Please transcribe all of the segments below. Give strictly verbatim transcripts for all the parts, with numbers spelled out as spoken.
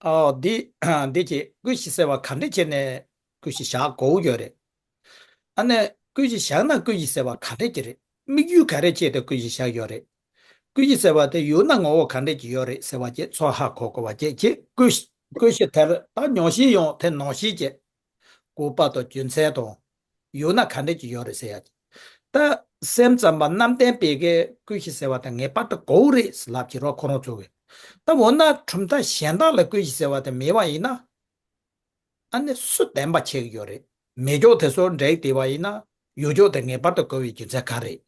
ཨོ་འདི་འདི་ཅི་ཀུ་ཤི་ཟེར་བ་ག་འདྲ་བྱས་ནས་ཀུ་ཤི་བཞག་དགོས་ཡོད་རེད། ཨ་ནི་ཀུ་ཤི་བཞག་ན་ཀུ་ཤི་ཟེར་བ་ག་འདྲ་ཅི་རེད། དམིགས་ཡུལ་ག་རེ་བྱས་ཏེ་ཀུ་ཤི་བཞག་ཡོད་རེད། ཀུ་ཤི་ཟེར་བ་དེ་ཡུལ་སྣ་ངོ་བོ་ག་འདྲ་ཅི་ཡོད་རེད་ཟེར་བ་བཅས་ཚོ་ཧ་གོ་དགོས་པ་བཅས་ཀྱི་ཀུ་ཤི་ཀུ་ཤི་དེར་ད་ཉོག་བཤད་ཡོང་དེ་ནོག་བཤད་བཅས། སྐུར་པ་དང་རྒྱུ་མཚན་དང་། ཡུལ་སྣ་ག་འདྲ་ཅིག་ཡོད་རེད་ཟེར་ཡ་ཅིག་ད་སེམས་ཙམ་པ་རྣམ་བདེན་པའི་གི་ཀུ་ཤི་ཟེར་བ་དང་ངེས་པར་དུ་གོ་རེད་ལབ་ཀྱི་རོ་ཁོ་རང་ཚོ་གི་ད་འོ་ན་གྲུབ་མཐའ་གཞན་དག་ལ་ཀུ་ཤི་ཟེར་བ་དེ་མེད་པ་ཡིན་ན། ཨ་ནི་སུ་བདེན་པ་ཆགས་ཀྱི་ཡོད་རེད། མེད་ཕྱོགས་དེ་ཚོ་འགྲིག་བསྡད་པ་ཡིན་ན་ཡོད་ཕྱོགས་དེ་ངེས་པར་དུ་གོ་བའི་རྒྱུ་མཚན་ག་རེད།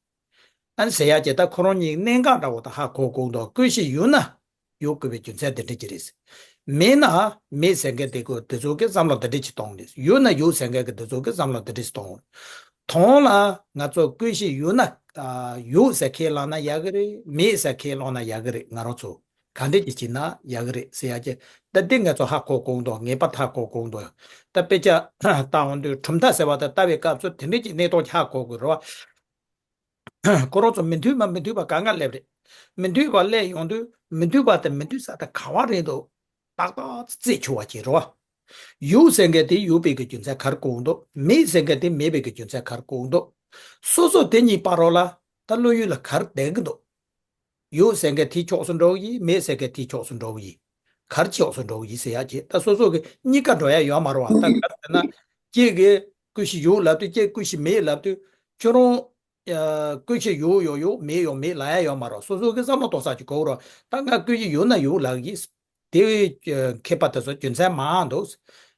ཨ་ནི་ཟེར་ཡ་ཅིག་ད་ཁོ་རང་གཉིས་གནད་འགག་འདྲ་བོ་དང་ཧ་གོ་དགོས་འདུག་ཀུ་ཤི་ཡོད་ན། ཡོད་དགོས་པའི་རྒྱུ་མཚན་དེ་འདྲ་ཅིག་རེད། མེད་ན་མེད་ཟེར་མཁན་དེ་ཀོ་དེ་ཚོ་གི་བསམ་བློ་དེ་འདྲ་ཅིག་གཏོང་རེད། ཡོད་ན་ཡོད་ཟེར་མཁན་གི་དེ་ཚོ་གི་བསམ་བློ་དེ་འདྲ་ཅིག་གཏོང་རེད། དོན་ལ་ང་ཚོ་ཀུ་ཤི་ཡོད་ན་ཨ་ཡོད་ཟེར་ཁས་བླངས་ན་ཡག་གི་རེད། མེད་ཟེར་ཁས་བླངས་ན་ཡག་གི་རེད། ང་རང་ཚོ་ག་འདྲ་ཅིག་བྱས་ན་ཡག་གི་རེད་ཟེར་ཡ་ཅིག་ད་འདི་ང་ཚོ་ཧ་གོ་དགོས་འདུག་ངེས་པར་ཧ་གོ་དགོས་འདུག་ད་དཔེ་ཆ་ལྟ་འོང་དུས་གྲུབ་མཐའ་ཟེར་བ་དང་ལྟ་བའི་སྐབས་སུ་དེ་འདྲ་ཅིག་གནས་སྟངས་ཅིག་ཧ་གོ་དགོས་རེད་བ། ཁོ་རང་ཚོ་མི་མཐུན་པ་མི་མཐུན་པ་གང་ག་སླེབས་རེད། མི་མཐུན་པ་སླེབས་ཡོང་དུས་མི་མཐུན་པ་དང་མི་མཐུན་ས་དང་ག་བ་རེད་འདུག་ཏག་ཏག་རྩད་ཆོད་པ་བྱེད་རོགས། ཡོད་ཟེར་མཁན་དེ་ཡོད་པའི་གི་རྒྱུ་མཚན་ག་རེ་གོ་འདུག་མེད་ཟེར་མཁན་དེ་མེད་པའི་གི་རྒྱུ་མཚན་ག་རེ་གོ་འདུག་སོ་སོ་དེ་གཉིས་བར་རོགས་ལ་ད་བློ་ཡུལ་ལ་ག་རེ་བསྡད་གི་འདུག་ཡོད་ཟེར་མཁན་དེའི་ཕྱོགས་སུ་འགྲོ་གི་ཡིན། མེད་ཟེར་མཁན་དེའི་ཕྱོགས་སུ་འགྲོ་གི་ཡིན། ག་རེ་ཕྱོགས་སུ་འགྲོ་གི་ཡིན་ཟེར་ཡ་ཅིག་ད་སོ་སོ་གི་གཉིས་ཀ་འགྲོ་ཡ་ཡོད་མ་རེད་བ། ད་ག་རེ་ཟེར་ན་ཁྱེད་ཀྱིས་ཀུ་ཤི་ཡོད་ལབ་དུས་ཁྱེད་ཀུ་ཤི་མེད་ལབ་དུས་ཁྱོད་རང་ཀུ་ཤི་ཡོད་ཡོད་ཡོད་མེད་ཡོད་མེད་ལབ་ཡ་ཡོད་མ་རེད། སོ་སོ་གི་བསམ་བློ་གཏོང་ས་ཅིག་དགོས་རེད། ད་ང་ཀུ་ཤི་ཡོད་ན་ཡོད་ལབ་ཀྱི་ཡིན། དེ་བས་མཁས་པ་དེ་ཚོ་རྒྱུ་མཚན་མང་འདུག་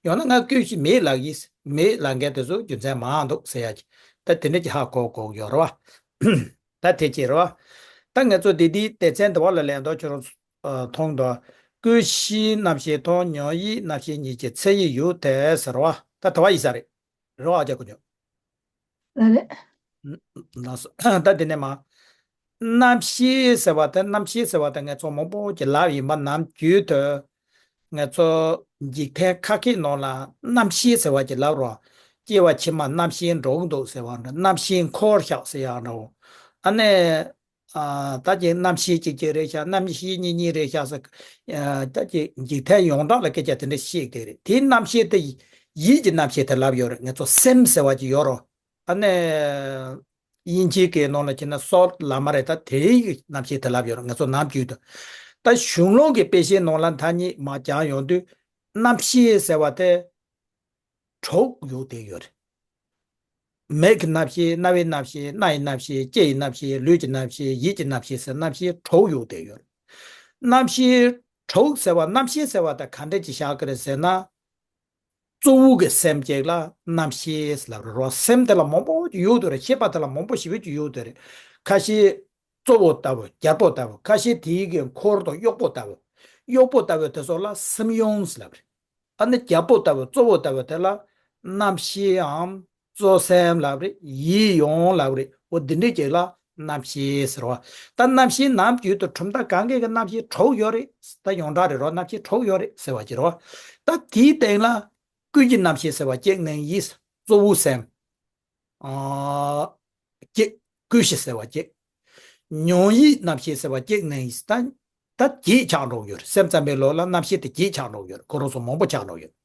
ཡང་ན་ང་ཀུ་ཤི་མེད་ལབ་ཀྱི་ཡིན། མེད་ལབ་མཁན་དེ་ཚོ་རྒྱུ་མཚན་མང་འདུག་ཟེར་ཡ་ཅིག་ད་དེ་འདྲ་ཅིག་ཧ་གོ་དགོས་ཡོད་རེད་བ། ད་དེ་ཅིག་རེད་བ། ད་ང་ཚོ་འདི་འདིའི་སྡེ་ཚན་འདི་བ་ལ་ལན་འདོགས་ཁྱོད་རང་ཚོ་མཐོང་དང་། ཀུ་ཤིའི་རྣམ་ཤེས་དང་ཉོན་ཡིད་རྣམ་ཤེས་གཉིས་ཀྱི་ཚེ་ཡི་ཡུལ་དེ་ཟེར་བ་ད་དེ་བ་ཡིན་ས་རེད། རེད་བ་ཨ་ཅག་ཀུན་སྤྱོད། ལ་ལས། ལགས་སོ། ད་དེ་ནས་མ། རྣམ་ཤེས་ཟེར་བ་དེ་རྣམ་ཤེས་ཟེར་བ་དེ་ང་ཚོ་མང་པོ་ཅིག་ལབ་ཡིན་པ་ནམ་རྒྱུན་དུ། ང་ཚོ་འཇིག་རྟེན་ཁ་སྐད་ནང་ལ་རྣམ་ཤེས་ཟེར་བ་ཅིག་ལབ་རོགས། སྐྱེ་བ་ཕྱི་མ་རྣམ་ཤེས་འགྲོ་གི་འདུག་ཟེར་བ་འདྲ། རྣམ་ཤེས་འཁོར་ཤག་ཟེར་ཡག་འདྲ་བོ། ཨ་ནི། ཨ་ད་ཅིག་རྣམ་ཤེས་གཅིག་གཅིག་རེད་ཤག་རྣམ་ཤེས་གཉིས་གཉིས་རེད་ཤག་ཟེར། ཨ་ད་ཅིག་འཇིག་རྟེན་ཡོངས་གྲགས་ལ་སྐད་ཆ་དེ་འདྲ་བཤད་ཀྱི་རེད། དེའི་རྣམ་ཤེས་དེ་ཡིད་ཀྱི་རྣམ་ཤེས་དེ་ལབ་ཡོད་རེད། ང་ཚོ་སེམས་ཟེར་བ་ཅིག་ཡོད་རོགས། ཨ་ནི། དབྱིན་ཇིའི་སྐད་ནང་ལ་བྱས་ན་སོལ་ལབ་མ་རེད། ད་དེའི་རྣམ་ཤེས་དེ་ལབ་ཡོད་རེད། ང་ཚོ་ནམ་རྒྱུན་དུ། ད་གཞུང་ལུགས་ཀྱི་དཔེ་ཆའི་ནང་ལ་མཐའ་གཉིས་མ་སྦྱངས་ཡོང་དུས་རྣམ་ཤེས་ཟེར་བ་དེ། དྲུག་ཡོད་དེ་ཡོད་རེད། མིག་གི་རྣམ་ཤེས། རྣ་བའི་རྣམ་ཤེས། སྣ་ཡི་རྣམ་ཤེས། ལྕེ་ཡི་རྣམ་ཤེས། ལུས་ཀྱི་རྣམ་ཤེས། ཡིད་ཀྱི་རྣམ་ཤེས་ཟེར་རྣམ་ཤེས་དྲུག་ཡོད་དེ་ཡོད་རེད། རྣམ་ཤེས་དྲུག་ཟེར་བ་རྣམ་ཤེས་ཟེར་བ་དེ་ག་འདྲ་ཅིག་བཞག་གི་རེད་ཟེར་ན། གཙོ་བོ་གི་སེམས་གཅིག་ལ་རྣམ་ཤེས་ལབ་རེད་རོ། སེམས་དེ་ལ་མང་པོ་ཅིག་ཡོད་དེ་རེད། ཤེས་པ་དེ་ལ་མང་པོ་ཞེ་པོ་ཅིག་ཡོད་དེ་རེད། ཁ་ཤས་གཙོ་བོ་ལྟ་བུ་རྒྱལ་པོ་ལྟ་བུ། ཁ་ཤས་དེའི་གི་འཁོར་དང་གཡོག་པོ་ལྟ་བུ། གཡོག་པོ་ལྟ་བུ་དེ་ཚོ་ལ་སེམས་ཡོངས་ལབ་རེད། ཨ་ནི་རྒྱལ་པོ་ལྟ་བུ་གཙོ་བོ་ལྟ་བུ་དེ་ལ་རྣམ་ཤེས་འམ་གཙོ་སེམས་ལབ་རེད། ཡིད་ཡོངས་ལབ་རེད། འོ་འདི་འདྲས་ཅིག་ལ་རྣམ་ཤེས་ཟེར་བ། ད་རྣམ་ཤེས་ནམ་རྒྱུན་དུ་གྲུབ་མཐའ་གང་གའི་གི་རྣམ་ཤེས་དྲུག་ཡོད་རེད། ད་ཡོངས་གྲགས་རེད་རོ། རྣམ་ཤེས་དྲུག་ཡོད་རེད་ཟེར་བ་ཅིག་རོ། ད་དེའི་སྟེང་ལ་ཀུན་གྱི་རྣམ་ཤེས་ཟེར་བ་གཅིག་གནང་ཡིན། གཙོ་བོ་སེམས། ཨ། གཅིག་ཀུན་གཞི་ཟེར་བ་གཅིག་ཉོན་ཡིད་རྣམ་ཤེས་ཟེར་བ་གཅིག་གནང་ཡིན། ད་ད་བརྒྱད་ཆགས་འགྲོ་གི་ཡོད་རེད། སེམས་ཙམ་པའི་ལུགས་ལ་རྣམ་ཤེས་དེ་བརྒྱད་ཆགས་འགྲོ་གི་ཡོད་རེད། ཁོ་རང་ཚོ་མང་པོ་ཆགས་འགྲོ་གི་ཡོད་རེད།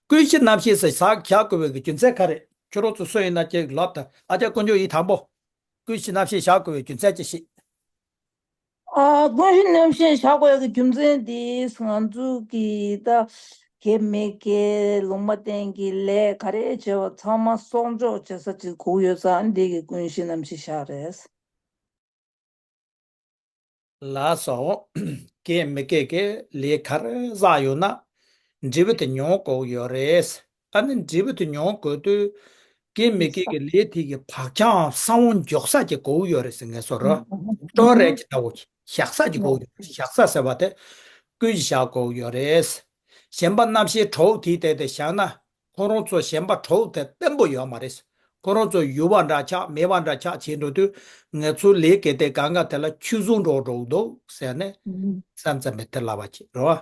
ཀུན་གཞི་རྣམ་ཤེས་ཟེར་ཟག་བཞག་དགོས་པའི་གི་རྒྱུ་མཚན་ག་རེ། ཁྱོད་རང་ཚོ་སུ་ཡིན་ན་ཅིག་ལབ་དང་། ཨ་ཅག་དཀོན་མཆོག་ཡིན། དང་པོ། ཀུན་གཞི་རྣམ་ཤེས་བཞག་དགོས་པའི་རྒྱུ་མཚན་ཅིག་བཤད། ཨ། ཀུན་གཞི་རྣམ་ཤེས་བཞག་དགོས་ཀྱི་རྒྱུ་མཚན་དེ་ང་ཚོ་གི་ད་དགེ་མི་དགེ་ལུང་པ་བསྟན་གྱི་ལས་ག་རེ་བྱས་པ་ཚང་མ་གསོག་འཇོག་བྱེད་ས་ཅིག་དགོས་ཡོད་ཙང་འདི་གི་ཀུན་གཞི་རྣམ་ཤེས་བཞག་རེད། ལགས་སོ། དགེ་མི་དགེ་གི་ལས་ག་རེ་བསགས་ཡོད་ན་འབྲས་བུ་དེ་མྱོང་དགོས་ཡོད་རེད། ཨ་ནི་འབྲས་བུ་དེ་མྱོང་དགོས་དུས་དགེ་མི་དགེ་གི་ལས་དེ་གི་བག་ཆགས་གསང་བ་འཇོག་ས་ཅིག་དགོས་ཡོད་རེད་ཟེར། ངས་སོ་ར་སྤྲོ་རེད་ཅིག་ལྟ་བུ་བཞག་ས་ཅིག་དགོས་ཡོད་རེད། བཞག་ས་ཟེར་བ་དེ་ཀུན་གཞི་བཞག་དགོས་ཡོད་རེད། གཞན་པ་རྣམ་ཤེས་དྲུག་དེའི་སྟེང་དེ་བཞག་ན། ཁོ་རང་ཚོ་གཞན་པ་དྲུག་དེ་བརྟན་པོ་ཡོད་མ་རེད། ཁོ་རང་ཚོ་ཡོད་པ་འདྲ་ཆགས་མེད་པ་འདྲ་ཆགས་བྱེད་འགྲོ་དུས་ང་ཚོའི་ལས་ཀའི་དེ་གང་ག་དེ་ལ་ཆུད་ཟོས་འགྲོ་འགྲོ་འདུག་ཟེར་ནས་བསམ་ཙམ་པའི་དེ་ལབ་པ་ཅིག་རེད་བ།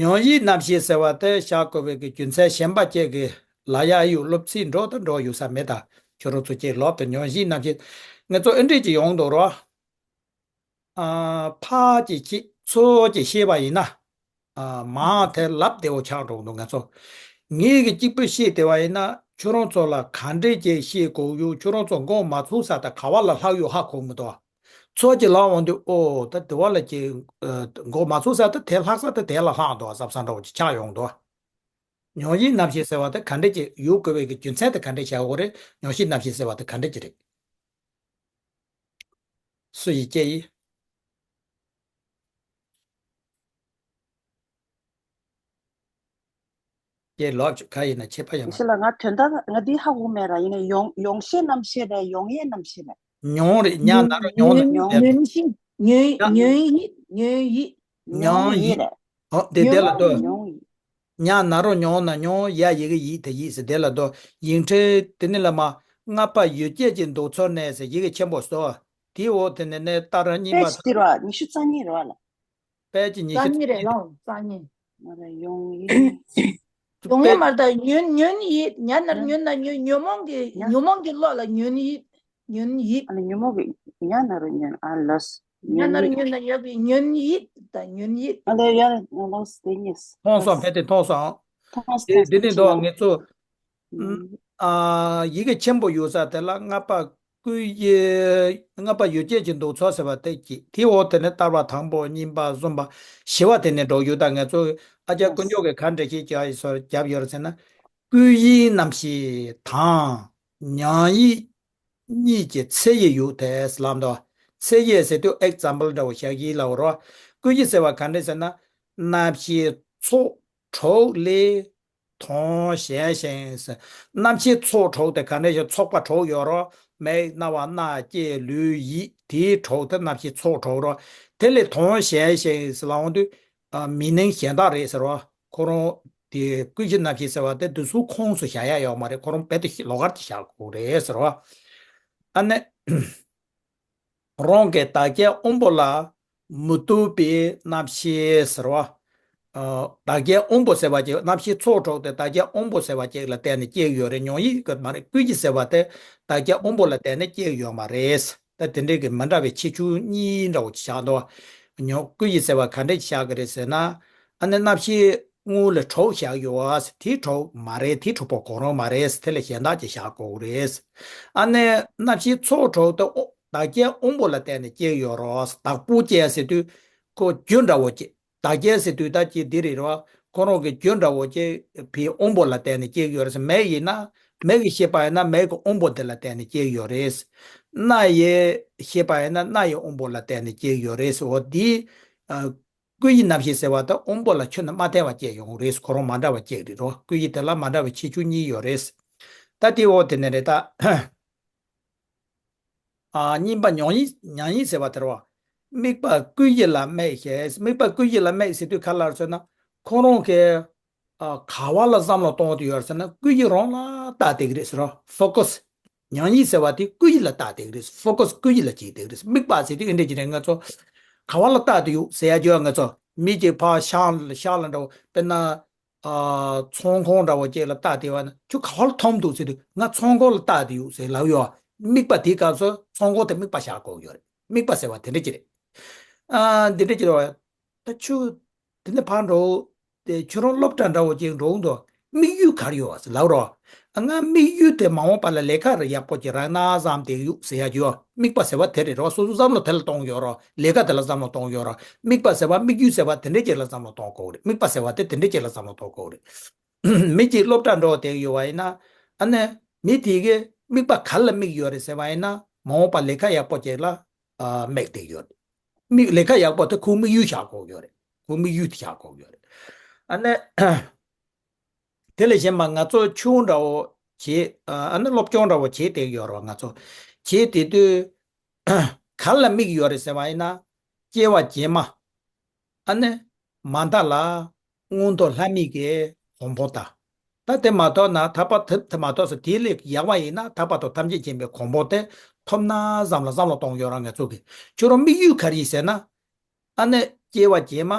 ཉོན་ཡིད་རྣམ་ཤེས་ཟེར་བ་དེ་བཞག་དགོས་པའི་གི་རྒྱུ་མཚན་གཞན་པ་ཅིག་གི་ལ་ཡ་ཨ་ཡུ་སློབ་ཚིག་འགྲོ་དང་འགྲོ་ཡོད་ས་མེད། ད་ཁྱོད་རང་ཚོ་ཅིག་ལབ་དང་། ཉོན་ཡིད་རྣམ་ཤེས་ང་ཚོ་ཨེ་འདྲས་ཅིག་ཡོང་འདུག་རེད་བ། ཨ། ཕར་ཅིག་ཅིག་ཚུར་ཅིག་བཤད་པ་ཡིན་ན། ཨ། མང་དེ་ལབ་བདེ་བོ་ཆགས་འགྲོ་གི་འདུག་ང་ཚོ། ངེད་ཀྱིས་གཅིག་པུ་བཤད་བདེ་བ་ཡིན་ན་ཁྱོད་རང་ཚོ་ལ་ག་འདྲས་ཀྱི་བཤད་དགོས་ཡོད། ཁྱོད་རང་ཚོ་མགོ་མ་ཚོས་ས་དང་ག་བ་ལ་ལྷག་ཡོད་ཧ་གོ་མི་འདུག་ཚོ་གཅིག་ལབ་འོང་དུས་ཨོ་ད་བདེ་བ་ལ་ཀྱི་ཨ། མགོ་མ་ཚོས་ས་དང་དེ་ལྷག་ས་དང་དེ་ལ་ལྷག་འདུག་བསམ་ས་འདྲ་བོ་ཅིག་ཆགས་ཡོང་འདུག་མྱོང་བྱའི་རྣམ་ཤེས་ཟེར་བ་དེ་ག་འདྲས་ཀྱི་ཡོད་དགོས་པའི་གི་རྒྱུ་མཚན་དེ་ག་འདྲས་བྱ་དགོས་རེད། མྱོང་བྱའི་རྣམ་ཤེས་ཟེར་བ་དེ་ག་འདྲས་ཀྱི་རེད། སུ་ཡིས་སྐྱེ་ཡི། སྐྱེ་ལོག་ཆུ་ག་ཡིན་ན་ཁྱད་པར་ཡོད་མ་ཡིན་ཤེས་ལ། ང་དོན་དག་ང་འདི་ཧ་གོ་མེད་ར། ཡིན་ནའི་ཡོང་ཡོང་བྱའི་རྣམ་ཤེས་རེད། ཡོང་བྱའི་རྣམ་ཤེས་རེད། མྱོང་རེད། ཉ་ན་རོ་ཉོ་ན་ཉོ་ཉོན་ཉོན་ཤེས་ཉོན་ཉ་ཉོན་ཡིད་ཉོན་ཡིད། ཉོན་ཉོན་ཡིད་ཡིད་རེད། ཨོ་དེ་དེ་ལ་ཉོན་ལྟོས། ཉོན་ཡིད། ཉ་ན་རོ་ཉོ་ན་ཉོ། ཡ་ཡི་གེ་ཡིད་དེ་ཡིད་ཟེར་དེ་ལ་ལྟོས། ཡིག་ཕྲེང་དེ་ནི་ལ་མ། ལྔ་པ་ཡུལ་སྐྱེས་ཀྱི་འདུག་ཚོར་ནས་ཟེར་ཡི་གེ་ཆེན་པོ་སོ། དེའི་འོག་དེ་ནས་ནས་ཏ་ར་གཉིས་པ། པེ་ཇི་དེ་ར་ཉི་ཤུ་རྩ་གཉིས་རེད་བ་ལ། པེ་ཇི་ཉི་ཤུ་རྩ་གཉིས་རེད་ལོ། རྩ་གཉིས། ང་ལ་ཡོང་ཡིན། ཡོང་ཡིན་མ་རེད་ད། ཉོན་ཉོན་ཡིད། ཉ་ནར་ཉོན་ན་ཉོན། ཉོན་མོངས་ཀྱི་ཉ་ཉོན་མོངས་ཀྱི་བློ་ལ་ཉོན་ཡིད། ཉོན་ཡིད། ཨ་ནི་ཉོན་མོངས་ཀྱི་ཉ་ན་རོ་ཉོན། ཨ་ལོས། ཉ་ནར་ཉོན་ན་ཡོད་པའི་ཉོན་ཡིད་ད། ཉོན་ཡིད། ཨ་ལེ་ཡ་ལོས་དེ་ཉིས། མཐོང་སོང་། ཕལ་དེ་མཐོང་སོང་། མཐོང་སོང་། དེ་དེ་ནི་འདུག་ང་ཚོ། ཨ། ཡི་གེ་ཆེན་པོ་ཡོད་ས་དེ་ལ་ལྔ་པ་ཀུན་གྱི། ལྔ་པ་ཡུལ་སྐྱེས་ཀྱི་འདུག་ཚོར་ཟེར་བ་དེ་གཅིག་དེའི་འོག་དེ་ནས་ལྟ་བ་དང་པོ། གཉིས་པ། གསུམ་པ། བཞི་པ་དེ་ནས་འགྲོ་ཡོད། ད་ང་ཚོ་ཨ་ཅག་དཀོན་མཆོག་གིས་ག་འདྲ་ཞིག་བྱ་ཡི་སོར་བརྒྱབ་ཡོད་རེད་ཟེར་ན། ཀུན་གཞིའི་རྣམ་ཤེས་དང་མྱང་ཡིད་གཉིས་ཀྱི་ཚེ་ཡི་ཡུལ་དེ་ལབ་འདུག་ཚེ་ཡི་ཟེར་དུས་example འདྲ་བོ་བཞག་གི་ལབ་རོ། ཀུན་གཞི་ཟེར་བ་ག་འདྲ་ཟེར་ན། རྣམ་ཤེས་ཚོགས་དྲུག་ལས། མཐོང་གཞན་ཞེན་ཟེར། རྣམ་ཤེས་ཚོགས་དྲུག་དེ་ག་འདྲ་ཞིག་ཚོགས་པ་དྲུག་ཡོད་རོ། མིག་རྣ་བ་སྣ་ལྕེ་ལུས་ཡིད། དེའི་དྲུག་དེ་རྣམ་ཤེས་ཚོགས་དྲུག་རོ། དེ་ལས་མཐོང་གཞན་ཞེན་ཟེར་ལབ་འོང་དུས། ཨ། མི་སྣང་གཞན་དག་རེད་ཟེར་རོ། ཁོ་རང་དེ་ཀུན་གཞི་རྣམ་ཤེས་ཟེར་བ་དེ་དུས་སུ་ཁོངས་སུ་བཞག་ཡ་ཡོད་མ་རེད། ཁོ་རང་རྦད་དེ་ལོགས་ཀར་གྱི་བཞག་དགོས་རེད་ཟེར་རོ། ཨ་ནི། རང་གི་བདག་རྐྱེན་དབང་པོ་ལ་མི་ལྟོས་པའི་རྣམ་ཤེས་ཟེར་བ། ཨ། བདག་རྐྱེན་དབང་པོ་ཟེར་བ་ཅིག་རྣམ་ཤེས་ཚོགས་དྲུག་དེ་བདག་རྐྱེན་དབང་པོ་ཟེར་བ་ཅིག་ལ་བརྟེན་ནས་སྐྱེ་གི་ཡོད་རེད། མྱོང་ཡིད་ཀྱི་མ་རེད། ཀུན་གཞི་ཟེར་བ་དེ་བདག་རྐྱེན་དབང་པོ་ལ་བརྟེན་ནས་སྐྱེ་གི་ཡོད་མ་རེད། ད་དེ་འདྲའི་གི་མི་འདྲ་བའི་ཁྱད་ཆོས་གཉིས་འདྲ་བོ་ཅིག་བཞག་འདུག་མྱོང་ཀུན་གཞི་ཟེར་བ་ག་འདྲ་ཅིག་བཞག་གི་རེད་ཟེར་ན། ཨ་ནི་རྣམ་ཤེས་དངོས་ལ་དྲུག་བཞག་ཡོད་ཟེར། དེ་དྲུག་མ་རེད། དེ་དྲུག་པོ་གང་རུང་མ་རེད་ཟེར། དེ་ལ་གཞན་དག་ཅིག་བཞག་དགོས་རེད། ཨ་ནི་རྣམ་ཤེས་ཚོགས་དྲུག་དེ་བདག་རྐྱེན་དབང་པོ་ལ་བརྟེན་ནས་སྐྱེ་གི་ཡོད་རེད། བདག་པོ་ཅན་ཟེར་དུས་ཁོ་རྒྱུ་འདྲ་བོ་ཅིག་བདག་རྐྱེན་ཟེར་དུས་ད་ཅིག་འདི་རེད་རོ། ཁོ་རང་གི་རྒྱུ་འདྲ་བོ་ཅིག་བའི་དབང་པོ་ལ་བརྟེན་ནས་སྐྱེ་གི་ཡོད་རེད་ཟེར། མིག་ཡིན་ན། མིག་གི་ཤེས་པ་ཡིན་ན་མིག་གི་དབང་པོ་དེ་ལ་བརྟེན་ནས་སྐྱེ་གི་ཡོད་རེད། རྣ་ཡི་ཤེས་པ་ཡིན་ན་རྣ་ཡི་དབང་པོ་ལ་བརྟེན་ནས་སྐྱེ་གི་ཡོད་རེད་ཟེར། འོ་འདི། ཨ། ཀུན་གཞི་རྣམ་ཤེས་ཟེར་བ་དེ་དབང་པོ་ལ་ཁྱོན་ནས་མ་བརྟེན་པ་སྐྱེ་ཡོང་རེད། ཁོ་རང་མ་འདྲ་བ་སྐྱེ་རེད་རོ། ཀུན་གཞི་དེ་ལ་མ་འདྲ་བའི་ཁྱད་ཆོས་གཉིས་ཡོད་རེད། ད་དེའི་འོག་དེ་ནས་རེད་ད། ཨ། གཉིས་པ་མྱོང་ཡིད་མྱང་ཡིད་ཟེར་བ་དེ་རེད་བ། དམིགས་པ་ཀུན་གཞི་ལ་དམིགས་ཞེས། དམིགས་པ་ཀུན་གཞི་ལ་དམིགས་ཟེར་དུས་ག་ལ་ཟེར་ན། ཁོ་རང་གི། ཨ། ག་བ་ལ་བསམ་བློ་གཏོང་དུ་ཡོད་ཟེར་ན་ཀུན་གཞི་རང་ལ་བལྟ་བསྡད་ཀྱི་རེད་ཟེར་རོ། ཕོ་ཀ་སི། མྱང་ཡིད་ཟེར་བ་དེ་ཀུན་གཞི་ལ་བལྟ་བསྡད་ཀྱི་རེད། ཕོ་ཀ་སི་ཀུན་གཞི་ལ་བྱེད་བསྡད་ཀྱི་རེད། དམིགས་པ་ཟེར་དུས་ཨེ་འདྲ་ཅིག་རེད། ང་ཚོ་ག་བ་ལ་བལྟ་དུ་ཡོད་ཟེར་ཡ་ཅིག་ཡོད། ང་ཚོ་མི་གཅིག་ཕར་ཤང་ལ་ཤང་ལ་འདྲ་བོ་དཔེར་ན། ཨ། ཚོང་ཁང་འདྲ་བོ་ཅིག་ལ་བལྟ་བསྡད་པ་ན་ཁྱོད་ག་བ་ལ་མཐོང་འདུག་ཟེར་དུས་ང་ཚོང་ཁང་ལ་བལྟ་དུ་ཡོད་ཟེར་ལབ་ཡོད། དམིགས་པ་དེའི་སྐབས་སུ་ཚོང་ཁང་དེ་དམིགས་པ་བཞག་དགོས་ཡོད་རེད། དམིགས་པ་ཟེར་བ་དེ་འདྲ་ཅིག་རེད། ཨ། འདི་འདྲ་ཅིག་རེད་བ། ད་ཁྱོད་དེ་ནས་ཕར་འགྲོ། དེ་ཁྱོད་རང་སློབ་གྲྭ་འདྲ་བོ་ཅིག་འགྲོ་འདུག་དམིགས་ཡུལ་ག་རེ་ཡོད་ཟེར་ལབ་རོགས། ང་དམིགས་ཡུལ་དེ་མ་འོངས་པ་ལ་ལས་ཀ་རེ་ཡག་པོ་ཅིག་རག་ན་བསམ་བསྡད་ཡོད་ཟེར་ཡ་ཅིག་ཡོད། དམིགས་པ་ཟེར་བ་དེ་རེད་རོགས། སོ་སོ་བསམ་བློ་དེ་ལ་གཏོང་ཡོད་རོགས། ལས་ཀ་དེ་ལ་བསམ་བློ་གཏོང་ཡོད་རོགས། དམིགས་པ་ཟེར་བ་དམིགས་ཡུལ་ཟེར་བ་དེ་འདྲས་ཅིག་ལ་བསམ་བློ་གཏོང་དགོས་རེད། དམིགས་པ་ཟེར་བ་དེ་དེ་འདྲས་ཅིག་ལ་བསམ་བློ་གཏོང་དགོས་རེད། མི་གཅིག་སློབ་གྲྭ་འགྲོ་བསྡད་ཡོད་པ་ཡིན་ན། ཨ་ནི་མི་དེ་གིས་དམིགས་པ་ག་ལ་དམིགས་ཡོད་རེད་ཟེར་བ་ཡིན་ན་མ་འོངས་པ་ལས་ཀ་ཡག་པོ་ཅིག་ལ་དམིགས་བསྡད་ཡོད་རེད། དམིགས་ལས་ཀ་ཡག་པོ་དེ་ཁོའི་དམིགས་ཡུལ་བཞག་དགོས་ཡོད་རེད། ཁོའི་དམིགས་ཡུལ་དེ་བཞག་དགོས་ཡོད་རེད། ཨ་ནི། དེ་ལས་གཞན་པ་ང་ཚོ་ཆུང་འདྲ་བོ་བྱེད། ཨ་ནི་སློབ་སྦྱོང་འདྲ་བོ་བྱེད་བསྡད་ཡོད་རེད་བ། ང་ཚོ་བྱེད་བསྡད་དུས་ག་ལ་དམིགས་ཡོད་རེད་ཟེར་བ་ཡིན་ན། སྐྱེ་བ་རྗེས་མ། ཨ་ནི་མ་མཐའ་ལ་མངོན་མཐོ་ལྷ་མིའི་གི་གོ་འཕང་དང་། ད་དེ་མ་ཐོབ་ན་ཐར་པ་དེ་དེ་མ་ཐོབ་ཟེར། དེ་ལས་ཡག་པ་ཡིན་ན་ཐར་པ་དང་ཐམས་ཅད་མཁྱེན་པའི་གོ་འཕང་དེ་ཐོབ་ན་བསམ་ལ་བསམ་བློ་གཏོང་ཡོད་རེད་ང་ཚོ་གི། ཁྱོད་རང་དམིགས་ཡུལ་ག་རེ་ཡིན་ཟེར་ན། ཨ་ནི་སྐྱེ་བ་རྗེས་མ།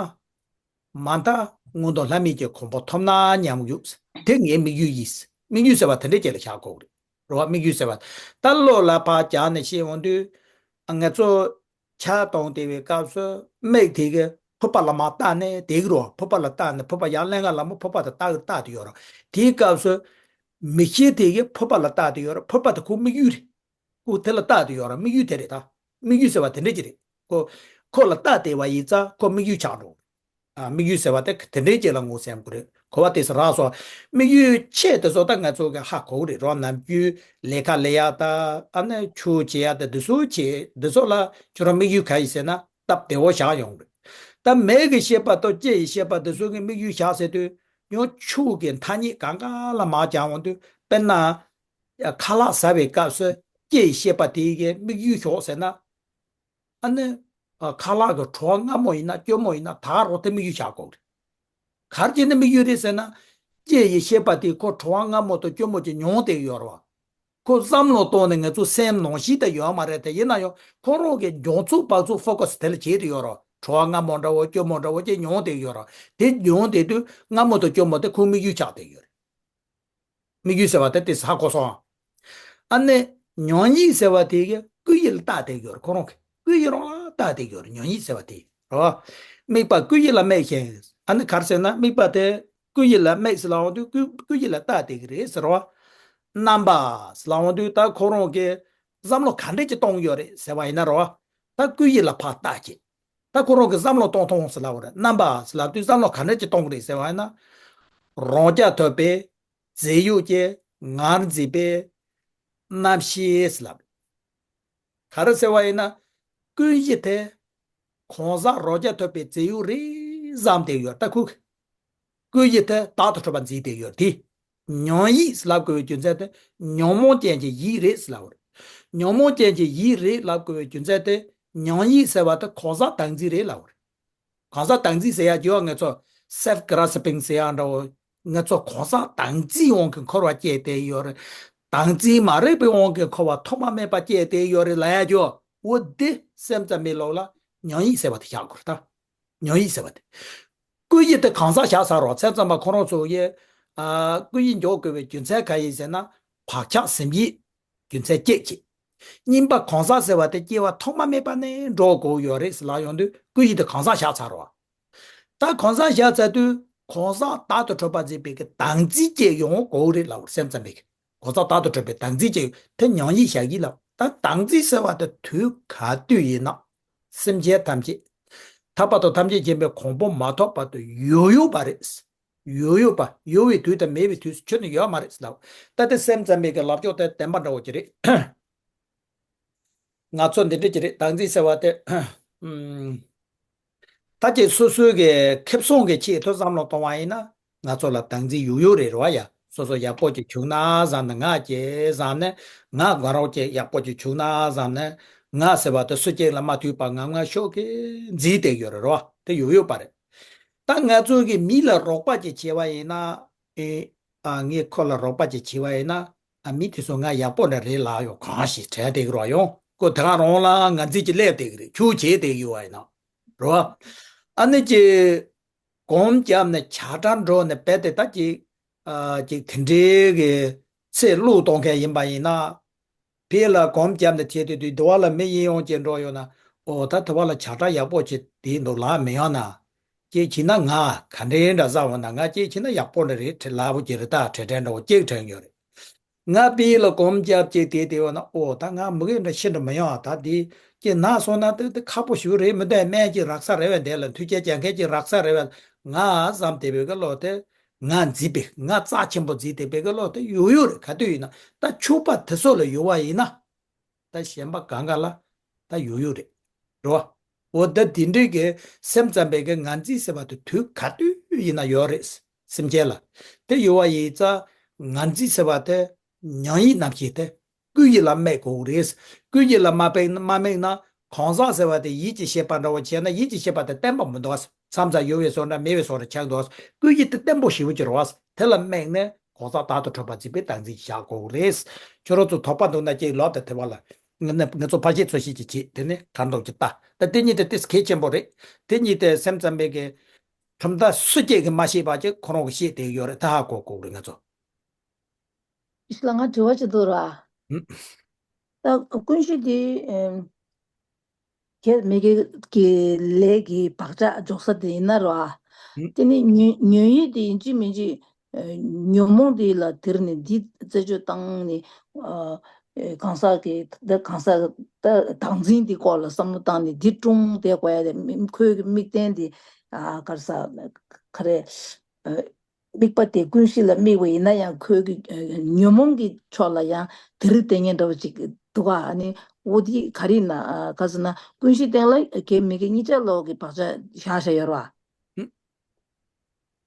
མ་མཐའ་མངོན་མཐོ་ལྷ་མིའི་གི་གོ་འཕང་ཐོབ་ན་སྙམ་ཡོད། དེ་ངའི་དམིགས་ཡུལ་ཡིན། དམིགས་ཡུལ་ཟེར་བ་དེ་འདྲའི་ཅིག་ལ་བཞག་དགོས་རེད། རེད་བ། དམིགས་ཡུལ་ཟེར་བ། ད་བློ་ལ་ཕར་སྦྱར་ནས་བཤད་འོང་དུས། ང་ཚོ་ཕྱག་གཏོང་བསྡད་པའི་སྐབས་སུ་མིག་དེ་གི་ ཕུར་པ་ལ་མར་བལྟས་ནས་དེ་གི་རོ། ཕུར་པ་ལ་བལྟས་ནས་ཕུར་པ་ཡར་ཀླན་ཀ་ལ་མོ་ཕུར་པ་དེ་ལྟ་གི་ལྟ་དེ་ཡོད་རོ། དེའི་སྐབས་སུ་མིག་ཤེས་དེ་གི་ཕུར་པ་ལ་ལྟ་དེ་ཡོད་རོ། ཕུར་པ་དེ་ཁོ་དམིགས་ཡུལ་རེད། ཁོ་དེ་ལ་ལྟ་དེ་ཡོད་རོ། དམིགས་ཡུལ་དེ་རེད་ད། དམིགས་ཡུལ་ཟེར་བ་དེ་འདྲ་ཅིག་རེད། ཁོ་ཁོ་ལ་ལྟ་དེ་བ་ཡིན་ཙང་ཁོ་དམིགས་ཡུལ་ཆགས་འགྲོ། ཨ། དམིགས་ཡུལ་ཟེར་བ་དེ་དེ་འདྲའི་ཅིག་ལ་ངོས་ཟིན་དགོས་རེད། གོ་བ་དེ་ཚོ་རག་སོང་། དམིགས་ཡུལ་ཆེ་དེ་ཚོ་ད་ང་ཚོ་གི་ཧ་གོ་གི་རེད་རོ། ནམ་རྒྱུན་ལས་ཀ་ལས་ཡག་ད། ཨ་ནི་ཆོས་བྱེད་ཡག་ད། འདི་ཚོ་བྱེད། འདི་ཚོ་ལ་ཁྱོད་རང་དམིགས་ཡུལ་ག་ཡིན་ཟེར་ན་སྟབས་བདེ་བོ་བཞག་ཡོང་རེད། ད་མིག་གི་ཤེས་པ་དང་ལྕེ་ཡི་ཤེས་པ་འདི་ཚོ་གི་དམིགས་ཡུལ་བཞག་ཟེར་དུས་ཡང་ཆོས་ཀྱི་ཐ་སྙད་གང་ག་ལ་མར་སྦྱར་འོང་དུས། དཔེར་ན་ཁ་ལག་ཟ་བའི་སྐབས་སུ་ལྕེ་ཡི་ཤེས་པ་དེ་གི་དམིགས་ཡུལ་ཞོག་ཟེར་ན། ཨ་ནི། ཨ། ཁ་ལག་གི་བྲོ་བ་མངར་མོ་ཡིན་ན་སྐྱོ་མོ་ཡིན་ན་ད་རོགས་དེ་དམིགས་ཡུལ་བཞག་དགོས་རེད། ག་རེ་བྱས་ནས་དམིགས་ཡུལ་རེད་ཟེར་ན། ལྕེ་ཡི་ཤེས་པ་དེ་ཁོ་བྲོ་བ་མངར་མོ་དང་སྐྱོ་མོ་ཅིག་མྱོང་བསྡད་ཡོད་རེད་བ། ཁོ་བསམ་བློ་གཏོང་ནས་ང་ཚོ་སེམས་ནང་བཞིན་དུ་ཡོད་མ་རེད་དེ། ཡིན་ན་ཡང་ཁོ་རང་གི་མྱོང་ཚོར་བག་ཚོད་ཕོ་ཀ་སི་དེ་ལ་བྱེད་དུ་ཡོད་རེད་བ། བྲོ་བ་མངར་མོ་འདྲ་བོ་སྐྱོ་མོ་འདྲ་བོ་ཅིག་མྱོང་བསྡད་ཡོད་རེད་བ། དེ་མྱོང་བསྡད་དུས་མངར་མོ་དང་སྐྱོ་མོ་དེ་ཁོའི་དམིགས་ཡུལ་ཆགས་བསྡད་ཡོད་རེད། དམིགས་ཡུལ་ཟེར་བ་དེ་དེ་ཧ་གོ་སོང་། ཨ་ནི། མྱོང་ཡུལ་ཟེར་བ་དེ་གི་སྐུ་ཡི་ལ་ལྟ་བསྡད་ཡོད་རེད། ཁོ་རང་གི་སྐུ་ཡི་རང་ལ་ལྟ་བསྡད་ཡོད་རེད། མྱོང་ཡུལ་ཟེར་བ་དེ་རོ། དམིགས་པ་སྐུ་ཡི་ལ་དམིགས་ཤིང་། ཨ་ནི་ག་རེ་ཟེར་ན་དམིགས་པ་དེ་སྐུ་ཡི་ལ་དམིགས་ཟེར་ལབ་འོང་དུས་སྐུ་སྐུ་ཡི་ལ་ལྟ་བསྡད་ཀྱི་རེད་ཟེར་རོ། རྣམ་པ་ཟེར་ལབ་འོང་དུས་ད་ཁོ་རང་གི་བསམ་བློ་ག་འདྲས་ཀྱི་གཏོང་ཡོད་རེད་ཟེར་བ་ཡིན་ན་རོ། ད་སྐུ་ཡི་ལ་ཕར་ལྟ་བྱེད། ད་ཁོ་རང་གི་བསམ་བློ་གཏོང་སྟངས་ཟེར་ལབ་པ་རེད། རྣམ་པ་ཟེར་ལབ་དུས་བསམ་བློ་ག་འདྲ་ཅིག་གཏོང་གི་རེད་ཟེར་བ་ཡིན་ན། རང་རྐྱ་ཐུབ་པའི་རྫས་ཡོད་ཀྱི་ངར་འཛིན་པའི་རྣམ་ཤེས་ཟེར་ལབ། ག་རེ་ཟེར་བ་ཡིན་ན། ཀུན་གཞི་དེ་གང་ཟག་རང་རྐྱ་ཐུབ་པའི་རྫས་ཡོད་རེད་བསམ་བསྡད་ཡོད། ད་ཁོ་ཀུན་གཞི་དེ་བདག་ཏུ་གྲུབ་པ་འཛིན་བསྡད་ཡོད་དེ། མྱོང་ཡིད་ལབ་དགོས་པའི་རྒྱུ་མཚན་དེ་ཉོན་མོངས་ཅན་གྱི་ཡིད་རེད་ལབ་པ་རེད། ཉོན་མོངས་ཅན་གྱི་ཡིད་རེད་ལབ་དགོས་པའི་རྒྱུ་མཚན་དེ་མྱོང་ཡིད་ཟེར་བ་དེ་གང་ཟག་བདག་འཛིན་རེད་ལབ་པ་རེད། གང་ཟག་བདག་འཛིན་ཟེར་ཡ་ཅིག་ཡོད། ང་ཚོ་self grasping ཟེར་ཡ་འདྲ་བོ། ང་ཚོ་གང་ཟག་བདག་འཛིན་དབང་གིས་འཁོར་བ་སྐྱེས་བསྡད་ཡོད་རེད། བདག་འཛིན་མ་རིག་པའི་དབང་གིས་འཁོར་བ་ཐོག་མ་མེད་པ་སྐྱེས་བསྡད་ཡོད་རེད་ལབ་ཡ་ཅིག་ཡོད། འོ་དེ་སེམས་ཙམ་པའི་ལུགས་ལ་མྱོང་ཡིད་ཟེར་བ་དེ་བཞག་དགོས་རེད་ད། མྱོང་ཡིད་ཟེར་བ་དེ། སྐུ་ཡི་དེ་གང་ཟག་བཞག་ཚར་རོ། མཚན་ཙམ་པ་ཁོ་རང་ཚོ་ཡི། ཨ། སྐུ་ཡི་འཇོག་དགོས་པའི་རྒྱུ་མཚན་ག་ཡིན་ཟེར་ན། བག་ཆགས་ཟིན་ཡིད། རྒྱུ་མཚན་སྐྱེད་བྱེད། གཉིས་པ་གང་ཟག་ཟེར་བ་དེ་སྐྱེ་བ་ཐོག་མ་མེད་པ་ནས་འགྲོ་དགོས་ཡོད་རེད་ཟེར་ལབ་ཡོང་དུས་སྐུ་ཡི་དེ་གང་ཟག་བཞག་ཚར་རོ། ད་གང་ཟག་བཞག་ཚར་དུས་གང་ཟག་བདག་ཏུ་གྲུབ་པ་འཛིན་པའི་གི་བདག་འཛིན་སྐྱེ་ཡོང་དགོས་རེད་ལབ་པ་རེད། སེམས་ཙམ་པའི་གི། གང་ཟག་བདག་ཏུ་གྲུབ་པའི་བདག་འཛིན་སྐྱེ་ཡོང་དེ་མྱོང་ཡིད་བཞག་གི་ལབ། ད་བདག་འཛིན་ཟེར་བ་དེ་དུས་ག་དུས་ཡིན་ན། སེམས་ཅན་ཐམས་ཅད། ཐར་པ་དང་ཐམས་ཅད་མཁྱེན་པའི་གོ་འཕང་མ་ཐོབ་བར་དུ་ཡོད་ཡོད་པ་རེད། ཡོད་ཡོད་པ། ཡོད་པའི་དུས་དང་མེད་པའི་དུས་སུ་ཁྱོན་ནས་ཡོད་མ་རེད་ཟེར་ལབ། ད་དེ་སེམས་ཙམ་པའི་གི་ལབ་ཕྱོགས་དེ་བདེན་པ་འདྲ་བོ་ཅིག་རེད། ང་ཚོ་འདི་འདྲ་ཅིག་རེད། བདག་འཛིན་ཟེར་བ་དེ། ཨུམ། ད་ཅིག་སོ་སོའི་གི་ཁེ་བཟང་གི་ཆེད་དུ་བསམ་བློ་གཏོང་བ་ཡིན་ན། ང་ཚོ་ལ་བདག་འཛིན་ཡོད་ཡོད་རེད་རེད་བ་ཡ། སོ་སོ་ཡག་པོ་ཅིག་བྱུང་ན་བསམ་ནས་ང་ཅིག་བསམ་ནས། ང་དགའ་རོགས་ཅིག་ཡག་པོ་ཅིག་བྱུང་ན་བསམ་ནས། ང་ཟེར་བ་དེ་སུ་གཅིག་ལ་མ་ཐུག་པ་ངམ་ངམ་ཤོག་གི་འཛིན་བསྡད་ཡོད་རེད་རེད་བ། དེ་ཡོད་ཡོད་པ་རེད། ད་ང་ཚོ་གི་མི་ལ་རོགས་པ་ཅིག་བྱས་པ་ཡིན་ན། ཨེ། ཨ། ངས་ཁོ་ལ་རོགས་པ་ཅིག་བྱས་པ་ཡིན་ན། ཨ། མི་དེ་ཚོ་ང་ཡག་པོ་འདྲ་རེད་ལབ་ཡོང་གང་ཞིག་དྲན་བསྡད་ཀྱི་རེད་བ་ཡོང་། ཁོ་དེ་ག་རང་ལ་ངར་འཛིན་གྱིས་སླེབས་བསྡད་ཀྱི་རེད། ཁྱོད་བྱས་བསྡད་ཀྱི་ཡོད་བ་ཡིན་ན། རེད་བ། ཨ་ནི་ཅིག་གོམ་བརྒྱབ་ནས་བྱ་བྲལ་འགྲོ་ནས་རྦད་དེ་ད་ཅིག་ཨ། ཅིག་དེ་འདྲའི་གི་ཚེ་བློས་གཏོང་མཁན་ཡིན་པ་ཡིན་ན། ཕར་ལ་གོམ་བརྒྱབ་ནས་བྱས་དུས་དུས་དེ་བ་ལ་མི་གཡས་གཡོན་ཅིག་འགྲོ་ཡོང་ན། ཨོ་ད་དེ་བ་ལ་བྱ་བྲལ་ཡག་པོ་ཅིག་བསྡད་འདུག་ལབ་མི་ཡོང་ན། ཅིག་བྱས་ན་ང་ག་འདྲའི་འདྲ་བསམ་འོང་ན། ང་ཅིག་བྱས་ན་ཡག་པོ་འདྲ་རེད། ཁྲེལ་ལབ་པོ་ཅིག་རེད། ད་ཁྲེལ་ཁྲེལ་འདྲ་བོ་ཅིག་དྲན་ཡོད་རེད། ང་ཕར་ལ་གོམ་བརྒྱབ་ཅིག་བསྡད་དེ་ཡོང་ན། ཨོ་ད་ང་མི་གི་འདྲ་ཤི་འདྲ་མི་ཡོང་། ད་འདི་ཅིག་ན་སོང་ན་དེ་དེ་ཁག་པོ་ཞིག་རེད། མི་འདུག་སྨན་ཅིག་རག་ས་རེད་བས། འདི་ལ་མཐུན་རྐྱེན་སྦྱར་མཁན་ཅིག་རག་ས་རེད་བས། ང་བསམ་བསྡད་པའི་གི་བློ་དེ། ང་འཛིན་པའི། ང་རྩ་ཆེན་པོ་འཛིན་བསྡད་པའི་གི་བློ་དེ་ཡོད་ཡོད་རེད། ག་དུས་ཡིན་ན། ད་ཕྱུག་པ་དེ་ཚོ་ལ་ཡོད་པ་ཡིན་ན། ད་གཞན་པ་གང་ག་ལ་ད་ཡོད་ཡོད་རེད། རེད་བ། འོ་ད་དེ་འདྲའི་གི་སེམས་ཙམ་པའི་གི་ངར་འཛིན་ཟེར་བ་དེ་དུས་ག་དུས་ཡིན་ན་ཡོད་རེད། སེམས་ཅན་ལ། དེ་ཡོད་པ་ཡིན་ཙང་ངར་འཛིན་ཟེར་བ་དེ་མྱང་ཡིད་རྣམ་ཤེས་དེ། ཀུན་གཞི་ལ་དམིགས་དགོས་རེད། ཀུན་གཞི་ལ་མ་དམིགས་མ་དམིགས་ན། གང་ཟག་ཟེར་བ་དེ་ཡིད་ཀྱི་ཤེས་པ་འདྲ་བོ་བྱས་ན། ཡིད་ཀྱི་ཤེས་པ་དེ་བརྟན་པོ་མི་འདུག་མཚམས་མཚམས་ཡོད་པའི་བཟོ་འདྲ་མེད་པའི་བཟོ་འདྲ་ཆགས་འདུག་ཀུན་གཞི་དེ་བརྟན་པོ་ཞེ་པོ་ཅིག་རེད་བ། དེ་ལ་དམིགས་ནས་གང་ཟག་བདག་ཏུ་གྲུབ་པ་འཛིན་པའི་བདག་འཛིན་བཞག་དགོས་རེད། ཁྱོད་རང་ཚོ་དོགས་པ་འདུག་ན་ཅིག་ལབ་དང་། དེ་བ་ལ་ང་ང་ཚོ་ཕར་བཤད་ཚུར་བཤད་ཅིག་བྱེད། དེ་ནས་གང་འདུག་ཅིག་ལྟ། ད་དེ་གཉིས་དེ་ཏོག་ཙམ་གལ་ཆེན་པོ་རེད། དེ་གཉིས་དེ་སེམས་ཙམ་པའི་གི་གྲུབ་མཐའ་སུ་གཅིག་གིས་མ་ཤེས་པ་ཅིག་ཁོ་རང་གིས་ཤེས་བསྡད་ཡོད་རེད། ད་ཧ་གོ་དགོས་རེད་ང་ཚོ། ཨིས་ལ་ང་དྲི་བ་ཅིག་འདུག་ར། ཧུམ། ད་ཀུན་གཞི་འདི་ཨེམ། ཁྱེད་མི་དགེ་གི་ལས་ཀྱི་བག་ཆགས་འཇོག་ས་དེ་ཡིན་ན་རོ། ཨ། ཨུ། དེ་ནི་ཉོན་ཉོན་ཡིད་དེ་ཡིན་གཅིག་མིན་གཅིག་ཨ། ཉོན་མོངས་དེ་ལ་དེར་ནི་འདི་རྩད་གཅོད་བཏང་ནི། ཨ། གང་ཟག་གི་ད་གང་ཟག་ད་བདག་འཛིན་དེ་སྐོར་ལ་བསམ་བློ་བཏང་ནི་འདི་ཀྲུང་དེ་དགོས་ཡ་དེ་མི་ཁོའི་གི་དམིགས་རྟེན་དེ། ཨ། ག་རེ་ཟ། ག་རེ། ཨ། དམིགས་པ་དེ་ཀུན་གཞི་ལ་དམིགས་པ་ཡིན་ན་ཡང་ཁོའི་གི་ཨ། ཉོན་མོངས་ཀྱི་ཕྱོགས་ལ་ཡང་དེ་རིགས་དེ་ཉིད་འདྲ་བ་ཅིག་འདུག་ག་ཨ་ནི་འོ་དེ་ག་རེ་ཡིན་ན། ཨ། ག་ཟེར་ན་ཀུན་གཞིའི་སྟེང་ལ་གེ་མི་དགེ་གཉིས་ཆར་ལོག་གི་བག་ཆགས་བཞག་བཞག་ཡོད་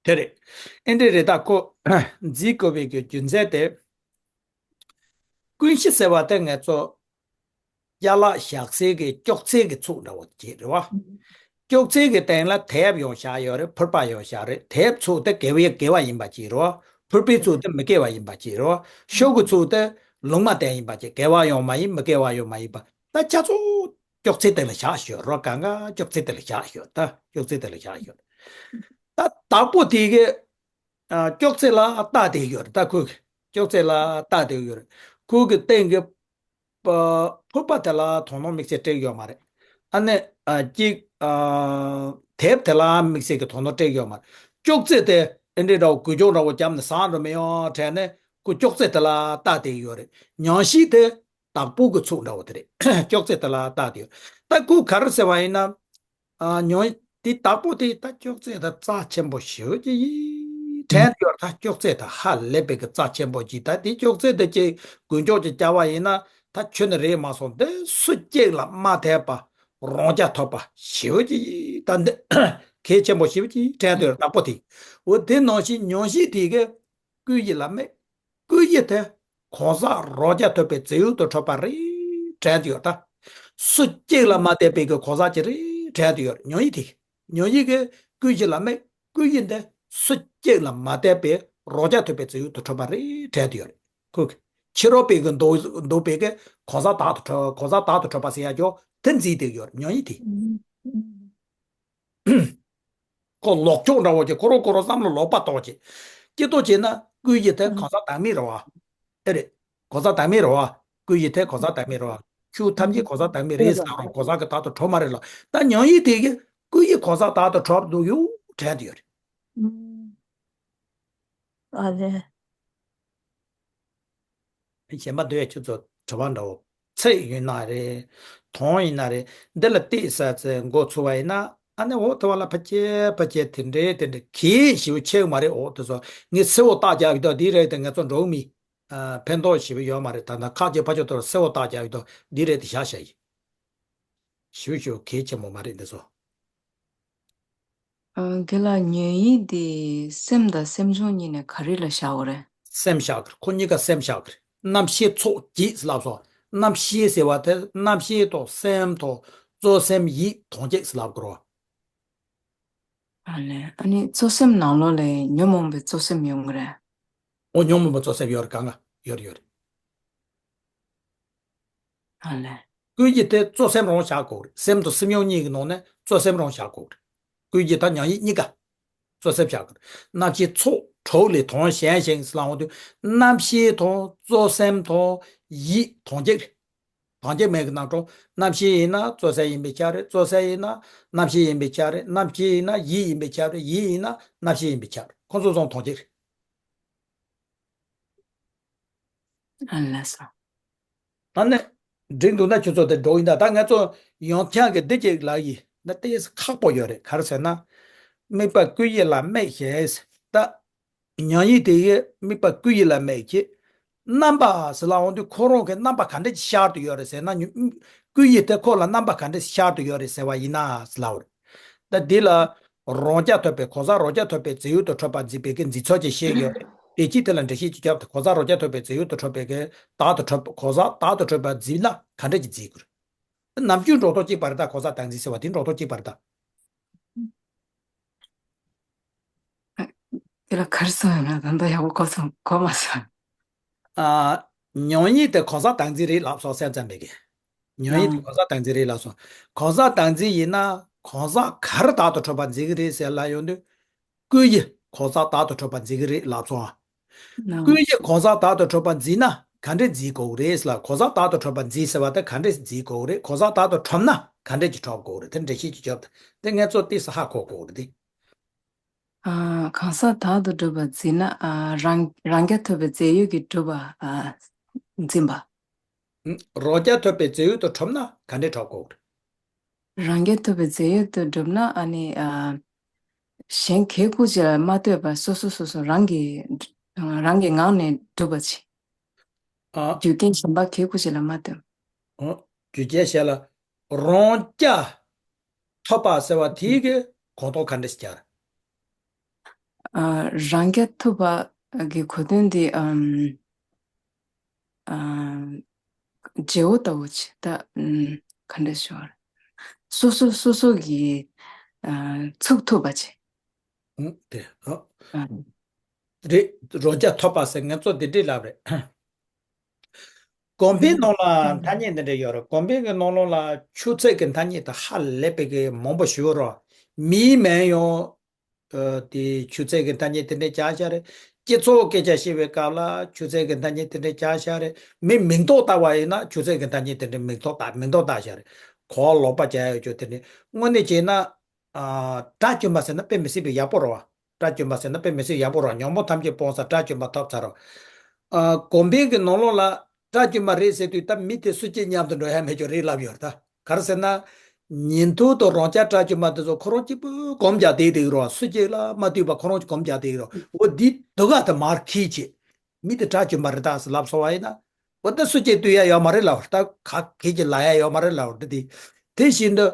རེད་བ། ཨུ། དེ་རེད། ཨེ་འདྲ་རེད། ད་ཁོ་འཛིན་དགོས་པའི་གི་རྒྱུ་མཚན་དེ། ཀུན་གཞི་ཟེར་བ་དེ་ང་ཚོ་ཡན་ལག་བཞག་སའི་གི་ཅོག་ཙེ་གི་ཚུགས་འདྲ་བོ་ཅིག་རེད་བ། ཅོག་ཙེ་གི་སྟེང་ལ་དེབ་ཡང་བཞག་ཡོད་རེད། ཕུར་པ་ཡང་བཞག་རེད། དེབ་ཚུགས་དེ་དགེ་བའི་དགེ་བ་ཡིན་པ་ཅིག་རེད་བ། ཕུར་པའི་ཚུགས་དེ་མི་དགེ་བ་ཡིན་པ་ཅིག་རེད་བ། ཤོག་གུ་ཚུགས་དེ་ལུང་མ་བསྟན་ཡིན་པ་ཅིག་དགེ་བ་ཡང་མ་ཡིན་མི་དགེ་བ་ཡང་མ་ཡིན་པ། ད་ཆ་ཚང་ཅོག་ཙེ་དེ་ལ་བཞག་ཡོད་རེད། གང་ག་ཅོག་ཙེ་དེ་ལ་བཞག་ཡོད། ད་ཅོག་ཙེ་དེ་ལ་བཞག་ཡོད། ད་བདག་པོ་དེ་གི་ཨ། ཅོག་ཙེ་ལ་བལྟས་བསྡད་ཡོད་རེད། ད་ཁོས་ཅོག་ཙེ་ལ་བལྟས་བསྡད་ཡོད་རེད། ཁོ་གི་སྟེང་གི་ཕུ་ཕུར་པ་དེ་ལ་དོ་སྣང་དམིགས་བསལ་སྤྲད་ཡོད་མ་རེད། ཨ་ནི། ཨ། གཅིག་ཨ། དེབ་དེ་ལ་དམིགས་བསལ་གྱི་དོ་སྣང་སྤྲད་ཡོད་མ་རེད། ཅོག་ཙེ་དེ་ཨེ་འདྲའི་འདྲ་བོ་འགུལ་སྐྱོད་འདྲ་བོ་བརྒྱབ་ནས་ཟག་འགྲོ་མི་ཡོང་དྲན་ནས་ཁོ་ཅོག་ཙེ་དེ་ལ་བལྟས་བསྡད་ཡོད་རེད། ཉམས་ཞིབ་དེ་བདག་པོ་གི་ཚུགས་འདྲ་བོ་དེ་རེད། ཅོག་ཙེ་དེ་ལ་བལྟས་བསྡད་ཡོད། ད་ཁོ་ག་རེ་ཟེར་བ་ཡིན་ན། ཨ། ཉོན། དེ་བདག་པོ་དེ་ད་ཅོག་ཙེ་ད་རྩ་ཆེན་པོ་ཞེ་པོ་ཅིག་ཡིན་དྲན་ཡོད། ད་ཅོག་ཙེ་ད་ཧ་ལས་པའི་གི་རྩ་ཆེན་པོ་ཅིག་ད་དེ་ཅོག་ཙེ་དེ་ཅིག་དཀོན་མཆོག་ཅིག་བསྐྱལ་བ་ཡིན་ན་ད་ཁྱོན་ནས་རེད་མ་སོང་། འདི་སུ་གཅིག་ལ་མ་ཐེབས་པ་རང་རྐྱ་ཐོབ་པ་ཞེ་པོ་ཅིག་ཡིན། ད་འདི་གལ་ཆེན་པོ་ཞེ་པོ་ཅིག་དྲན་ཡོད། བདག་པོ་དེ། འོ་དེ་ནང་བཞིན་ཉོན་ཞིབ་དེ་གི་ཀུན་གཞི་ལ་དམིགས། ཀུན་གཞི་དེ་གང་ཟག་རང་རྐྱ་ཐོབ་པའི་རྫས་ཡུལ་དུ་གྲུབ་པ་རེད་དྲན་ཡོད། ད་སུ་གཅིག་ལ་མ་བལྟས་པའི་གི་གང་ཟག་ཅིག་རེད་དྲན་ཡོད། ཉོན་ཡིད་དེ། ཉོན་ཡིད་ཀྱི་ཀུན་གཞི་ལ་དམིགས། ཀུན་གཞི་འདི་སུ་གཅིག་ལ་མ་བལྟས་པའི་རང་རྐྱ་ཐོབ་པའི་རྫས་ཡུལ་དུ་གྲུབ་པ་རེད་དྲན་ཡོད། ཁོ་གི་ཕྱི་རོལ་པའི་གི་འདུག་འདུག་པའི་གི་གང་ཟག་བདག་ཏུ་གྲུབ། གང་ཟག་བདག་ཏུ་གྲུབ་པ་ཟེར་ཡ་ཅོག་དེ་འཛིན་བསྡད་ཡོད། ཉོན་ཡིད་དེ། ཁོ་ལོག་ཕྱོགས་འདྲ་བོ་ཅིག་ཁོ་རང་ཁོ་རང་བསམ་བློ་ལོག་པ་གཏོང་བྱེད། སྐྱིད་ཏོ་བྱེད་ན་ཀུན་གཞི་དེ་གང་ཟག་བདག་མེད་རེད་བ། ཨེ་རེད། གང་ཟག་བདག་མེད་རེད་བ། ཀུན་གཞི་དེ་གང་ཟག་བདག་མེད་རེད་བ། ཆོས་ཐམས་ཅད་གང་ཟག་བདག་མེད་རེད་ཟེར་རུང་གང་ཟག་གི་བདག་ཏུ་གྲུབ་མ་རེད་ལ། ད་ཉོན་ཡིད་དེ་གི་ཀུན་གཞི་གང་ཟག་བདག་ཏུ་གྲུབ་འདུག་ཡོད་དྲན་དུ་ཡོད་རེད། ཨ་ལས། གཞན་པ་འདོད་ཆུ་ཚོད་དྲི་བ་འདྲ་བོ། ཚེ་ཡིན་ན་རེད། དོན་ཡིན་ན་རེད། འདི་ལ་བལྟས་ས་ཚེ་འགོ་ཚུགས་པ་ཡིན་ན་ཨ་ནི་འོ་དེ་བ་ལ་ཕ་ཁྱེད་ཕ་ཁྱེད་དེ་འདྲའི་དེ་འདྲའི་གལ་ཞེ་པོ་ཆེ་གི་མ་རེད། འོ་དེ་ཚོ་ངས་གསལ་བོ་བརྟག་རྒྱག་གི་འདུག་འདི་རེད་དེ་ང་ཚོ་འགྲོ་གི་མི། ཕན་ཐོགས་ཞེ་པོ་ཡོད་མ་རེད། ད་ལྟ་ཁ་ཅིག་ཕ་ཁྱོད་དོར་གསལ་བོ་བརྟག་རྒྱག་གི་འདུག་འདི་རེད་དེ་བཞག་བཞག་ཡིན། ཞེ་པོ་ཞེ་པོ་གལ་ཆེན་པོ་མ་རེད་འདི་ཚོ། ཨ། དེ་ལ་ཉོན་ཡིད་དེ་སེམས་དང་སེམས་བྱུང་གཉིས་ནས་ག་རེ་ལ་བཞག་པ་རེད། སེམས་བཞག་གི་རེད། ཁོ་གཉིས་ཀ་སེམས་བཞག་གི་རེད། རྣམ་ཤེས་ཚོགས་བརྒྱད་ལབ་སོང་། རྣམ་ཤེས་ཟེར་བ་དེ་རྣམ་ཤེས་དང་སེམས་དང་གཙོ་སེམས་ཡིད་དོན་བརྒྱད་ལབ་དགོས་རེད། ཨ་ལས། ཨ་ནི་གཙོ་སེམས་ནང་ལོགས་ལ་ཉོན་མོངས་པའི་གཙོ་སེམས་ཡོང་གི་རེད། འོ་ཉོན་མོངས་པའི་གཙོ་སེམས་ཡོད་རེད། གང་ག་ཡོད་རེད་ཡོད་རེད། ཨ་ལས། ཀུན་གཞི་དེ་གཙོ་སེམས་རང་བཞག་དགོས་རེད། སེམས་དང་སེམས་བྱུང་གཉིས་ཀྱི་ནང་ནས་གཙོ་སེམས་རང་བཞག་དགོས་རེད། ཀུན་གཞི་དང་ཉོན་ཡིད་གཉིས་ཀ་གཙོ་སེམས་བཞག་དགོས་རེད། རྣམ་ཤེས་ཚོགས་དྲུག་ལས་དོན་གཞན་ཞིག་ལབ་ཡོང་དུས་རྣམ་ཤེས་དང་གཙོ་སེམས་དང་ཡིད་དོན་བརྒྱད་རེད། དོན་བརྒྱད་མེད་ཀྱི་ནང་དུ་རྣམ་ཤེས་ཡིན་ན་གཙོ་སེམས་ཡིན་པས་ཁྱབ་རེད། གཙོ་སེམས་ཡིན་ན་རྣམ་ཤེས་ཡིན་པས་ཁྱབ་རེད། རྣམ་ཤེས་ཡིན་ན་ཡིད་ཡིན་པས་ཁྱབ་རེད། ཡིད་ཡིན་ན་རྣམ་ཤེས་ཡིན་པས་ཁྱབ་རེད། ཁོ་ཚོ་ཚང་དོན་བརྒྱད་རེད། ཨ་ལས་སོ། ད་ནི་འགྲིག་འདུག་ན་ཁྱོད་ཚོ་དེ་འགྲོ་ཡིན་ད། ད་ང་ཚོ་ཡོང་ཐང་གི་འདི་གཅིག་ལ་ཡིན་ན་ཏོག་ཙམ་ཁག་པོ་ཡོད་རེད། ག་རེ་ཟེར་ན། དམིགས་པ་ཀུན་གཞི་ལ་དམིགས་ཤིང་། ད་ཉོན་ཡིད་དེ་ཡི་དམིགས་པ་ཀུན་གཞི་ལ་དམིགས་ཀྱི། རྣམ་པ་ཟེར་ལབ་ཡོང་དུས་ཁོ་རང་གི་རྣམ་པ་ག་འདྲ་ཞིག་ཤར་དུ་ཡོད་རེད་ཟེར་ན། ཉོ་ཀུན་གཞི་དེ་ཁོ་ལ་རྣམ་པ་ག་འདྲ་ཞིག་ཤར་དུ་ཡོད་རེད་ཟེར་བ་ཡིན་ན་ཟེར་ལབ་པ་རེད། ད་འདི་ལ་རང་རྐྱ་ཐོབ་པའི་གང་ཟག་རང་རྐྱ་ཐོབ་པའི་རྫས་ཡུལ་དུ་གྲུབ་པ་འཛིན་པའི་གི་འཛིན་ཚུལ་གྱི་བཤད་ཡོད་རེད། དེ་གཅིག་དེ་ལ་འགྲེལ་བཤད་ཅིག་བརྒྱབ་སྟེ་གང་ཟག་རང་རྐྱ་ཐོབ་པའི་རྫས་ཡུལ་དུ་གྲུབ་པའི་གི་བདག་ཏུ་གྲུབ་གང་ཟག་བདག་ཏུ་གྲུབ་པ་འཛིན་ན་ག་འདྲ་ཅིག་འཛིན་དགོས་རེད། ནམ་རྒྱུན་འགྲོ་ལྡོག་གཅིག་པ་རེད་ད། གང་ཟག་བདག་འཛིན་ཟེར་བ་དེ་འགྲོ་ལྡོག་གཅིག་པ་རེད་ད། དེ་ལ་ག་རེ་གསུངས་ཡོད་ན་ད་ལྟ་ཡག་པོ་གོ་སོང་གོ་མ་སོང་། ཨ། ཉོན་ཡིད་དེ་གང་ཟག་བདག་འཛིན་རེད་ལབ་སོང་། སེམས་ཙམ་པས་ཀྱི། ཉོན་ཡིད་དེ་ཨང་། གང་ཟག་བདག་འཛིན་རེད་ལབ་སོང་། གང་ཟག་བདག་འཛིན་ཡིན་ན་གང་ཟག་ག་རེ་བདག་ཏུ་གྲུབ་པ་འཛིན་གྱི་རེད་ཟེར་ལབ་ཡོང་དུས། ཀུན་གཞི་གང་ཟག་བདག་ཏུ་གྲུབ་པ་འཛིན་གྱི་རེད་ལབ་སོང་ཨ། ནང་ཀུན་གཞི་གང་ཟག་བདག་ཏུ་གྲུབ་པ་འཛིན་ན་ག་འདྲས་འཛིན་དགོས་རེད་ལ། གང་ཟག་བདག་ཏུ་གྲུབ་པ་འཛིན་ཟེར་བ་དེ་ག་འདྲས་འཛིན་དགོས་རེད། གང་ཟག་བདག་ཏུ་གྲུབ་ན་ ག་འདྲས་ཀྱི་འཁྲབ་དགོས་རེད། དེ་འགྲེལ་བཤད་ཅིག་བརྒྱབ་དང་། དེ་ངས་གཙོ་ཏོག་ཙམ་ཧ་གོ་དགོས་རེད་དེ། ཨ། གང་ཟག་དག་ཏུ་གྲུབ་པ་འཛིན་ན། ཨ། རང་རང་རྐྱ་ཐུབ་པའི་རྫས་ཡོད་ཀྱིས་གྲུབ་པ། ཨ། འཛིན་པ། ཨུམ། རང་རྐྱ་ཐུབ་པའི་རྫས་ཡོད་དུ་གྲུབ་ན་ག་འདྲས་འཁྲབ་དགོས་རེད། རང་རྐྱ་ཐུབ་པའི་རྫས་ཡོད་དུ་གྲུབ་ན། ཨ་ནི། ཨ། གཞན་གང་གི་ལ་མ་ལྟོས་པར་སོ་སོ་སོ་སོ་རང་གི་རང་གི་ངང་ནས་གྲུབ་པ་བྱེད། ཨ། རྒྱུ་རྐྱེན་གཞན་པ་གང་གི་ལ་མ་ལྟོས། ཨོ། རྒྱུ་རྐྱེན་གཞན་ལ། རང་རྐྱ་ཐུབ་པ་ཟེར་བ་དེའི་གི་གོ་དོན་ག་འདྲས་ཤིག་རེད། ཨ། རང་རྐྱ་ཐུབ་པ་གི་གོ་དོན་དེ། ཨམ། ཨ། བརྗེ་བོ་ལྟ་བུ་བྱེད། ད། ཨམ། ག་འདྲས་ཞུ་དགོས་རེད། སོ་སོ་སོ་སོ་གི། ཨ། ཚུགས་ཐུབ་པ་བྱེད། ཨུ། དེ། ཨ། ཨ། རེད། རང་རྐྱ་ཐུབ་པ་ཟེར་ང་ཚོ་འདི་འདྲས་ལབ་རེད། དགོན་པའི་ནང་ལ་ཐ་སྙད་འདི་འདྲ་ཡོད་རེད། དགོན་པའི་གི་ནང་ལོགས་ལ་ཆོས་ཚན་གྱི་ཐ་སྙད་དེ་ཧ་ལས་པའི་གི་མང་པོ་ཞིག་ཡོད་རེད། མིའི་མིང་ཡང་། ཨ། དེ་ཆོས་ཚན་གྱི་ཐ་སྙད་དེ་འདྲ་བྱས་བཞག་རེད། སྤྱི་ཚོགས་སྐད་ཆ་བཤད་པའི་སྐབས་ལ་ཆོས་ཚན་གྱི་ཐ་སྙད་དེ་འདྲ་བྱས་བཞག་རེད། མི་མིང་ཐོག་བཏགས་པ་ཡིན་ན་ཆོས་ཚན་གྱི་ཐ་སྙད་དེ་འདྲ་མིང་ཐོག་བཏགས། མིང་ཐོག་བཏགས་བཞག་རེད། གོ་ལོག་པ་བྱས་ཡོད་ཆོག་དེ་འདྲ། དངོས་གནས་བྱས་ན། ཨ། དགྲ་བཅོམ་པ་ཟེར་ན་དཔེ་མི་སྲིད་པའི་ཡག་པོ་རེད་བ། དགྲ་བཅོམ་པ་ཟེར་ན་དཔེ་མི་སྲིད་ཡག་པོ་རེད་བ། ཉོན་མོངས་ཐམས་ཅད་སྤངས་ས་དགྲ་བཅོམ་པ་ཐོབ་ཚར་རོ། ཨ། དགོན་པའི་གི་ནང་ལོགས་ལ་དགྲ་བཅོམ་པ་རེད་ཟེར་དུས་ད་མི་དེ་སུ་སྐྱེ་མཉམ་དུ་འགྲོ་ཡ་མེད་ཆོག་རེད་ལབ་ཡོད་རེད། ད་ག་རེ་ཟེར་ན། ཉན་ཐོས་དང་རང་རྐྱ་དགྲ་བཅོམ་པ་དེ་ཚོ་ཁོ་རང་གཅིག་པུ་གོམས་རྒྱག་བསྡད་བསྡད་ཀྱི་རེད་བ། སུ་གཅིག་ལ་མ་ལྟོས་པ་ཁོ་རང་གཅིག་གོམས་རྒྱག་བསྡད་ཀྱི་རེད་བ། འོ་འདི་དུ་ག་དེ་མར་ཁྱེར་བྱས། མི་དེ་དགྲ་བཅོམ་པ་རེད་ད་ཟེར་ལབ་སོང་བ་ཡིན་ན། འོ་ད་སུ་གཅིག་ལྟོས་ཡ་ཡོད་མ་རེད་ལབ། ད་ག་གེ་གཅིག་ལབ་ཡ་ཡོད་མ་རེད་ལབ། འདི་དེ། དེ་བཞིན་དུ།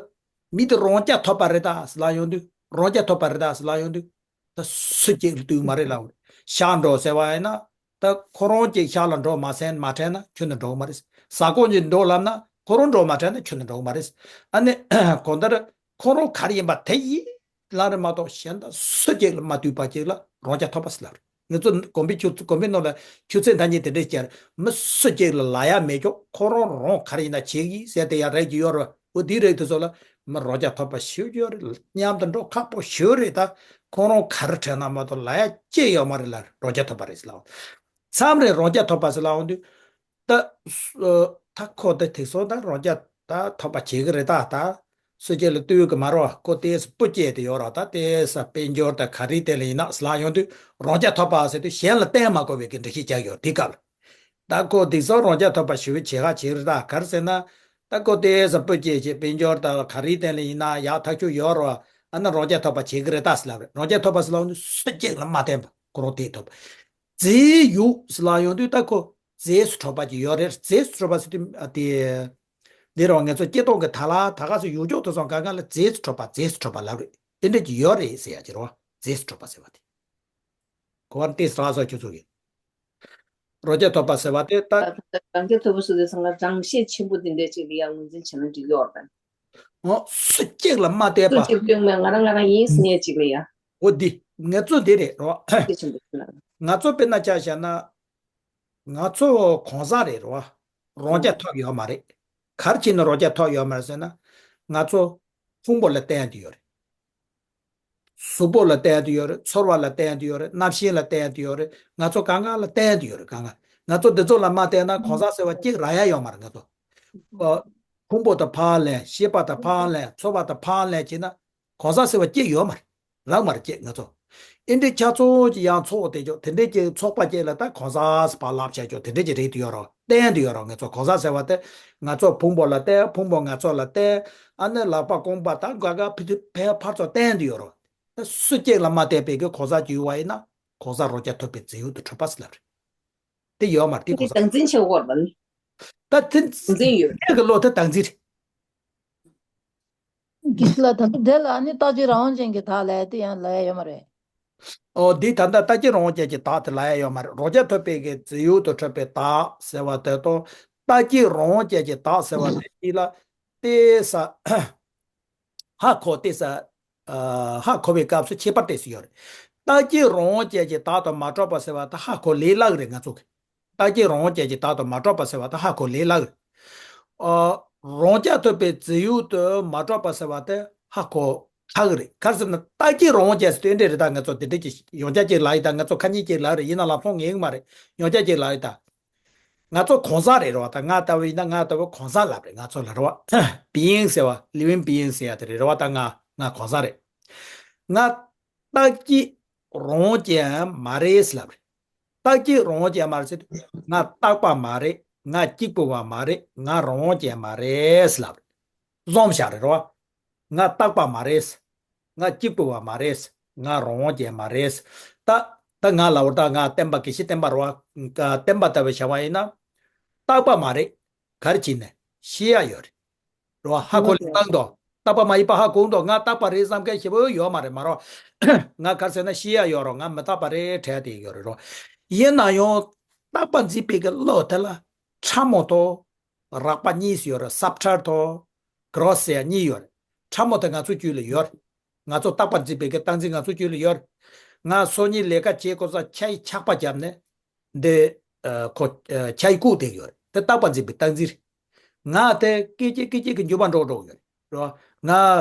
མི་དེ་རང་རྐྱ་ཐོབ་པ་རེད་ད་ཟེར་ལབ་ཡོང་དུས། རང་རྐྱ་ཐོབ་པ་རེད་ད་ཟེར་ལབ་ཡོང་དུས། ད་སུ་གཅིག་ལ་ལྟོས་མ་རེད་ལབ། ཤག་འགྲོ་ཟེར་བ་ཡིན་ན། ད་ཁོ་རང་གཅིག་ཤག་ལ་འགྲོ་མ་སེམས་མ་དྲན་ན་ཁྱོན་ནས་འགྲོ་གི་མ་རེད། ཟ་ཁང་གཅིག་འགྲོ་ལབ་ན་ཁོ་རང་འགྲོ་མ་དྲན་ན་ཁྱོན་ནས་འགྲོ་གི་མ་རེད། ཨ་ནི། གང་ལྟར་ཁོ་རང་ག་རེ་ཡིན་པ་དེ་ཡིན་ལབ་རེད་མ་གཏོགས། གཞན་དག་སུ་གཅིག་ལ་མ་ལྟོས་པ་གཅིག་ལ་རང་རྐྱ་ཐོབ་པ་ཟེར་ལབ་རེད། ང་ཚོ་དགོན་པའི་ཆོས། དགོན་པའི་ནང་ལ་ཆོས་ཚན་ཐ་སྙད་དེ་འདྲས་བྱས་རེད། མི་སུ་གཅིག་ལ་ལབ་ཡ་མེད་ཀྱོག་ཁོ་རང་རང་ག་རེ་ཡིན་ན་བྱེད་ཀྱི་ཟེར་དེ་ཡ་རེད་ཀྱི་ཡོད་རེད། འོ་དེའི་རིགས་དེ་ཚོ་ལ་མི་རང་རྐྱ་ཐོབ་པ་ཞེ་པོ་ཡོད་རེད། མཉམ་དུ་འགྲོ་ཁག་པོ་ཞེ་པོ་རེད། ད་ཁོ་རང་ག་རེ་དྲན་ན་མ་གཏོགས་ལབ་ཡ་ཅི་ཡོད་མ་རེད་ལ། རང་རྐྱ་ཐོབ་པ་རེད་ཟེར་ལབ། མཚམས་རེ་རང་རྐྱ་ཐོབ་པ་ཟེར་ལབ་འོང་དུས། ད། ཨ། ད་ཁོ་ད་དེ་ཚོ་ད་རང་རྐྱ་ད་ཐོབ་པ་བྱེད་ཀྱི་རེད་ད། ད་སུ་གཅིག་ལ་ལྟོས་ཀྱི་མ་རེད་བ། ཁོ་ཏོག་ཙམ་སྤུ་སྐྱེས་དེ་ཡོད་རེད། ད་ཏོག་ཙམ་དཔལ་འབྱོར་དང་ག་རེའི་ཐད་ལ་ཡིན་ན་ཟེར་ལབ་ཡོང་དུས་རང་རྐྱ་ཐོབ་པ་ཟེར་དུས་གཞན་ལ་བརྟེན་མ་དགོས་པའི་གི་འགྲེལ་བཤད་རྒྱག་ཡོད་དེ་སྐབས་ལ། ད་ཁོ་དེ་ཚོ་རང་རྐྱ་ཐོབ་པ་ཞེ་པོ་བྱེད་ཁག་བྱེད་ཀྱི་རེད་ད། ག་རེ་ཟེར་ན། ད་ཁོ་ཏོག་ཙམ་སྤུ་སྐྱེས་བྱས་དཔལ་འབྱོར་དང་ག་རེའི་ཐད་ལ་ཡིན་ན་ཡག་ཐག་ཆོད་ཡོད་རེད་བ། ཨ་ན་རང་རྐྱ་ཐོབ་པ་བྱེད་ཀྱི་རེད་ད་ཟེར་ལབ་རེད། རང་རྐྱ་ཐོབ་པ་ཟེར་ལབ་ཡོང་དུས་སུ་གཅིག་ལ་མ་བརྟེན་པ་ཁོ་རང་དེ་ཐོབ། རྫས་ཡོད་ཟེར་ལབ་ཡོང་དུས་ད་ཁོ་རྫས་སུ་གྲུབ་པ་ཅིག་ཡོད་རེད། རྫས་སུ་གྲུབ་པ་ཟེར་དུས་ཨ་དེ། འདི་རང་ང་ཚོ་སྤྱིར་བཏང་གི་ད་ལ་ད་ག་སེ་ཡུལ་ཕྱོགས་དེ་ཚོ་གང་ག་ལ་རྫས་སུ་གྲུབ་པ་རྫས་སུ་གྲུབ་པ་ལབ་རེད། དེ་འདྲ་ཅིག་ཡོད་རེད་ཟེར་ཡ་ཅིག་རེད་བ། རྫས་སུ་གྲུབ་པ་ཟེར་བ་དེ། གོ་བ་ཏོག་ཙམ་རག་སོང་ཁྱོད་ཚོ་གི། རང་རྐྱ་ཐོབ་པ་ཟེར་བ་དེ་ད། རང་རྐྱ་ཐོབ་པ་ཟེར་དུས་ཙང་ལ་རང་བཞིན་ཆེན་པོ་དེ་འདྲ་ཅིག་ལ་ཡང་ངོས་འཛིན་བྱས་ན་འགྲིག་གི་ཡོད་རེད། འོ། སུ་གཅིག་ལ་མ་བལྟས་པ། སུ་གཅིག་སྟོང་མེད་ང་རང་ང་རང་ཡིན་ཟེར་མཁན་ཅིག་ལ་ཡ། འོ་འདི། ང་ཚོ་འདི་རེད་རོ། དེ་བཞིན་དུ་ལ། ང་ཚོ་དཔེར་ན་ཆ་བཞག་ན། ང་ཚོ་གང་ཟག་རེད་རོ། རང་རྐྱ་ཐོབ་ཡོད་མ་རེད། ག་རེ་བྱས་ནས་རང་རྐྱ་ཐོབ་ཡོད་མ་རེད་ཟེར་ན། ང་ཚོ་ཕུང་པོ་ལ་བརྟེན་ཏེ་ཡོད་རེད། གཟུགས་པོ་ལ་བརྟེན་ཏེ་ཡོད་རེད། ཚོར་བ་ལ་བརྟེན་ཏེ་ཡོད་རེད། རྣམ་ཤེས་ལ་བརྟེན་ཏེ་ཡོད་རེད། ང་ཚོ་གང་ག་ལ་བརྟེན་ཏེ་ཡོད་རེད། གང་ག་ང་ཚོ་འདི་ཚོ་ལ་མ་བལྟས་ན་གང་ཟག་ཟེར་བ་གཅིག་རག་ཡ་ཡོད་མ་རེད་ང་ཚོ། ཨ། ཕུང་པོ་དང་ཕར་ལེན། ཤེས་པ་དང་ཕར་ལེན། ཚོར་བ་དང་ཕར་ལེན་བྱས་ན་གང་ཟག་ཟེར་བ་གཅིག་ཡོད་མ་རེད། རག་མ་རེད་གཅིག་ང་ཚོ། ཨེ་འདྲའི་ཆ་ཚང་གཅིག་ཡང་ཚོགས་བསྡད་ཆོག་དེ་འདྲའི་གཅིག་ཚོགས་པ་གཅིག་ལ་ད་གང་ཟག་ཟེར་བ་ལབ་བྱས་ཆོག་དེ་འདྲའི་གཅིག་རེད་དུ་ཡོད་རེད། བརྟེན་དུ་ཡོད་རེད། ང་ཚོ་གང་ཟག་ཟེར་བ་དེ་ང་ཚོ་ཕུང་པོ་ལ་བརྟེན། ཕུང་པོ་ང་ཚོ་ལ་བརྟེན། ཨ་ནི་ལག་པ་རྐང་པ་དང་ག་ག་ཕི་ཕི་ཕར་ཚུར་བརྟེན་དུ་ཡོད་རེད། ད་སུ་གཅིག་ལ་མ་བརྟེན་པའི་གི་གང་ཟག་ཅིག་ཡོད་པ་ཡིན་ན་གང་ཟག་རང་རྐྱ་ཐོབ་པའི་རྫས་ཡོད་དུ་གྲུབ་པ་ཟེར་ལབ་རེད། དེ་ཡོད་མ་རེད་དེ་གང་ཟག་བདག་འཛིན་བྱེད་དགོས་རེད་པ་ནི། ད་དེ་བདག་འཛིན་ཡོད་རེད། ཁྱེད་ཀྱི་བློ་དེ་བདག་འཛིན་རེད། གི་ལ་ད་ལྟ་དེ་ལ་ནི་རྟག་གཅིག་རང་དབང་ཅན་གྱི་བདག་ལབ་དེ་ཡང་ལབ་ཡ་ཡོད་མ་རེད། ཨོ་འདི་ད་ལྟ་རྟག་གཅིག་རང་དབང་ཅན་གྱི་བདག་དེ་ལབ་ཡ་ཡོད་མ་རེད། རང་རྐྱ་ཐོབ་པའི་གི་རྫས་ཡོད་དུ་གྲུབ་པའི་བདག་ཟེར་བ་དེ་དང་རྟག་གཅིག་རང་དབང་ཅན་གྱི་བདག་ཟེར་བ་དེ་གཉིས་ལ་ཏོག་ཙམ་ཧ་གོ་ཏོག་ཙམ་ཨ་ཧ་གོ་བའི་སྐབས་སུ་ཁྱད་པར་ཏོག་ཙམ་ཡོད་རེད། རྟག་གཅིག་རང་དབང་ཅན་གྱི་བདག་དང་མ་གྲུབ་པ་ཟེར་བ་དེ་ཧ་གོ་ལས་སླ་གི་རེད་ང་ཚོ་གི། རྟག་གཅིག་རང་དབང་ཅན་གྱི་བདག་ཏུ་མ་གྲུབ་པ་ཟེར་བ་དེ་ཧ་གོ་ལས་སླ་གི་རེད། ཨ། རང་རྐྱ་ཐོབ་པའི་རྫས་ཡོད་དུ་མ་གྲུབ་པ་ཟེར་བ་དེ་ཧ་གོ་ཁག་གི་རེད། ག་རེ་ཟེར་ན་རྟག་གཅིག་རང་དབང་ཅན་ཟེར་དུས་འདི་རེད། ད་ང་ཚོ་འདི་འདྲ་གི་ཡང་བསྐྱར་གཅིག་ལབ་ཡི་ད། ང་ཚོ་ཁ་ཉིན་གཅིག་ལབ་རེད། ཡིན་ན་ལབ་ཁོམ་ཡོད་མ་རེད། ཡང་བསྐྱར་གཅིག་ལབ་ཡི་ད། ང་ཚོ་གང་ཟག་རེད་རེད་བ། ད་ང་ལྟ་བུ་ཡིན་ན་ང་ལྟ་བུ་གང་ཟག་ལབ་རེད། ང་ཚོ་ལ་རེད་བ། བི་ཡིང་ཟེར་བ། ལི་ཝིང་བི་ཡིང་ཟེར་ཡ་དེ་རེད་རེད་བ། ད་ང་ང་གང་ཟག་རེད། ང་རྟག་གཅིག་རང་དབང་ཅན་མ་རེད་ལབ་རེད། རྟག་གཅིག་རང་དབང་ཅན་མ་རེད་ཟེར་དུས་ང་རྟག་པ་མ་རེད། ང་གཅིག་པུ་བ་མ་རེད། ང་རང་དབང་ཅན་མ་རེད་ལབ་རེད། རྫོགས་བཞག་རེད་རེད་བ། ང་རྟག་པ་མ་རེད། ང་གཅིག་པུ་བ་མ་རེད། ང་རང་དབང་ཅན་མ་རེད། ད་ད་ང་ལབ་པ་ད་ང་བསྟན་པ་དགེ་བཤེས་བསྟན་པ་རེད་བ། བསྟན་པ་ལྟ་བུ་བྱ་བ་ཡིན་ན། རྟག་པ་མ་རེད། ག་རེ་བྱས་ནས་ཤེས་ཡ་ཡོད་རེད། རེད་བ། ཧ་གོ་ལས་བཏང་དོ། རྟག་པ་མ་ཡིན་པ་ཧ་གོ་འདུག་ང་རྟག་པ་རེད་བསམ་མཁན་ཞེ་པོ་ཡོད་མ་རེད་མ་རེད་བ། ང་ག་རེ་ཟེར་ན་ཤེས་ཡ་ཡོད་རེད། ང་མི་རྟག་པ་རེད་དྲན་དེ་ཡོད་རེད་རོ། ཡིན་ན་ཡང་རྟག་པ་འཛིན་པའི་གི་བློ་དེ་ལ་ཕྲ་མོ་དང་རགས་པ་གཉིས་ཡོད་རེད། སབ་ཊལ་དང་གྷོ་སི་ཟེར་གཉིས་ཡོད་རེད། ཕྲ་མོ་དེ་ང་ཚོ་རྒྱུད་ལ་ཡོད་རེད། ང་ཚོ་རྟག་པར་འཛིན་པའི་གི་སྟངས་འཛིན་ང་ཚོ་རྒྱུད་ལ་ཡོད་རེད། ང་སང་ཉིན་ལས་ཀ་བྱེད་དགོས་ས་ཆ་ཡི་ཆག་པ་བརྒྱབ་ནས་འདི་ཁོ་ཆ་ཡི་བཀུག་བསྡད་ཡོད་རེད། དེ་རྟག་པར་འཛིན་པའི་སྟངས་འཛིན་རེད། ང་དེ་སྐད་ཅིག་སྐད་ཅིག་གི་འགྱུར་བ་འགྲོ་འགྲོ་ཡོད་རེད། རོ། ང་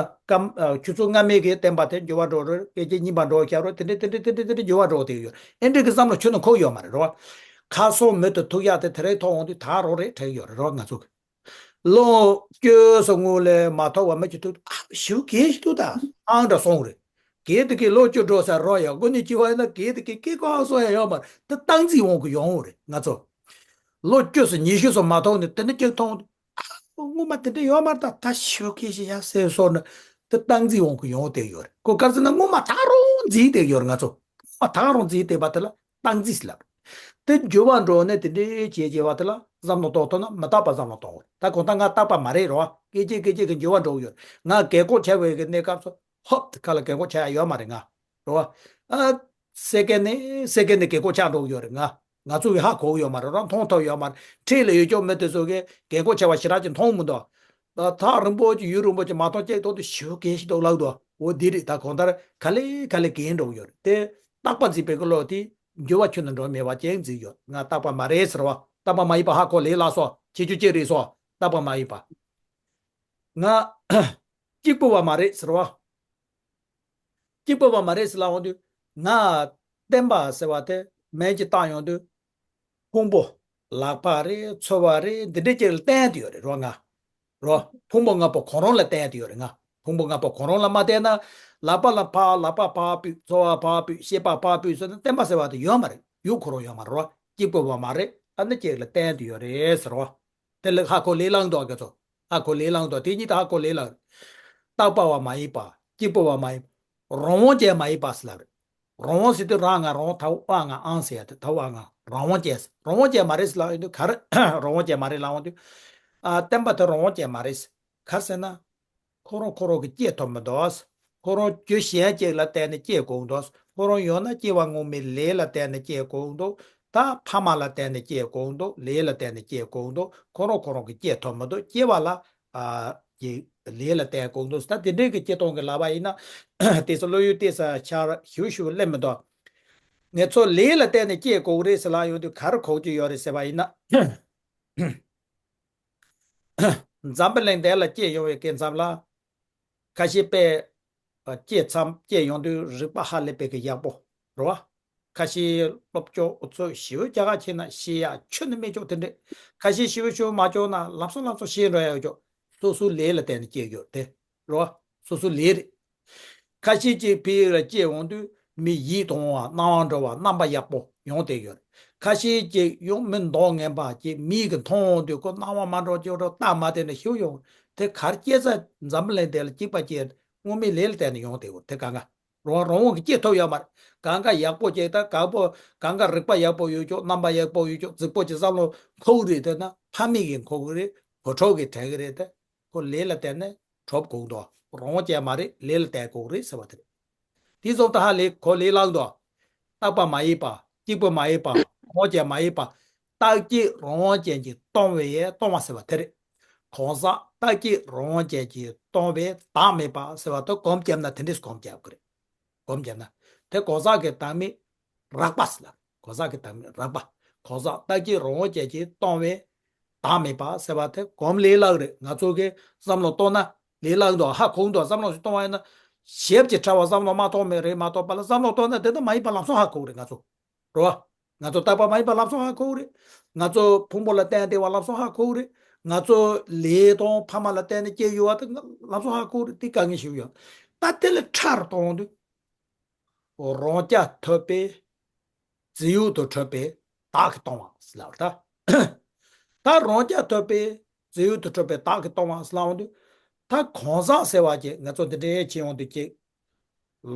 སྐམ་ཆུ་ཚོད་སྔ་མའི་གི་བསྟན་པ་དེ་འགྱུར་བ་འགྲོ་རེད། སྐད་ཅིག་རྙིང་པ་འགྲོ་ཤར་རོ། དེ་འདྲ་དེ་འདྲ་དེ་འདྲ་དེ་འདྲ་འགྱུར་བ་འགྲོ་དེ་ཡོད། ཨེ་འདྲ་གི་བསམ་བློ་ཁྱོན་ནས་འཁོར་ཡོད་མ་རེད་རོ། ཁ་སང་མུ་མཐུད་ཐུག་ཡག་དེ་དེ་རིང་ཐོག་འོང་དུས་ད་རོགས་རེད་དྲན་ཡོད་རེད་རོ། ང་ཚོ་གི་ལོ་བཅུ་སོ་སྔོན་ལས་མ་ཐོག་བ་མི་གཅིག་ཐུག་ཨ་ཞིའུ་གེ་ཞིག་འདུག་ད་ཨང་འདྲ་སོང་རེད། གེ་དེ་གི་ལོ་བཅུ་འགྲོ་ས་རོ་ཡ། དགོ་ནི་གཅིག་བ་ཡིན་ན་གེ་དེ་གི་སྐད་ཀ་སོ་ཡ་ཡོད་མ་རེད། དེ་སྟངས་འཛིན་འོང་གི་ཡོང་རེད། ང་ཚོ་ལོ་བཅུ་སོ་ཉི་ཤུ་སོ་མ་ཐོག་ནས་དེ་ནི་གཅིག་མཐོང་དུས་ཨ་སྔོན་མ་དེ་འདྲ་ཡོད་མ་རེད། ད་ད་ཞིའུ་གེ་ཞིག་ཡ་ཟེར་སོང་ནས་དེ་སྟངས་འཛིན་འོང་གི་ཡོང་དེ་ཡོད་རེད། ཁོ་ག་རེ་ཟེར་ན་སྔོན་མ་ད་རུང་འཛིན་དེ་ཡོད་རེད། ང་ཚོ་སྔོན་མ་ད་རུང་འཛིན་དེ་བ་དེ་ལ་སྟངས་འཛིན་ལབ། དེ་འགྱུར་བ་འགྲོ་ནས་དེ་འདྲའི་བྱས་བྱས་པ་དེ་ལ་བསམ་བློ་གཏོང་ཐུབ་ན་མི་རྟག་པ་བསམ་བློ་གཏོང་དགོས། ད་གང་ལྟར་ང་རྟག་པ་མ་རེད་རོ། སྐད་ཅིག་སྐད་ཅིག་གི་འགྱུར་བ་འགྲོ་གི་ཡོད། ང་རྒས་འཁོགས་ཆགས་པའི་གི་གནས་སྐབས་སུ་ཧོབ་དེ་ཁ་ལ་རྒས་འཁོགས་ཆགས་ཡ་ཡོད་མ་རེད་ང་། རོ། ཨ། སེ་ཀེན་ནས་སེ་ཀེན་ནས་རྒས་འཁོགས་ཆགས་འགྲོ་གི་ཡོད་རེད་ང་། ང་ཚོ་གི་ཧ་གོ་གི་ཡོད་མ་རེད་རོ། མཐོང་ཐུབ་ཡོད་མ་རེད། འཁྲིས་ལ་ཡོད་ཀྱོག་མི་དེ་ཚོ་གི་རྒས་འཁོགས་ཆགས་པ་ཞེ་དྲག་ཅིག་མཐོང་མི་འདུག་ད་ཐག་རིང་པོ་ཅིག་ཡུན་རིང་པོ་ཅིག་མ་མཐོང་ཅིག་མཐོང་དུས་ཞིའུ་གེ་ཞིག་འདུག་ལབ་འདུག་འོ་འདི་རེད། ད་གང་ལྟར་ག་ལེ་ག་ལེ་རྒས་འགྲོ་གི་ཡོད་རེད། དེ་རྟག་པ་འཛིན་པའི་གི་བློ་དེ་འགྱུར་བ་ཁྱོན་ནས་འགྲོ་མེད་པ་ཅན་འཛིན་ཡོད། ང་རྟག་པ་མ་རེད་ཟེར་བ། རྟག་པ་མ་ཡིན་པ་ཧ་གོ་ལེ་ལགས་སོ། ཁྱེད་ཆོ་ཅི་རེད་སོ། རྟག་པ་མ་ཡིན་པ། ང་གཅིག་པུ་བ་མ་རེད་ཟེར་བ། གཅིག་པུ་བ་མ་རེད་ཟེར་ལབ་འོང་དུས་ང་བསྟན་པ་ཟེར་བ་དེ་མིང་ཅིག་བཏགས་ཡོང་དུས་ཕུང་པོ་ལག་པ་རེད། ཚོར་བ་རེད། འདི་འདྲའི་ཅིག་ལ་བརྟེན་དུ་ཡོད་རེད་རོ། ང་རོ། ཕུང་པོ་ལྔ་པོ་གང་རུང་ལ་བརྟེན་དུ་ཡོད་རེད། ང་ཕུང་པོ་ལྔ་པོ་གང་རུང་ལ་མ་བརྟེན་ན་ལག་པ་ལ་ཕར་ལག་པ་ཕར་ཕུད། ཚོར་བ་ཕར་ཕུད། ཤེས་པ་ཕར་ཕུད་ཟེར་ན་བསྟན་པ་ཟེར་བ་དེ་ཡོད་མ་རེད། ཡུལ་ཁོ་རང་ཡོད་མ་རེད་རོ། གཅིག་པུ་བ་མ་རེད། ཨ་ནི་ཅིག་ལ་བརྟེན་དུ་ཡོད་རེད་ཟེར་རོ། དེ་ལ་ཧ་གོ་ལེ་ལང་དོ་ག་ཚོ། ཧ་གོ་ལེ་ལང་དོ། དེ་གཉིས་ད་ཧ་གོ་ལེ་ལང་། རྟག་པ་བ་མ་ཡིན་པ། གཅིག་པུ་བ་མ་ཡིན་པ། རང་དབང་ཅན་མ་ཡིན་པ་ཟེར་ལབ་རེད། རང་དབང་ཟེར་དུས་ར་ང་རང་། ད་འོ་ང་ཨང་ཟེར་ཡ་དེ། ད་འོ་ང་རང་དབང་ཅན་ཟེར། རང་དབང་ཅན་མ་རེད་ཟེར་ལབ་ཡོང་དུས་ག་རེ་རང་དབང་ཅན་མ་རེད་ལབ་ཡོང་དུས། ཨ་བསྟན་པ་དེ་རང་དབང་ཅན་མ་རེད་ཟེར། ག་རེ་ཟེར་ན། ཁོ་རང་ཁོ་རང་གིས་སྐྱེ་ཐུབ་མི་འདུག་ཁོ་རང་རྒྱུ་གཞན་ཅིག་ལ་བརྟེན་ནས་སྐྱེ་དགོས་འདུག་ཁོ་རང་ཡོད་ན་སྐྱེ་བ་སྔོན་མའི་ལས་ལ་བརྟེན་ནས་སྐྱེ་དགོས་འདུག་ད་ཕ་མ་ལ་བརྟེན་ནས་སྐྱེ་དགོས་འདུག་ལས་ལ་བརྟེན་ནས་སྐྱེ་དགོས་འདུག་ཁོ་རང་ཁོ་རང་གིས་སྐྱེ་ཐུབ་མི་འདུག་སྐྱེ་བ་ལ་ཨ་ཀྱི་ལས་ལ་བརྟེན་དགོས་འདུག་ད་དེ་འདྲའི་གི་སྐྱེ་སྟངས་ཀྱི་ལབ་པ་ཡིན་ན། དེ་ཚོ་བློ་ཡུལ་ཏོག་ཙམ་ཆར་ཞུ་ཞུ་སླེབས་མི་འདུག་ངེད་ཚོ་ལས་ལ་བརྟེན་ནས་སྐྱེ་དགོས་རེད་ཟེར་ལབ་ཡོང་དུས་ག་རེ་གོ་རྒྱུ་ཡོད་རེད་ཟེར་བ་ཡིན་ན། འཛམ་བུ་གླིང་འདི་ལ་སྐྱེས་ཡོང་བའི་སྐབས་མཚམས་ལ། ཁ་ཤས་དཔེ་སྐྱེས་མཚམས་སྐྱེས་ཡོང་དུས་རིག་པ་ཧ་ལས་པའི་གི་ཡག་པོ་རེད་བ། ཁ་ཤས་སློབ་སྦྱོང་འུ་ཚོ་ཞེ་པོ་རྒྱ་གར་ཕྱིན་ན་ཤེས་ཡག་ཁྱོན་ནས་མེད་ཅོག་དེ་འདྲས། ཁ་ཤས་ཞེ་པོ་ཞེ་པོ་མ་སྦྱོང་ན་ལམ་སང་ལམ་སང་ཤེས་འགྲོ་ཡག་ཡོད་ཅོག་སོ་སོའི་ལས་ལ་བརྟེན་ནས་སྐྱེས་ཡོད་དེ་རེད་བ། སོ་སོའི་ལས་རེད། ཁ་ཤས་ཅིག་ཕ་གི་ལ་སྐྱེས་འོང་དུས་མི་ཡིད་དུ་འོང་བ་སྣང་བ་འགྲོ་བ་རྣམ་པ་ཡག་པོ་ཡོང་བསྡད་ཡོད་རེད། ཁ་ཤས་ཅིག་ཡང་མི་མདོག་ངན་པ་ཅིག་མིག་གིས་མཐོང་འོང་དུས་ཁོ་སྣང་བ་མ་འགྲོ་ཅིག་འགྲོ་སྟབས་མ་བདེ་ནས་ཤི་ཡོང་། དེ་ག་རེ་སྐྱེས་ས་འཛམ་བུ་གླིང་འདི་ལ་གཅིག་པ་སྐྱེས་སྔོན་མའི་ལས་ལ་བརྟེན་ནས་ཡོང་བསྡད་ཡོད་རེད། དེ་གང་ག་རང་རང་དབང་གིས་སྐྱེ་ཐུབ་ཡོད་མ་རེད། གང་ག་ཡག་པོ་ཅིག་ད་གང་པོ་གང་ག་རིག་པ་ཡག་པོ་ཡོད་ཅོག་རྣམ་པ་ཡག་པོ་ཡོད་ཅོག་རྫིག་པོ་ཅིག་བསམ་བློ་འཁོར་གི་རེད། དེ་ན་ཕ་མེས་ཀྱིས་འཁོར་གི་རེད། བུ་ཕྲུག་གིས་དྲན་གི་རེད་དེ། ཁོ་ལས་ལ་བརྟེན་ནས་གྲུབ་དགོས་འདུག་རང་དབང་ཅན་མ་རེད། ལས་ལ་བརྟེན་དགོས་རེད་ཟེར་བ་དེ་རེད། དེ་ཙམ་དུ་ཧ་ལས་ཁོ་ལས་ལངས་འདུག་རྟག་པ་མ་ཡིན་པ། གཅིག་པུ་མ་ཡིན་པ། རང་དབང་ཅན་མ་ཡིན་པ། རྟག་གཅིག་རང་དབང་ཅན་གྱིས་སྟོང་བའི་སྟོང་བ་ཟེར་བ་དེ་རེད། གང་ཟག་རྟག་གཅིག་རང་དབང་ཅན་གྱིས་སྟོང་བའི་བདག་མེད་པ་ཟེར་བ་དེ་སྒོམ་བརྒྱབ་ན་དེ་འདྲས་སྒོམ་བརྒྱབ་དགོས་རེད། སྒོམ་བརྒྱབ་ན། དེ་གང་ཟག་གི་བདག་མེད་རགས་པ་ཟེར་ལ། གང་ཟག་གི་བདག་མེད་རགས་པ། གང་ཟག་རྟག་གཅིག་རང་དབང་ཅན་གྱིས་སྟོང་བའི་བདག་མེད་པ་ཟེར་བ་དེ་སྒོམ་ལས་སླ་རེད། ང་ཚོ་གིས་བསམ་བློ་གཏོང་ན་ལས་སླ་འདུག་ཧ་གོ་འདུག་བསམ་བློ་ཞིག་གཏོང་བ་ཡིན་ན། ཞིབ་ཅིང་ཕྲ་བ་བསམ་བློ་མ་གཏོང་མེད་རེད། མ་གཏོགས་པ་ལ་བསམ་བློ་གཏོང་ན་དེ་ལྟ་མ་ཡིན་པ་ལམ་སང་ཧ་གོ་རེད་ང་ཚོ། རེད་བ། ང་ཚོ་རྟག་པ་མ་ཡིན་པ་ལམ་སང་ཧ་གོ་གི་རེད། ང་ཚོ་ཕུང་པོ་ལ་བརྟེན་བསྡད་པ་ལམ་སང་ཧ་གོ་གི་རེད། ང་ཚོ་ལས་དང་ཕ་མ་ལ་བརྟེན་ནས་སྐྱེས་ཡོད་པ་དེ་ལམ་སང་ཧ་གོ་གི་རེད། དེ་དཀའ་ངལ་ཞིག་ཡོད། ད་དེ་ལས་ཕྲ་རུ་གཏོང་དུས། རང་རྐྱ་ཐུབ་པས་བརྫུས་ཡུལ་དུ་གྲུབ་པའི་བདག་གིས་སྟོང་བ་ཟེར་ལབ་པ་རེད་ད། ད་རང་རྐྱ་ཐུབ་པས་བརྫུས་ཡུལ་དུ་གྲུབ་པའི་བདག་གིས་སྟོང་བ་ཟེར་ལབ་ཡོང་དུས། ད་གང་ཟག་ཟེར་བ་ཅིག་ང་ཚོ་འདི་འདྲའི་ཕྱི་ཡོང་དུས་ཅིག་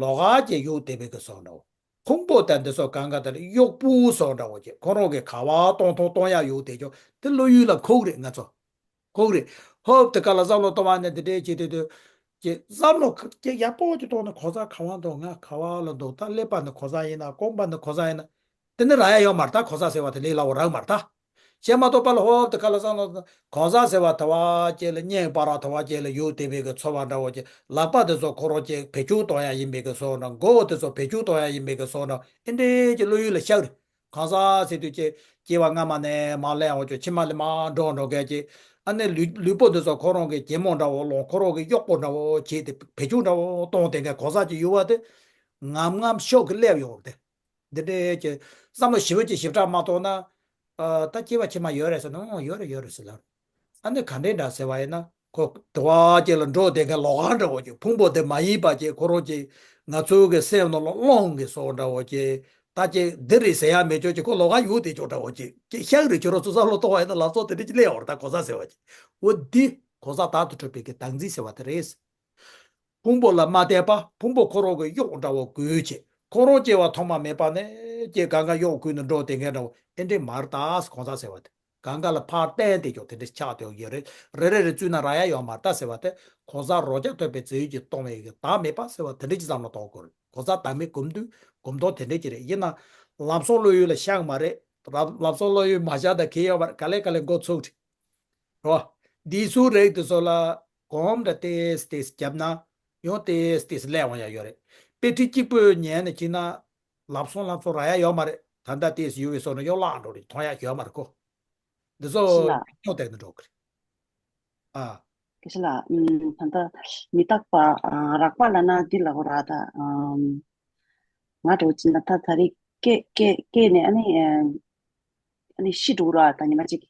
ལོགས་ཀ་ཅིག་གཡུག་བསྡད་པའི་གི་བཟོ་འདྲ་བོ། ཕུང་པོ་དང་འདི་ཚོ་གང་ག་དེ་ལ་གཡོག་པོ་བཟོ་འདྲ་བོ་ཅིག་ཁོ་རང་གི་ག་བ་གཏོང་ཐོང་གཏོང་ཡག་གཡུག་བསྡད་ཀྱང་དེ་བློ་ཡུལ་ལ་འཁོར་གི་རེད་ང་ཚོ། ཁོག་རེད། ཧོབ་དེ་ག་ལ་བསམ་བློ་གཏོང་བ་ནི་འདི་འདྲའི་བྱེད་དུས་དུས། ཀྱི་བསམ་བློ་ཁ་ཀྱི་ཡག་པོ་ཅིག་གཏོང་ན་གང་ཟག་ག་བ་འདུག་ང་ག་བ་ལ་འདུག་ད་ཀླད་པ་ནི་གང་ཟག་ཡིན་ན་རྐང་པ་ནི་གང་ཟག་ཡིན་ན། དེ་ནི་རག་ཡ་ཡོད་མ་རེད་ད། གང་ཟག་ཟེར་བ་དེ་ལས་སླ་བོ་རག་མ་རེད་ད། བྱས་མ་གཏོགས་པ་ལ་ཧོབ་དེ་ག་ལ་བསམ་བློ་གཏོང་། གང་ཟག་ཟེར་བ་དེ་བ་ཅིག་ལ་བརྙན་པ་ར་དེ་བ་ཅིག་ལ་གཡུག་བསྡད་པའི་གི་ཚོར་བ་འདྲ་བོ་ཅིག་ལག་པ་དེ་ཚོ་ཁོ་རང་ཅིག་བེད་སྤྱོད་གཏོང་ཡ་ཡིན་པའི་གི་བཟོ་འདྲ། མགོ་བོ་དེ་ཚོ་བེད་སྤྱོད་གཏོང་ཡ་ཡིན་པའི་གི་བཟོ་འདྲ། ཨེ་འདྲའི་ཅིག་བློ་ཡུལ་ལ་ཤར་རེད། གང་ཟག་ཟེར་དུས་ཀྱི་སྐྱེ་བ་སྔ་མ་ནས་མར་སླེབས་ཡོང་ཆོག་ཕྱི་མ་ལ་མར་འགྲོ་འགྲོ་མཁན་གྱི། ཨ་ནི་ལུས་ལུས་པོ་འདི་ཚོ་ཁོ་རང་གི་གྱེན་མོ་འདྲ་བོ་ལོང་། ཁོ་རང་གི་གཡོག་པོ་འདྲ་བོ་བྱས་ཏེ་བེད་སྤྱོད་འདྲ་བོ་གཏོང་བསྡད་མཁན་གང་ཟག་ཅིག་ཡོད་པ་དེ། ངམ་ངམ་ཤུགས་ཀྱིས་སླེབས་ཡོང་བ་དེ། འདི་འདྲའི་ཀྱི་བསམ་བློ་ཞིབ་པོ་ཅིག་ཞིབ་ཕྲ་མ་གཏོང་ན། ཨ། ད་སྐྱེ་བ་ཕྱི་མ་ཡོད་རེད་ཟེར་ན། ཨོ་ཡོད་རེད་ཡོད་རེད་ཟེར་ལབ། ཨ་ནི་ག་འདྲས་འདྲ་ཟེར་བ་ཡིན་ན། ཁོ་དེ་བ་ཅིག་ལ་འགྲོ་བསྡད་མཁན་ལོགས་ཀ་འདྲ་བོ་ཅིག་ཕུང་པོ་དེ་མ་ཡིན་པ་ཅིག་ཁོ་རང་ཅིག་ང་ཚོའི་གི་སེམས་ནང་ལ་རླུང་གི་སོགས་འདྲ་བོ་ཅིག་ད་ཅིག་འདི་རེད་ཟེར་ཡ་མེད་ཅོག་ཅིག་ཁོ་ལོགས་ཀ་ཡུག་བསྡད་ཅོག་འདྲ་བོ་ཅིག་ཅིག་ཤག་རེད། ཁྱོད་རང་ཚོ་བསམ་བློ་གཏོང་བ་ཡིན་ན་ལག་ཚོགས་དེ་འདྲ་ཅིག་སླེབས་ཡོང་རེད། ད་གང་ཟག་ཟེར་བ་ཅིག་འོ་འདི་གང་ཟག་བདག་ཏུ་གྲུབ་པའི་གི་བདག་འཛིན་ཟེར་བ་དེ་རེད། ཕུང་པོ་ལ་མ་བརྟེན་པ། ཕུང་པོ་ཁོ་རང་གི་གཡོག་འདྲ་བོ་བགོས་བྱས། ཁོ་རང་སྐྱེ་བ་ཐོག་མ་མེད་པ་ནས་ཀྱི་གང་ག་གཡོག་བགོས་ནས་འགྲོ་བསྡད་མཁན་འདྲ་བོ་ཨེ་འདྲས་མ་རེད་ད། གང་ཟག་ཟེར་བ་དེ། གང་ག་ལ་ཕར་བརྟེན་ཏེ་ཀྱང་དེ་འདྲ་ཆགས་བསྡད་ཡོད་རེད། རེ་རེ་རེ་བཙུད་ན་རག་ཡ་ཡོད་མ་རེད་ད་ཟེར་བ་དེ། གང་ཟག་རང་རྐྱ་ཐུབ་པའི་བརྫུས་ཡུལ་གྱིས་སྟོང་བའི་གི་བདག་མེད་པ་ཟེར་བ་དེ་འདྲ་ཅིག་བསམ་བློ་གཏོང་དགོས་རེད། གང་ཟག་བདག་མེད་སྒོམ་དུས་སྒོམ་སྟངས་དེ་འདྲ་ཅིག་རེད། ཡིན་ན་ལམ་སང་བློ་ཡུལ་ལ་ཤར་གི་མ་རེད། ལམ་ལམ་སང་བློ་ཡུལ་མ་ཤར་ད་གལ་ཡོད་མ་རེད། ག་ལེ་ག་ལེ་འགོ་ཚུགས་རེད། རོ། འདི་ཚོའི་རིགས་དེ་ཚོ་ལ་གོམས་འདྲ་ཏེས་ཏེས་བརྒྱབ་ན་ཡང་ཏེས་ཏེས་སླེབས་འོང་ཡ་ཡོད་རེད། དཔེ་ཁྲིད་གཅིག་པོས་ཉན་ནས་ཕྱིན་ན་ལམ་སང་ལམ་སང་རག་ཡ་ཡོད་མ་རེད། ད་ལྟ་ཏེས་ཡོད་པའི་བཟོ་ན་ཡང་བརླག་འགྲོ་རེད། མཐོང་ཡ་ཡོད་མ་རེད་ཁོ། འདི་ཚོ་ཤི་ལ། སྐྱོ་བསྡད་ནས་འགྲོ་གི་རེད། ཨ། སྐད་ཆ་ལ། ཨམ། ད་ལྟ་མི་རྟག་པ། ཨ། རགས་པ་ལབ་ན་འདི་ལབ་དགོས་རེད་ད། ཨམ། ང་འདྲ་བོ་ཅིག་ན་ད་ད་རེས་སྐྱེས་སྐྱེས་སྐྱེས་ནས་ཨ་ནི། ཨ་ནི་ཤི་འགྲོ་ར་ད་ཉི་མ་གཅིག་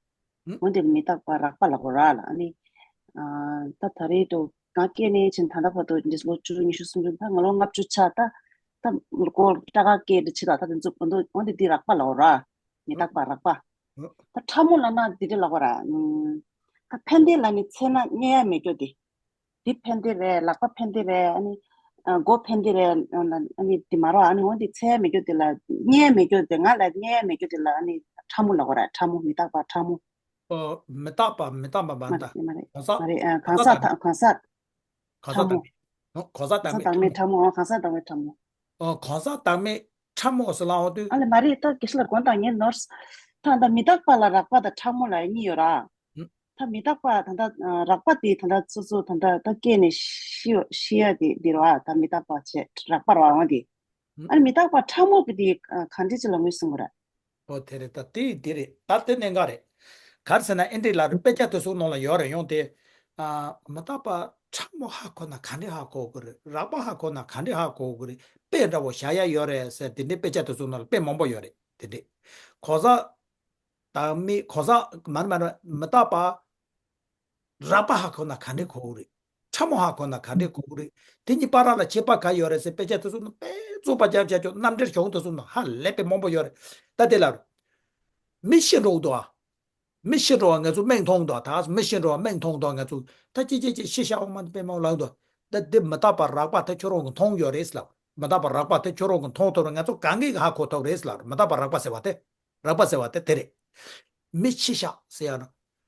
ཧུམ། འོན་ཏེ་མི་རྟག་པ་རགས་པ་ལབ་དགོས་རེད་ལ། ཨ་ནི། ཨ། ད་ད་རེས་དུ་ང་སྐྱེས་ནས་ཕྱིན་ད་ལྟ་བར་དུ་འདི་ལོ་བཅུ་ཉི་ཤུ་སུམ་ཅུ། ད་ང་ལོ་ལྔ་བཅུ་ཆགས་ད། ད་ལོ་སྐོར་སྐྲ་དཀར་སྐྱེས་འདི་ཕྱི་ལ་ད་དེ་ཚོ་འོན་ཏེ་འོན་ཏེ་འདི་རགས་པ་ལབ་དགོས་རེད། མི་རྟག་པ་རགས་པ། ད་ཕྲ་མོ་ལབ་ན་འདི་འདྲ་ལབ་དགོས་རེད། ཨུམ། ད་ཕན་བདེ་ལབ་ནས་འཚོལ་ན་རྙེད་ཡ་མེད་རྒྱུ་དེ། འདི་ཕན་བདེ་རེད། ལག་པ་ཕན་བདེ་རེད། ཨ་ནི། ཨ། མགོ་ཕན་བདེ་རེད། ཨ་ནི་འདི་མ་རོ། ཨ་ནི་འོ་འདི་འཚོལ་ཡ་མེད་རྒྱུ་དེ་ལ་རྙེད་ཡ་མེད་རྒྱུ་དེ། ང་ལ་རྙེད་ཡ་མེད་རྒྱུ་དེ་ལ་ཨ་ནི་ཕྲ་མོ་ལབ་དགོས་རེད། ཕྲ་མོ། མི་རྟག་པ་ཕྲ་མོ། ཨོ། མི་རྟག་པ་མི་རྟག་པ་མ་མ་རེད། མ་རེད། གང་ཟག་མ་རེད། ཨ། གང་ཟག་དང་གང་ཟག་གང་ཟག་ཕྲ་མོ། བདག་མེད། ཨོ། གང་ཟག་བདག་མེད་ཕྲ་མོ། ཕྲ་མོ། ཨོ། གང་ཟག་བདག་མེད་ཕྲ་མོ། ཨོ། གང་ཟག་བདག་མེད་ཕྲ་མོ་ཟེར་ལབ་འོང་དུས། ཨ་ལེ་མ་རེད། ད་དགེ་བཤེས་ལགས་དགོངས་དག་ངས་ནོར། ད་ད་མི་རྟག་པ་ལ་རགས་པ་དང་ཕྲ་མོ་ལབ་ཡ་གཉིས་ཡོད་ར། ཧུམ། ད་མི་རྟག་པ་ད་ལྟ་རགས་པ་དེ་ད་ལྟ་སོ་སོ་ད་ལྟ་ད་སྐྱེས་ནས་ཤི་ཤི་ཡ་དེ་འདི་རེད་བ། ད་མི་རྟག་པ་བྱས་རགས་པ་རེད་བ་འོང་དེ། ཨ་ནི་མི་རྟག་པ་ཕྲ་མོ་གི་དེ་ག་འདྲ་ཅིག་ལ་ངོས་བཟུང་གི་རེད། ཨོ་དེ་རེད། ད་དེ་དེ་རེད། ད་དེ་གནད་འགག་རེད། ག་རེ་ཟེར་ན་ཨེ་འདྲས་ལ་རེད། དཔེ་ཆ་དེ་ཚོའི་ནང་ལ་ཡོད་རེད། ཡོང་དེ། ཨ། མི་རྟག་པ་ཕྲ་མོ་ཧ་གོ་ན་ག་འདྲས་ཧ་གོ་གི་རེད། རགས་པ་ཧ་གོ་ན་ག་འདྲས་ཧ་གོ་གི་རེད། དཔེ་འདྲ་བོ་བཞག་ཡ་ཡོད་རེད་ཟེར། དེ་འདྲའི་དཔེ་ཆ་དེ་ཚོའི་ནང་ལ་དཔེ་མང་པོ་ཡོད་རེད། དེ་འདྲས། གང་ཟག་བདག་མེད། གང་ཟག་མ་རེད་མ་རེད། མི་རྟག་པ་རགས་པ་ཧ་གོ་ན་ག་འདྲས་གོ་གི་རེད། ཕྲ་མོ་ཧ་གོ་ན་ག་འདྲས་གོ་གི་རེད། དེ་གཉིས་བར་ལ་ཁྱད་པར་ག་ཡོད་རེད་ཟེར་དཔེ་ཆ་དེ་ཚོ་ནང་དཔེ་རྩོད་པ་རྒྱབ་བྱས་ཀྱང་རྣམ་འགྲེལ་གཞུང་དེ་ཚོ་ནང་ཧ་ལས་པའི་མང་པོ་ཡོད་རེད། ད་དེ་ལ་མི་ཤི་འགྲོ་གི་འདུག་ཨ། མི་ཤི་འགྲོ་བ་ང་ཚོ་མིག་མཐོང་འདུག་ད་མི་ཤི་འགྲོ་བ་མིག་མཐོང་འདུག་ང་ཚོ་ད་ཅི་ཅི་ཅི་ཤི་ཤ་འོ་མ་དཔེ་མང་ལངས་འདུག་ད་འདི་མི་རྟག་པ་རགས་པ་དེ་ཁྱོད་རང་གིས་མཐོང་ཡོད་རེད་ལབ། མི་རྟག་པ་རགས་པ་དེ་ཁྱོད་རང་གིས་མཐོང་ཐུབ་རེད། ང་ཚོ་གང་གིས་ཧ་གོ་ཐུབ་རེད་ལབ། མི་རྟག་པ་རགས་པ་ཟེར་བ་དེ། རགས་པ་ཟེར་བ་དེ་དེ་རེད། མི་ཤི་ཤག་ཟེར་ཡ་ན།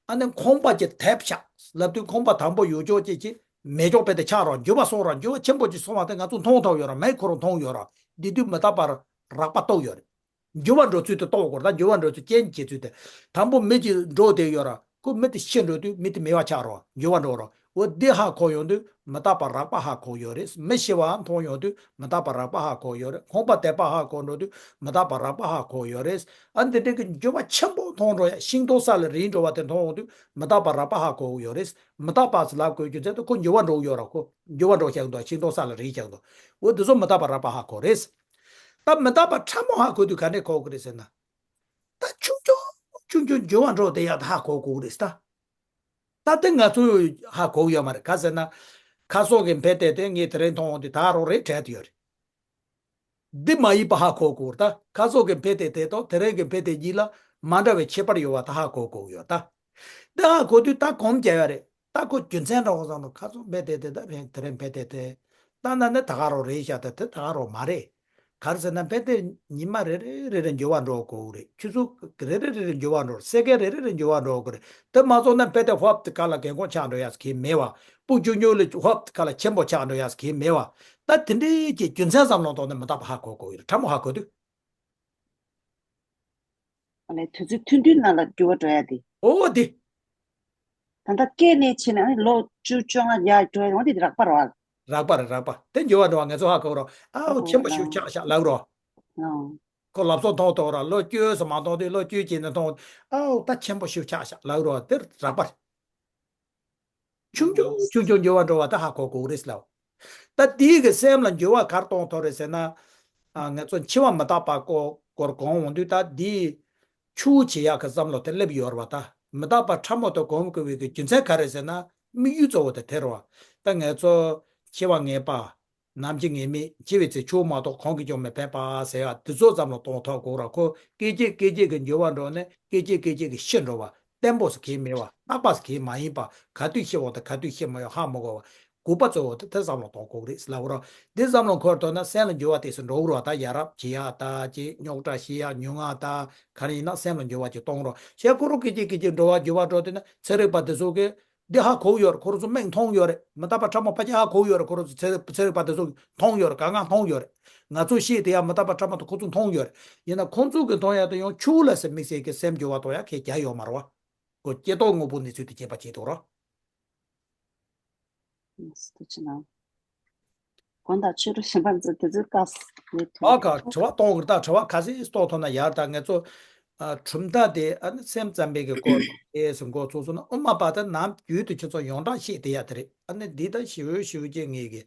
ཨ་ནི་ཁང་པ་ཅིག་དེབ་ཤག་ལབ་དུས་ཁང་པ་དང་པོ་ཡོད་ཅོག་ཅིག་ཅིག་མེད་ཅོག་དཔེ་དེ་ཆགས་རོགས། འགྱུར་བ་སོང་རོགས། འགྱུར་བ་ཆེན་པོ་ཅིག་སོང་བ་དེ་ང་ཚོ་མཐོང་ཐུབ་ཡོད་རོགས། མིག་ཁོ་རང་མཐོང་ཡོད་རོགས། འདི་དུས་མི་རྟག་པ་རགས་པ་རྟོགས་ཡོད་རེད། འགྱུར་བ་འགྲོ་ཚུལ་དེ་རྟོགས་དགོས་རེད། ད་འགྱུར་བ་འགྲོ་ཚུལ་རྐྱེན་བྱེད་ཚུལ་དེ། དང་པོ་མི་ཅིག་འགྲོ་བསྡད་ཡོད་ར། ཁོ་མི་དེ་ཤི་འགྲོ་དུས་མི་དེ་མེད་པ་ཆགས་རོགས། འགྱུར་བ་འགྲོ་རོགས། འོ་འདི་ཧ་གོ་ཡོང་དུས་མི་རྟག་པ་རགས་པ་ཧ་གོ་ཡོད་རེད། མི་ཤི་བ་མཐོང་ཡོང་དུས་མི་རྟག་པ་རགས་པ་ཧ་གོ་ཡོད་རེད། ཁང་པ་དེབ་པ་ཧ་གོ་འགྲོ་དུས་མི་རྟག་པ་རགས་པ་ཧ་གོ་ཡོད་རེད། ཨ་འདི་འདྲའི་གི་འགྱུར་བ་ཆེན་པོ་མཐོང་འགྲོ་ཡ། ཤིང་སྡོང་ས་ལ་རིལ་འགྲོ་བ་དེ་མཐོང་ཡོང་དུས་མི་རྟག་པ་རགས་པ་ཧ་གོ་ཡོད་རེད། མི་རྟག་པ་ཟེར་ལབ་དགོས་རྒྱུ་མཚན་དེ་ཁོ་འགྱུར་བ་འགྲོ་ཡོད་ར། ཁོ་འགྱུར་བ་འགྲོ་བཞག་འདུག་ཤིང་སྡོང་ས་ལ་རིལ་བཞག་འདུག་འོ་འདི་ཚོ་མི་རྟག་པ་རགས་པ་ཧ་གོ་རེད། ད་མི་རྟག་པ་ཕྲ་མོ་ཧ་གོ་དུས་ག་འདྲས་གོ་གི་རེད་ཟེར་ན། ཆུང་ཆུང་ཆུང་ཆུང་འགྱུར་བ་འགྲོ་དེ་ཡག་ད་ཧ་གོ་དགོས་རེད་ད། ད་ལྟ་ང་ཚོས་ཧ་གོ་ཡོད་མ་རེད། ག་ཟེར་ན། ཁ་སོག་གི་འཕེལ་དེ་དེ་ངས་དེ་རིང་མཐོང་འོང་དུས་ད་རོགས་རེད་དྲན་དུ་ཡོད་རེད། འདི་མ་ཡིན་པ་ཧ་གོ་དགོས་ད། ཁ་སོག་གི་འཕེལ་དེ་དེ་དང་དེ་རིང་གི་འཕེལ་དེ་གཉིས་ལ་མ་འདྲ་བའི་ཁྱད་པར་ཡོད་པ་ད་ཧ་གོ་དགོས་ཡོད་ད། འདི་ཧ་གོ་དུས་ད་གོམས་རྒྱག་ཡ་རེད། ད་ཁོ་རྒྱུ་མཚན་འདྲ་བོ་བསམ་ན་ཁ་སོག་འཕེལ་དེ་དེ་ད་དེ་རིང་འཕེལ་དེ་དེ། ད་ན་ནི་ད་ག་རོགས་རེད་ཤག་ད་དེ་ད་ག་རོགས་མ་རེད། ག་རེ་ཟེར་ན་འཕེལ་དེ་ཉི་མ་རེ་རེ་རེ་རེ་འགྱུར་བ་འགྲོ་དགོས་རེད། ཆུ་ཚོད་རེ་རེ་རེ་རེ་འགྱུར་བ་འགྲོ་རེད། སེ་ཀན་རེ་རེ་རེ་འགྱུར་བ་འགྲོ་དགོས་རེད། དེ་མ་ཚོགས་ན་འཕེལ་དེ་ཧོབ་ཏེ་ག་ལ་རྒན་གོག་ཆགས་འགྲོ་ཡ་ཟེར་གྱི་མེད་བ། སྤུ་ཆུང་ཆུང་ལས་ཧོབ་ཏེ་ག་ལ་ཆེན་པོ་ཆགས་འགྲོ་ཡ་ཟེར་གྱི་མེད་བ། ད་དེ་འདྲའི་གི་རྒྱུ་མཚན་བསམ་བློ་གཏོང་ནས་མི་རྟག་པ་ཧ་གོ་དགོས་ཡོད་རེད། ཕྲ་མོ་ཧ་གོ་དུས། ཨ་ནི་དུས་ཚོད་ཐུང་ཐུང་ནང་ལ་འགྱུར་བ་འགྲོ་ཡ་དེ། ཨོ་དེ། ད་ལྟ་སྐྱེས་ནས་ཕྱིན་ནས་ཨ་ནི་ལོ་བཅུ་བཅོ་ལྔ་ཡར་འགྲོ་ཡ་ཡོང་དེ་རགས་པ་རེད་བ། རགས་པ་རེད་རགས་པ། དེ་འགྱུར་བ་འགྲོ་བ་ངེས་ཚོ་ཧ་གོ་རོགས། ཨའོ་ཆེན་པོ་ཞིག་ཆགས་ཤག་ལབ་རོགས། ཨོ། ཁོ་ལབ་སོ་མཐོང་ཐོག་ར་ལོ་བཅུ་ཙམ་མ་མཐོང་དུས་ལོ་བཅུ་ཅན་ནས་མཐོང་། ཨའོ་ད་ཆེན་པོ་ཞིག་ཆགས་ཤག་ལབ་རོགས། དེ་རགས་པ་རེད། ཆུང་ཆུང་ཆུང་ཆུང་འགྱུར་བ་འགྲོ་བ་ད་ཧ་གོ་དགོས་རེད་ལབ། ད་དེའི་གི་སེམས་ལ་འགྱུར་བ་ག་རེ་གཏོང་ཐུབ་རེད་ཟེར་ན། ཨ་ང་ཚོ་འཆི་བ་མི་རྟག་པ་སྐོར་སྐོར་གོམས་འོང་དུས་ད་དེའི་ཆུ་བོ་བྱེད་ཡག་གི་བསམ་བློ་དེ་སླེབས་ཡོད་རེད་བ། ད་མི་རྟག་པ་ཕྲ་མོ་དེ་གོམས་དགོས་པའི་གི་རྒྱུ་མཚན་ག་རེ་ཟེར་ན། དམིགས་ཡུལ་གཙོ་བོ་དེ་དེ་རེད་བ། ད་ང་ཚོ་འཆི་བ་ངེས་པ། ནམ་འཆི་ངེས་མེད། འཆི་བའི་ཚེ་ཆུ་བོ་མ་གཏོགས་གང་གིས་ཀྱང་མི་ཕན་པ་ཟེར་ཡ་དེ་ཚོ་བསམ་བློ་གཏོང་ཐུབ་དགོས་ར། ཁོ་སྐད་ཅིག་སྐད་ཅིག་གི་འགྱུར་བ་འགྲོ་ནས་སྐད་ཅིག་སྐད་ཅིག་གི་ཤི་འགྲོ་བ། བརྟན་པོ་ཟེར་གྱི་མེད་པ། རྟག་པ་ཟེར་གྱི་མ་ཡིན་པ། ག་དུས་ཤི་འོང་དང་ག་དུས་ཤི་མ་འོང་ཧ་མ་གོ་བ། དགོས་པ་གཙོ་བོ་དེ་དེ་བསམ་བློ་གཏོང་དགོས་རེད་ལབ་རོགས། འདི་བསམ་བློ་འཁོར་ཐུབ་ན་སེམས་ལ་འགྱུར་བ་དེ་ཚོ་འགྲོ་གི་རོགས། ད་ཡ་རབས་བྱེད་ཡ་ད་ཅེས་རྙོག་དྲ་ཤེས་ཡ་ཉུང་ང་ད་ག་རེ་ཡིན་ན་སེམས་ལ་འགྱུར་བ་ཅིག་གཏོང་རོགས། ཞེས་ཁོ་རང་སྐད་ཅིག་སྐད་ཅིག་འགྲོ་བ་འགྱུར་བ་འགྲོ་དུས་ན་ཚན་རིག་པ་དེ་ཚོ་གིས་འདི་ཧ་གོ་ཡོད་རེད། ཁོ་རང་ཚོ་མིག་མཐོང་ཡོད་རེད། མི་རྟག་པ་ཕྲ་མོ་ཕལ་ཆེར་ཧ་གོ་ཡོད་རེད། ཁོ་རང་ཚོ་ཚན་ཚན་རིག་པ་དེ་ཚོ་མཐོང་ཡོད་རེད། ག་ང་མཐོང་ཡོད་རེད། ང་ཚོ་ཤེས་དེ་ཡང་མི་རྟག་པ་ཕྲ་མོ་དེ་ཁོ་ཚོ་མཐོང་ཡོད་རེད། ཡིན་ན་ཁོ་ཚོ་གིས་མཐོང་ཡ་དེ་ཡང་ཆུ་ལ་སེ་དམིགས་བསལ་གྱི་སེམས་འགྱུར་བ་གཏོང་ཡ་ཁས་རྒྱག་ཡོད་མ་རེད་བ། ཁོ་སྐྱེ་ཐོག་དངོས་པོ་གནས་ཚུལ་དེ་བྱེད་པ་བྱེད་ཐུབ་རོགས། ཐུགས་རྗེ་གནང་། དགོངས་དག་ཆོས་གྲོགས་གཞན་པ་ཚོ་དེ་ཚོའི་བཀའ་ལས་ཐུགས། ཨ་ཁ་དྲི་བ་གཏོང་གི་རེད། ད་དྲི་བ་ག་ཚོད་གཏོང་ཐུབ་ན་ཡག་རེད། ད་ང་ཚོ་ཨ་གྲུབ་མཐའ་དེ་ཨ་ནི་སེམས་ཙམ་པའི་གི་སྐོར་དེ་སུ་འགོ་ཚུགས་སོང་ན་ཨོ་མ་པ་ད་ནམ་རྒྱུན་དུ་ཁྱོད་ཚོ་ཡོངས་གྲགས་ཤེས་བསྡད་ཡ་དེ་རེད། ཨ་ནི་འདི་ད་ཞིབ་ཞིབ་ཅིག་ངེད་ཀྱི་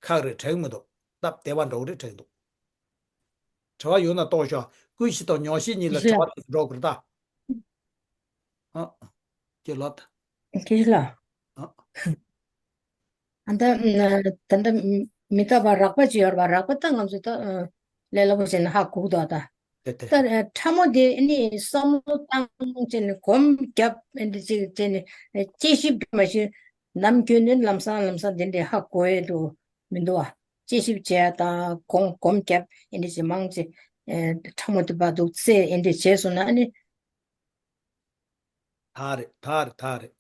ཁག་རེད་དྲན་མི་འདུག་སྟབས་བདེ་བ་འགྲོ་གི་རེད་དྲན་འདུག་དྲི་བ་ཡོད་ན་གཏོང་ཤོག་ཀུན་གཞི་དང་མྱོང་བྱེད་གཉིས་ལ་དྲི་བ་དེ་འགྲོ་དགོས་རེད་ད། ཨ། ཁྱེད་ལོ། ཁྱེད་ལ། ཨ། ཨ་ད་ད་ད་མི་རྟག་པ་རགས་པ་ཅིག་ཡོད་རེད་པ། རགས་པ་ད་ང་ཚོ་ད་ལས་སླ་པོ་བྱས་ནས་ཧ་གོ་གི་འདུག་ད། དེ་དེ། ད་ཕྲ་མོ་དེ་ནི་བསམ་བློ་བཏང་བྱས་ནས་གོམ་རྒྱབ་འདི་ཅིག་བྱས་ནས་དཔྱད་ཞིབ་མ་ཤེས་ནམ་རྒྱུན་ནས་ལམ་སང་ལམ་སང་དེ་འདྲས་ཧ་གོ་ཡས་འདུག་མི་འདུག་བ། དཔྱད་ཞིབ་བྱས་དང་གོམ་གོམ་རྒྱབ་འདི་ཅིག་མང་ཅིག་ཕྲ་མོ་དེ་བ་འདུག་ཚེ་འདི་བྱས་སོང་ན་ཨ་ནི། ད་རེད་ད་རེད་ད་རེད།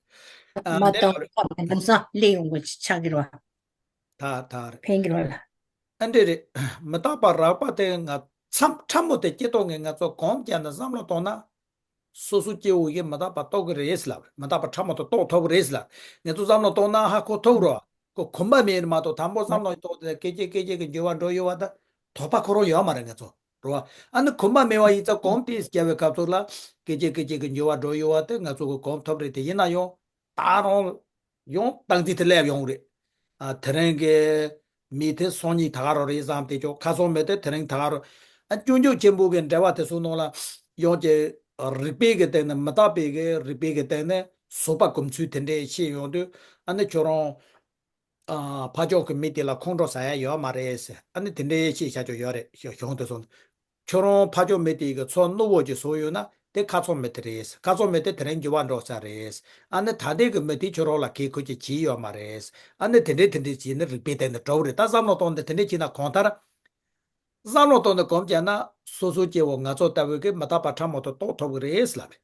ཨ་མ་འདི་ལྟ་ལ་རེད། བ་ལམ་སང་སླེབས་ཡོང་དགོས་ཆགས་ཀྱི་རེད་བ། ད་ད་རེད། ཕན་གྱི་རེད་བ། ཨ་འདྲེ་རེད། མི་རྟག་པ་རགས་པ་དེ་ང་མཚམས་ཕྲ་མོ་དེ་སྐྱེ་ཐོག་ངས་ང་ཚོ་གོམ་རྒྱབ་ནས་བསམ་བློ་གཏོང་ན། སོ་སོ་སྐྱེ་བོ་ཡིས་མི་རྟག་པ་རྟོགས་ཀྱི་རེད་ལབ་རེད། མི་རྟག་པ་ཕྲ་མོ་དེ་རྟོགས་ཐུབ་ཀྱི་རེད་ལབ། ངས་ཚོ་བསམ་བློ་གཏོང་ན་ཧ་གོ་ཐུབ་རོགས། ཁོ་གོམ་པ་མེད་མ་གཏོགས་དང་པོ་བསམ་བློ་གཏོང་དེ་སྐད་ཅིག་སྐད་ཅིག་གི་འགྱུར་བ་འགྲོ་ཡོད་བ་ད་དོགས་པ་ཁོ་རང་ཡོད་མ་རེད་ང་ཚོ། རེད་བ། ཨ་ནི་གོམ་པ་མེད་པ་ཡིན་ཙང་གོམ་དེ་རྒྱབ་པའི་སྐབས་སུ་ལ་སྐད་ཅིག་སྐད་ཅིག་གི་འགྱུར་བ་འགྲོ་ཡོད་བ་དེ་ང་ཚོ་གི་གོམ་ཐོབ་རེད། དེ་ཡིན་ན་ཡང་ད་རུང་ཡང་སྟངས་འཛིན་དེ་སླེབས་ཡོང་རེད། ཨ་དེ་རིང་གི་མི་དེ་སང་ཉིན་ད་ག་རང་རེད་བསམ་དེ་ཅོག་ཁ་སང་མེད་དེ་དེ་རིང་ད་ག་རང་། ཨ་སྐྱོན་བརྗོད་ཆེན་པོ་གི་འབྲེལ་བ་དེ་ཚོ་ནང་ལ་ཡང་གི་རིགས་པའི་གི་སྟེང་ནས་མི་རྟག་པའི་གི་རིགས་པའི་གི་སྟེང་ནས་བཟོད་པ་སྒོམ་ཚུལ་དེ་འདྲས་ཤེས་ཡོང་དུས་ཨ་ནི་ཁྱོད་རང་། ཨ་ཕར་ཕྱོགས་ཀྱི་མི་དེ་ལ་ཁོང་ཁྲོ་ཟ་ཡ་ཡོད་མ་རེད་ཟེར། ཨ་ནི་དེ་འདྲའི་ཤེས་བྱ་ཅོ་ཡོད་རེད་ཞོ་གཞུང་དེ་སོང་། ཁྱོད་རང་ཕར་ཕྱོགས་མི་དེ་གི་ཚོར་རྣོ་བོ་ཅིག་བཟོ་ཡོད་ན་དེ་ཁ་ཚོར་མི་དེ་རེད། ཁ་ཚོར་མི་དེ་དེ་རིང་འགྱུར་བ་འགྲོ་ས་རེད། ཨ་ནི་ད་ལྟའི་གི་མི་དེ་ཁྱོད་རང་ལ་གལ་ཁུར་ཅིག་བྱས་ཡོད་མ་རེད། ཨ་ནི་དེ་འདྲའི་དེ་འདྲའི་བྱས་ནི་རིགས་པའི་སྟེང་ནས་གྲུབ་རེད། ད་བསམ་བློ་གཏོང་དེ་དེ་འདྲའི་བྱས་ན་གང་ལྟར། བསམ་བློ་གཏོང་ནས་གོམས་བྱས་ན་སོ་སོ་སྐྱེ་བོ་ང་ཚོ་ལྟ་བུའི་གི་མི་རྟག་པ་ཕྲ་མོ་དེ་རྟོགས་ཐུབ་གི་རེད་ལབ་རེད།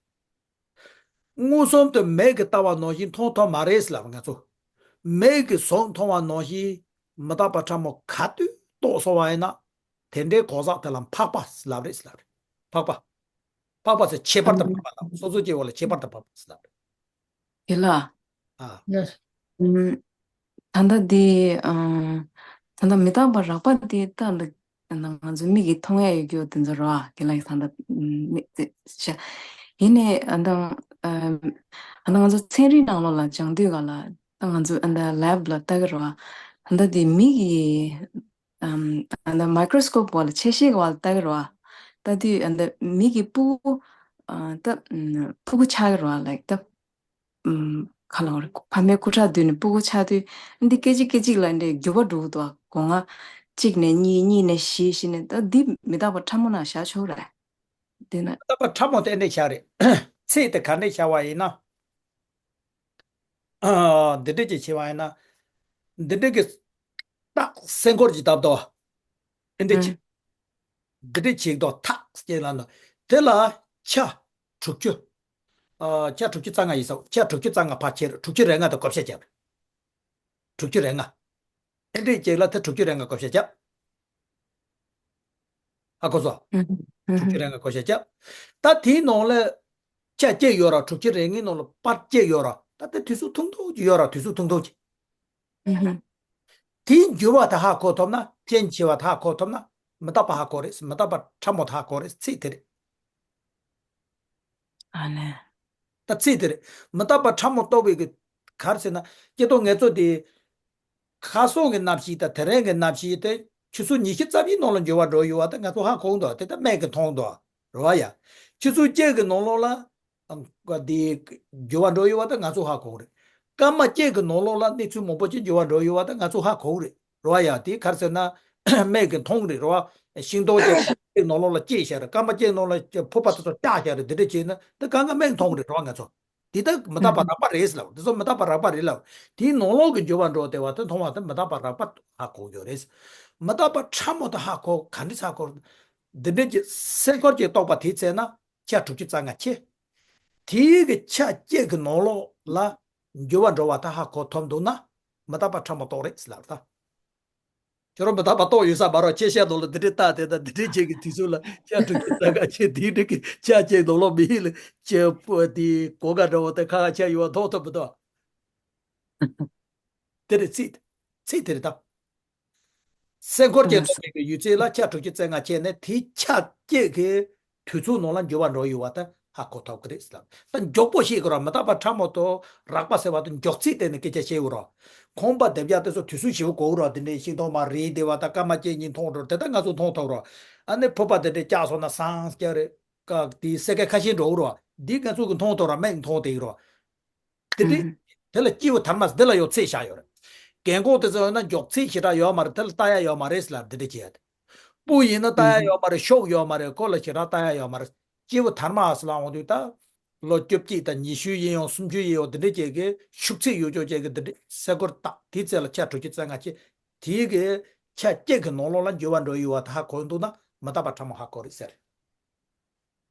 མངོན་སུམ་དུ་མིག་གིས་ལྟ་བ་ནང་བཞིན་མཐོང་ཐུབ་མ་རེད་ཟེར་ལབ་ང་ཚོ། མིག་གིས་གཟུགས་མཐོང་བ་ནང་བཞིན་མི་རྟག་པ་ཕྲ་མོ་ག་དུས་རྟོགས་སོང་བ་ཡིན་ན། དེ་འདྲའི་གང་ཟག་དེ་ལ་འཕགས་པ་ཟེར་ལབ་རེད་ཟེར་ལབ་རེད། འཕགས་པ། འཕགས་པ་ཟེར་ཁྱད་པར་དུ་འཕགས་པ་ལབ། སོ་སོ་སྐྱེ་བོ་ལ་ཁྱད་པར་དུ་འཕགས་པ་ཟེར་ལབ་རེད། དེ་ལ། ཨ། ནས། ཨུམ། ད་ལྟ་འདི། ཨ། ད་ལྟ་མི་རྟག་པ་རགས་པ་འདི་ད་འདི། ང་ཚོ་མིག་གིས་མཐོང་ཡ་ཡོད་རྒྱུ་དེ་ཚོ་རེད་བ། དེ་ལ་ཡི་ད་ལྟ་མི་ཚེ་ཤ། ཡིན་ནའི་ཨ་ད། ཨ་ད་ང་ཚོ་ཚན་རིག་ནང་ལོགས་ལ་སྦྱང་དུས་ག་ལ་ད་ང་ཚོ་ཨ་ད་ལེབ་ལ་ལྟ་གི་རེད་བ། ད་ལྟ་འདི་མིག་གིས། ཨམ། ཨ་ད་མའི་ཀྲོ་སི་ཀོབ་བ་ལ་ཆ་ཤས་ག་བ་ལ་ལྟ་གི་རེད་བ། ལྟ་དུས་ཨ་ད་མིག་གི་སྤུ་གུ་ ཨ་ད་ཨམ་ཕྲུ་གུ་ཆགས་ཀྱི་རེད་བ། ལའིཀ་ད་ཨམ་ག་ལབ་དགོས་རེད། ཕ་མའི་སྐུ་ཁྲག་བསྡུས་ནས་ཕྲུ་གུ་ཆགས་དུས་འདི་སྐད་ཅིག་སྐད་ཅིག་ལ་འདྲ་འགྱུར་བ་འགྲོ་གི་འདུག་བ། སྒོ་ང་གཅིག་ནས་གཉིས། གཉིས་ནས་བཞི། བཞི་ནས་ད་འདི་མི་རྟག་པ་ཕྲ་མོ་ནང་བཞག་ཆོག་རེད། དེ་ན། མི་རྟག་པ་ཕྲ་མོ་དེ་འདྲ་བཞག་རེད། ཚིག་དེ་ག་འདྲ་བཞག་པ་ཡིན་ན། ཨ། འདི་འདྲ་ཅིག་བྱས་པ་ཡིན་ན། འདི་འདྲ་གི་རྟགས་སེམས་ཁུར་ཅིག་བཏབ་དོ། ཨེ་འདྲ་ཅིག་ཨུ། འདི་འདྲ་ཅིག་དོ་ཐག་སྐྱེ་ལ་ནོ། དེ་ལ་ཆ་དྲུག་ཅུ། ཨ། ཆ་དྲུག་ཅུ་རྩ་ལྔ་ཡིན་ས། ཆ་དྲུག་ཅུ་རྩ་ལྔ་ཕར་ཁྱེར། དྲུག་ཅུ་རེ་ལྔ་དང་བགོ་བཤའ་བརྒྱབ། དྲུག་ཅུ་རེ་ལྔ། ཨེ་འདྲ་ཅིག་ལ་དེ་དྲུག་ཅུ་རེ་ལྔ་བགོ་བཤའ་བརྒྱབ། ཧ་གོ་སོང་། ཨུ། ཨུ། དྲུག་ཅུ་རེ་ལྔ་བགོ་བཤའ་བརྒྱབ། ད་དེའི་ནང་ལ་ཆ་བརྒྱད་ཡོད་ར། དྲུག་ཅུ་རེ་ལྔའི་ནང་ལ་པར་བརྒྱད་ཡོད་ར། ད་དེ་དུས་ཚོད་ཐུང་ཐུང་ཅིག་ཡོད་ར། དུས་ཚོད་ཐུང་ཐུང་ཅིག་ཨུ། དེའི་འགྱུར་བ་དེ་ཧ་གོ་ཐུབ་ན། རྐྱེན་བྱས་པ་དེ་ཧ་གོ་ཐུབ་ན། མི་རྟག་པ་ཧ་གོ་རེད། མི་རྟག་པ་ཕྲ་མོ་དེ་ཧ་གོ་རེད། ཚིག་དེ་རེད། ཨ་ནི། ད་ཚིག་དེ་རེད། མི་རྟག་པ་ཕྲ་མོ་རྟོགས་པའི་གི་ག་རེ་ཟེར་ན། སྐྱེ་སྟོབས་ངལ་རྩོལ་དེ། ཁ་སང་གི་རྣམ་ཤེས་དང་དེ་རིང་གི་རྣམ་ཤེས་དེ་ཆུ་ཚོད་ཉི་ཤུ་རྩ་བཞིའི་ནང་ལ་འགྱུར་བ་འགྲོ་ཡོད་པ་དེ་ང་ཚོ་ཧ་གོ་འདུག་དེ་ད་སྨན་གྱིས་མཐོང་འདུག་རེད་བ་ཡ། ཆུ་ཚོད་བརྒྱད་ཀྱི་ནང་ལོགས་ལ་ཨ་འདི་འགྱུར་བ་འགྲོ་ཡོད་པ་དེ་ང་ཚོ་ཧ་གོ་རེད། སྐར་མ་བརྒྱད་ཀྱི་ནང་ལོགས་ལ་གནས་ཚུལ་མང་པོ་ཅིག་འགྱུར་བ་འགྲོ་ཡོད་པ་དེ་ང་ཚོ་ཧ་གོ་རེད། རེད་བ་ཡ། དེ་ག་རེ་ཟེར་ན། སྨན་གྱིས་མཐོང་རེད། རེད་བ། ཤིང་སྡོང་གཅིག་གཅིག་ནང་ལོགས་ལ་སྐྱེས་བཞག་རེད། སྐར་མ་གཅིག་ནང་ལ་ཕུར་པ་དེ་ཚོ་བཀྲག་བཞག་རེད། འདི་འདྲ་བྱས་ན་དེ་གང་ག་སྨན་གྱིས་མཐོང་རེད། རེད་བ། ང་ཚོ་འདི་ལྟར་མི་རྟག་པ་རགས་པ་རེད་ཟེར་ལབ། འདི་ཚོ་མི་རྟག་པ་རགས་པ་རེད་ལབ། དེའི་ནང་ལོགས་ཀྱི་འགྱུར་བ་འགྲོ་བསྡད་པ་དེ་མཐོང་བ་དེ་མི་རྟག་པ་རགས་པ་ཧ་གོ་རྒྱུ་རེད། མི་རྟག་པ་ཕྲ་མོ་དེ་ཧ་གོ། ག་འདྲ་ཧ་གོ། འདི་འདྲ་གྱི་སེམས་ཁུར་གྱིས་རྟོགས་པ་དེའི་ཚེ་ན་ཆ་དྲུག་ཅུ་རྩ་ལྔ་ཆེ། དེའི་གི་ཆ་བརྒྱད་ཀྱི་ནང་ལོགས་ལ་འགྱུར་བ་འགྲོ་བ་དེ་ཧ་གོ་ཐུབ་འདུག་ན། མི་རྟག་པ་ཕྲ་མོ་རྟོགས་རེད་ཟེར་ལབ་ད། ཁྱོད་རང་མི་རྟག་པ་རྟོགས་ཡོད་ས་མ་རེད། ཁྱེད་ཤ་ནང་ལ་འདི་འདྲའི་རྟགས་དེ་དང་འདི་འདྲའི་ཆེ་གི་དུས་ཚོད་ལ་ཆ་དྲུག་ཅུ་རྩ་ལྔ་ཆེ། དེའི་འདྲ་གི་ཆ་ཆེ་ནང་ལོགས་མི་ཡིན་ལ་ཆེ་པོ་དེ་གོ་ག་འདྲ་བོ་དེ་ཁ་ཁ་ཆ་ཡོད་པ་མཐོང་ཐུབ་མི་འདུག་དེ་རེད་ཚིག་ཚིག་དེ་རེད་ད། སེམས་ཁུར་གྱིས་རྟོགས་པའི་གི་ཡུལ་ཚད་ལ་ཆ་དྲུག་ཅུ་རྩ་ལྔ་ཆད་ནས་དེའི་ཆ་བརྒྱད་ཀྱི་དུས་ཚོད་ནང་ལ་འགྱུར་བ་འགྲོ་ཡོད་པ་དེ་ཧ་གོ་ཐུབ་ཀྱི་རེད་ཟེར་ལབ། ད་མགྱོགས་པོ་ཤེས་དགོས་ར། མི་རྟག་པ་ཕྲ་མོ་དང་རགས་པ་ཟེར་བ་དེ་མགྱོགས་ཚིག་སྟེང་ནས་སྐད་ཆ་བཤད་དགོས་ར། ཁང་པ་སྡེབ་སྦྱར་དེ་ཚོ་དུས་ཚོད་ཞེ་པོ་འགོར་ར། དེ་འདྲའི་ཤིང་སྡོང་མར་རིལ་བསྡད་པ་དང་སྐར་མ་གཅིག་གཉིས་མཐོང་འགྲོ། དེ་ལྟར་ང་ཚོ་མཐོང་ཐུབ་ར། ཨ་ནི་ཕུར་པ་དེ་འདྲའི་བཀྱགས་སོང་ན་སངས་རྒྱས་རེད། ཀ་དེའི་སེ་ཀ་ཁ་ཤས་འགྲོ་གི་ར། འདི་ང་ཚོ་གི་མཐོང་ཐུབ་ར། སྨན་མཐོང་བསྡད་ཀྱི་ར། དེ་འདྲའི། ཨུ། དེ་ལ་སྐྱེས་བུ་དར་མ་འདི་ལ་ཡོད་ཚད་བཞག་ཡོད་རེད། རྒན་གོག་དེ་ཚོ་ཡོད་ན་མགྱོགས་ཚད་ཞེ་དྲག་ཡོད་མ་རེད། དེ་ལ་ལྟ་ཡ་ཡོད་མ་རེད་ཟེར་ལབ། འདི་འདྲ་བྱས་ཏེ། སྤུ་ཡིན་ན་ལྟ་ཡ་ཨུ། ཡོད་མ་རེད། ཤོབ་ཡོད་མ་རེད། ཁོ་ལ་ཞེ་དྲག་ལྟ་ཡ་ཡོད་མ་རེད། སྐྱེས་བུ་དར་མ་ཟེར་ལབ་འོང་དུས་ད། ལོ་བཅུ་གཅིག་དང་ཉི་ཤུ་ཡིན་ཡང་སུམ་ཅུ་ཡིན་ཡང་འདི་འདྲ་བྱས་ཀྱི་ཤུགས་ཚད་ཡོད་ཅོག་བྱས་ཀྱི་འདི་འདྲ་སེ་ཀོར་བཏགས་དེའི་ཚེ་ལ་ཆ་དྲུག་ཅུ་རྩ་ལྔ་ཆེ། དེའི་གི་ཆ་བརྒྱད་ཀྱི་ནང་ལོགས་ལ་འགྱུར་བ་འགྲོ་ཡི་བ་དེ་ཧ་གོ་འདུག་ན་མི་རྟག་པ་ཕྲ་མོ་ཧ་གོ་རེད་ཟེར།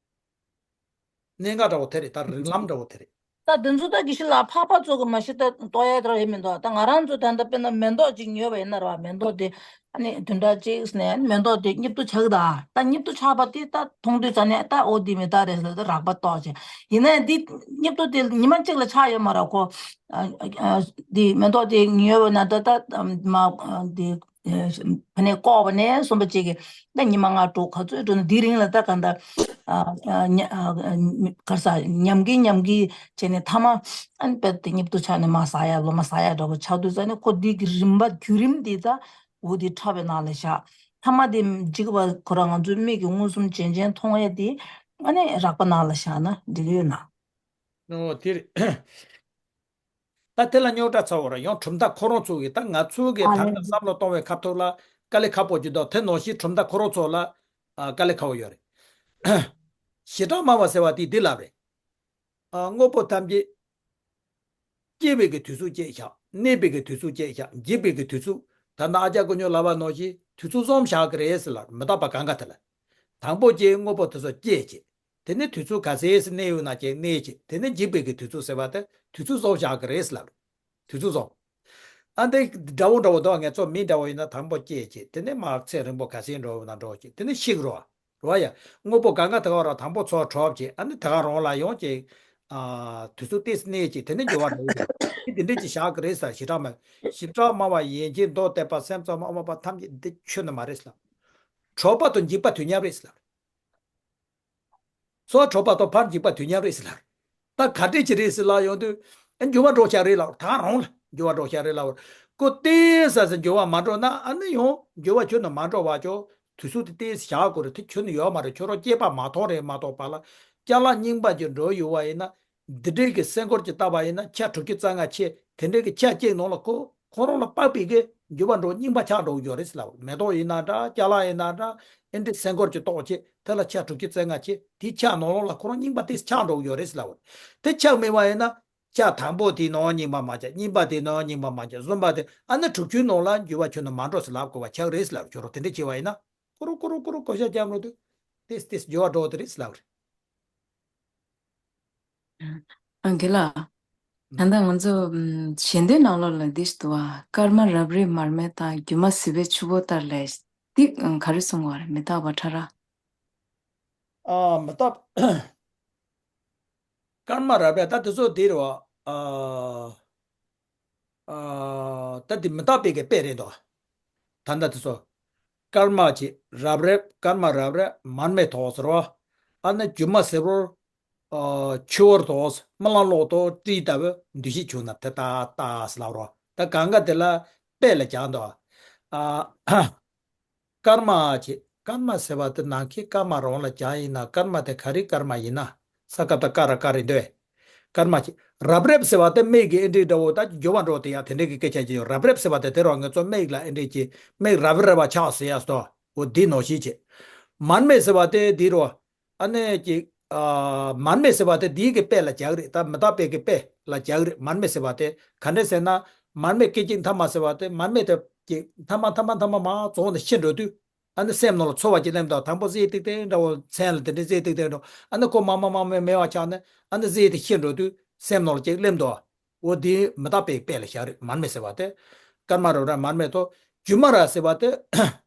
གནད་འགག་འདྲ་བོ་དེ་རེད། ད་རིགས་ལམ་འདྲ་བོ་དེ་རེད། ད་དེ་ཚོ་ད་དགེ་བཤེས་ལགས་འཕགས་པ་ཚོ་གི་མ་གཞི་ད་ལྟོས་ཡ་དེ་ར་ཡེ་མི་འདུག་ད་ང་རང་ཚོ་ད་ལྟ་དཔེར་ན་མེ་ཏོག་ཅིག་ཉོས་པ་ཡིན་ན་ར་བ། མེ་ཏོག་དེ་ཨ་ནི་བདུན་ཕྲག་གཅིག་ནས་ཨ་ནི་མེ་ཏོག་དེ་སྙིབ་ཏོ་ཆགས་གི། ད་ད་སྙིབ་ཏོ་ཆགས་པ་དེ་ད་མཐོང་དུས་ཙ་ནས་ད་འོ་འདི་མི་རྟག་རེད་ཟེར་ད་རགས་པ་རྟོགས་བྱས། ཡིན་ནའི་འདི་སྙིབ་ཏོ་དེ་ཉི་མ་གཅིག་ལ་ཆགས་ཡོད་མ་རེད་ཁོ། ཨ་ཨ་འདི་མེ་ཏོག་དེ་ཉོས་པ་ན་ད་ད་མ་འདི། ཕ་ནས་བཀོག་པ་ནས་གསུམ་པ་གཅིག་གིས་ད་ཉི་མ་ལྔ་དྲུག་ག་ཚོད་འགྲོ་ན་དེའི་རིང་ལ་ད་ག་འདྲ་ཨ་ཨ་ཉ་ཨ་ག་རེ་ཟ་ཉམས་ཀྱིན་ཉམས་ཀྱིན་བྱས་ནས་མཐའ་མ་ཨ་ནི་དཔེ་དེ་སྙིབ་ཏོ་ཆགས་ནས་མར་ཟག་ཡ་ལོ་མ་ཟག་ཡ་འདྲ་པོ་ཆགས་དུས་ཙ་ནས་ཁོ་འདི་གི་རིམ་པ་བརྒྱུད་རིམ་འདི་ད་འོ་འདི་ཕྲ་བའི་ནང་ལ་བཞག་མཐའ་མ་དེ་འཇིག་པ་ཁོ་རང་ང་ཚོའི་མིག་གིས་མངོན་སུམ་རྗེན་རྗེན་མཐོང་ཡ་དེ་ཨ་ནི་རགས་པ་ནང་ལ་བཞག་ན་འགྲིག་གི་ཡོད་ན། ཨོ་དེ་རེད། ད་དེ་ལ་རྙོག་དྲ་ཚ་བོ་ར་ཡང་གྲུབ་མཐའ་ཁོ་རང་ཚོ་གི་ད་ང་ཚོ་གི་ཨ་ད་ལྟ་ལེ། བསམ་བློ་གཏོང་བའི་ཁ་ཐུག་ལ་དཀའ་ལས་ཁག་པོ་ཅིག་འདུག་དེ་ནང་བཞིན་གྲུབ་མཐའ་ཁོ་རང་ཚོ་ལ་ཨ་དཀའ་ལས་ཁག་པོ་ཡོད་རེད། བྱེ་བྲག་སྨྲ་བ་ཟེར་བ་དེ་འདི་ལབ་རེད། ཨ་དངོས་པོ་ཐམས་ཅད་སྐྱེ་བའི་གི་དུས་ཚོད་བཅད་བཞག་གནས་པའི་གི་དུས་ཚོད་བཅད་བཞག་འཇིག་པའི་གི་དུས་ཚོད། ད་ལྟ་ཨ་ཅག་ཀུན་ཉོན་ལབ་པ་ནང་བཞིན་དུས་ཚོད་བཟུང་བཞག་གི་རེད་ཟེར་ལབ། མི་རྟག་པ་གང་ག་དེ་ལ། དང་པོ་ཅིག་དངོས་པོ་དེ་ཚོ་སྐྱེས་བྱས། དེ་ནས་དུས་ཚོད་ག་ཚད་ཟིག་གནས་ཡོད་ན་ཅིག་གནས་བྱས། དེ་ནས་འཇིག་པའི་གི་དུས་ཚོད་ཟེར་བ་དེ་དུས་ཚོད་བཟོ་བཞག་གི་རེད་ཟེར་ལབ། དུས་ཚོད་བཟོ། ཨ་འདི་འདྲ་བོ་འདྲ་བོ་འདུག་ངེད་ཚོ་མི་འདྲ་བོ་ཡིན་ན་དང་པོ་སྐྱེས་བྱས། དེ་ནས་མར་ཚེ་རིང་པོ་ག་ཚད་འགྲོ་ཡོད་ན་འགྲོ་བྱས། དེ་ནས་ཤི་གི་རེད་བ། རེད་བ་ཡ། དངོས་པོ་གང་ག་དེ་ག་ར་དང་པོ་འཚོ་གྲོགས་བྱས། ཨ་ནི་དེ་ག་རང་ལ་ཡོང་བྱས། ཨ་དུས་ཚོད་ཏོག་ཙམ་གནས་བྱས། དེ་ནས་འགྱུར་བ་འགྲོ་གི་རེད། དེ་འདི་འདྲས་ཅིག་བཞག་གི་རེད་ཟེར། བྱེ་བྲག་སྨྲ། བྱེ་བྲག་སྨྲ་བ་ཡན་ཆད་མདོ་སྡེ་པ་སེམས་ཙམ་པ་དབུ་མ་པ་ཐམས་ཅད་འདི་ཆོས་ནི་མ་རེད་ཟེར་ལབ། གྲོགས་པ་དང་འཇིགས་པ་དུས་མཉམ་རེད་ཟེར་ལབ། སོ་གྲོགས་པ་དང་ཕར་འཇིགས་པ་དུས་མཉམ་རེད་ཟེར་ལབ། ད་ག་འདྲས་ཅིག་རེད་ཟེར་ལབ་ཡོང་དུས། ཨ་འགྱུར་བ་འགྲོ་བཞག་རེད་ལབ། ད་རང་ལ་འགྱུར་བ་འགྲོ་བཞག་རེད་ལབ། ཁོ་ཏོག་ཙམ་ཟེར་འགྱུར་བ་མ་འགྲོ་ན་ཨ་ནི་ཡང་འགྱུར་བ་ཁྱོན་ནས་མ་འགྲོ་བ་ཅོ། དུས་ཚོད་དེ་ཏོག་ཙམ་བཞག་དགོས་རེད། དེ་ཁྱོན་ནས་ཡོད་མ་རེད། ཁྱོད་རང་སྐྱེས་པ་མ་ཐོག་རེད་མ་གཏོགས་པ་ལ། ཅ་ལག་རྙིང་པ་ཅིག་འགྲོ་ཡོད་པ་ཡིན་ན། འདི་འདྲའི་གི་སེམས་ཁུར་ཅིག་བཏབ་པ་ཡིན་ན། ཆ་དྲུག་ཅུ་རྩ་ལྔ་ཆེ་དེ་འདྲའི་གི་ཆ་གཅིག་ནང་ལ་ཁོ་ཁོ་རང་ལ་དཔག་པའི་གི་འགྱུར་བ་འགྲོ་རྙིང་པ་ཆགས་འགྲོ་གི་ཡོད་རེད་ཟེར་ལབ། མེ་ཏོག་ཡིན་ན་འདྲ། ཅ་ལག་ཡིན་ན་འདྲ། ཨེ་འདྲའི་སེམས་ཁུར་ཅིག་གཏོགས་བྱས། དེ་ལ་ཆ་དྲུག་ཅུ་རྩ་ལྔ་ཆེ། དེའི་ཆ་ནང་ལོགས་ལ་ཁོ་རང་རྙིང་པ་དེ་ཆགས་འགྲོ་གི་ཡོད་རེད་ཟེར་ལབ། དེ་ཆགས་མེད་པ་ཡིན་ན། ཆ་དང་པོ་དེའི་ནང་རྙིང་པ་མ་ཆགས། གཉིས་པ་དེའི་ནང་རྙིང་པ་མ་ཆགས། གསུམ་པ་དེ། ཨ་ནི་དྲུག་ཅུའི་ནང་ལ་འགྱུར་བ་ཁྱོན་ནས་མ་འགྲོ་ཟེར་ལབ་དགོས་པ་ཆགས་རེད་ཟེར་ལབ། ཁྱོད་རང་དེ་འདྲ་བྱས་པ་ཡིན་ན། ཀུ་རུ་ཀུ་རུ་ཀུ་རུ་བགོ་བཤའ་རྒྱབ་འགྲོ་དུས། ཏིས་ཏིས་འགྱུར་བ་འགྲོ་དེ་རེད་ཟེར་ལབ་རེད། ཨང་གི་ལ། ད་ལྟ་ང་ཚོ་ཨམ་ཞལ་འདོན་ནང་ལོགས་ལ་འདི་ཞིག་འདུག་བ། སྐར་མ་རབ་རིབ་མར་མེ་དང་། སྒྱུ་མ་ཟིལ་པའི་ཆུ་བོ་ལྟར་ལས། འདི་ཨང་ག་རེ་གསུང་བ་རེད། མི་རྟག་པ་ཕྲ་རགས། ཨ་མི་རྟག་སྐར་མ་རབ་རིབ། ད་དེ་ཚོ་འདི་རེད་བ། ཨ། ཨ། ད་འདི་མི་རྟག་པའི་གི་དཔེ་རེད་དོ། ད་ལྟ་དེ་ཚོ། སྐར་མ་ཅིག་རབ་རིབ། སྐར་མ་རབ་རིབ་མར་མེ་ཐོགས་ཟེར་བ། ཨ་ནི་སྒྱུ་མ་ཟེར་བ། ཨ། ཆུ་བོར་ཐོགས། རྨི་ལམ་ལོག་ཏུ་སྤྲིན་ལྟ་བུ། འདུ་ཤེས་ཆུ་ན་དེ་ལྟ་ལྟ་ཟེར་ལབ་རོ། ད་གང་ག་དེ་ལ་དཔེ་ལ་སྦྱར་འདུག་ཨ། སྐར་མ་ཅིག་སྐར་མ་ཟེར་བ་དེ་ནམ་མཁའི་སྐར་མ་རང་ལ་སྦྱར་ཡིན་ན། སྐར་མ་དེ་ག་རེ་སྐར་མ་ཡིན་ན། ས་ཀ་བཏགས་སྐ་ར་སྐར་རེད་འདོད། སྐར་མ་ཅིག་རབ་རིབ་ཟེར་བ་དེ་མིག་གི་ཨེ་འདྲའི་འདྲ་བོ། ད་འགྱུར་བ་འགྲོ་དེ་ཡ་དེ་འདྲའི་གི་སྐད་ཆ་ཅིག་ཡོད། རབ་རིབ་ཟེར་བ་དེ་དེ་རོ། ང་ཚོ་མིག་ལ་ཨེ་འདྲའི་ཅིག་མིག་རབ་རིབ་པ་ཆགས་ཟེར་ཡ་སོ། འོ་འདི་ནང་བཞིན་ཅིག་མར་མེ་ཟེར་བ་དེ་འདི་རོ། ཨ་ནི་ཅིག་ཨ། མར་མེ་ཟེར་བ་དེ་འདིའི་གི་དཔེ་ལ་སྦྱར་གི་རེད། ད་མི་རྟག་པའི་གི་དཔེ་ལ་སྦྱར་གི་རེད། མར་མེ་ཟེར་བ་དེ་ག་འདྲ་ཟེར་ན། མར་མེ་སྐད་ཅིག་མཐའ་མ་ཟེར་བ་དེ། མར་མེ་དེ་ཅིག་མཐའ་མ་མཐའ་མ་མཐའ་མ་མར་རྫོགས་ནས་ཤི་འགྲོ་དུས། ཨ་ནི་སེམས་ནང་ལ་ཚོར་བ་ཅིག་སླེབས་འདུག་དང་པོ་གཟེར་ཏིག་ཏིག་འདྲ་བོ། མཚན་ལ་དེ་འདྲའི་གཟེར་ཏིག་ཏིག་འདྲ། ཨ་ནི་ཁོ་མར་མར་མར་མར་མེ་བ་ཆགས་ནས། ཨ་ནི་གཟེར་དེ་ཤི་འགྲོ་དུས་སེམས་ནང་ལ་ཅིག་སླེབས་འདུག་འོ་འདི་མི་རྟག་པའི་དཔེ་ལ་བཞག་རེད། མར་མེ་ཟེར་བ་དེ། སྐར་མ་རབ་རིབ་མར་མེ་ཐོགས། སྒྱུ་མ་ར་ཟེར་བ་དེ།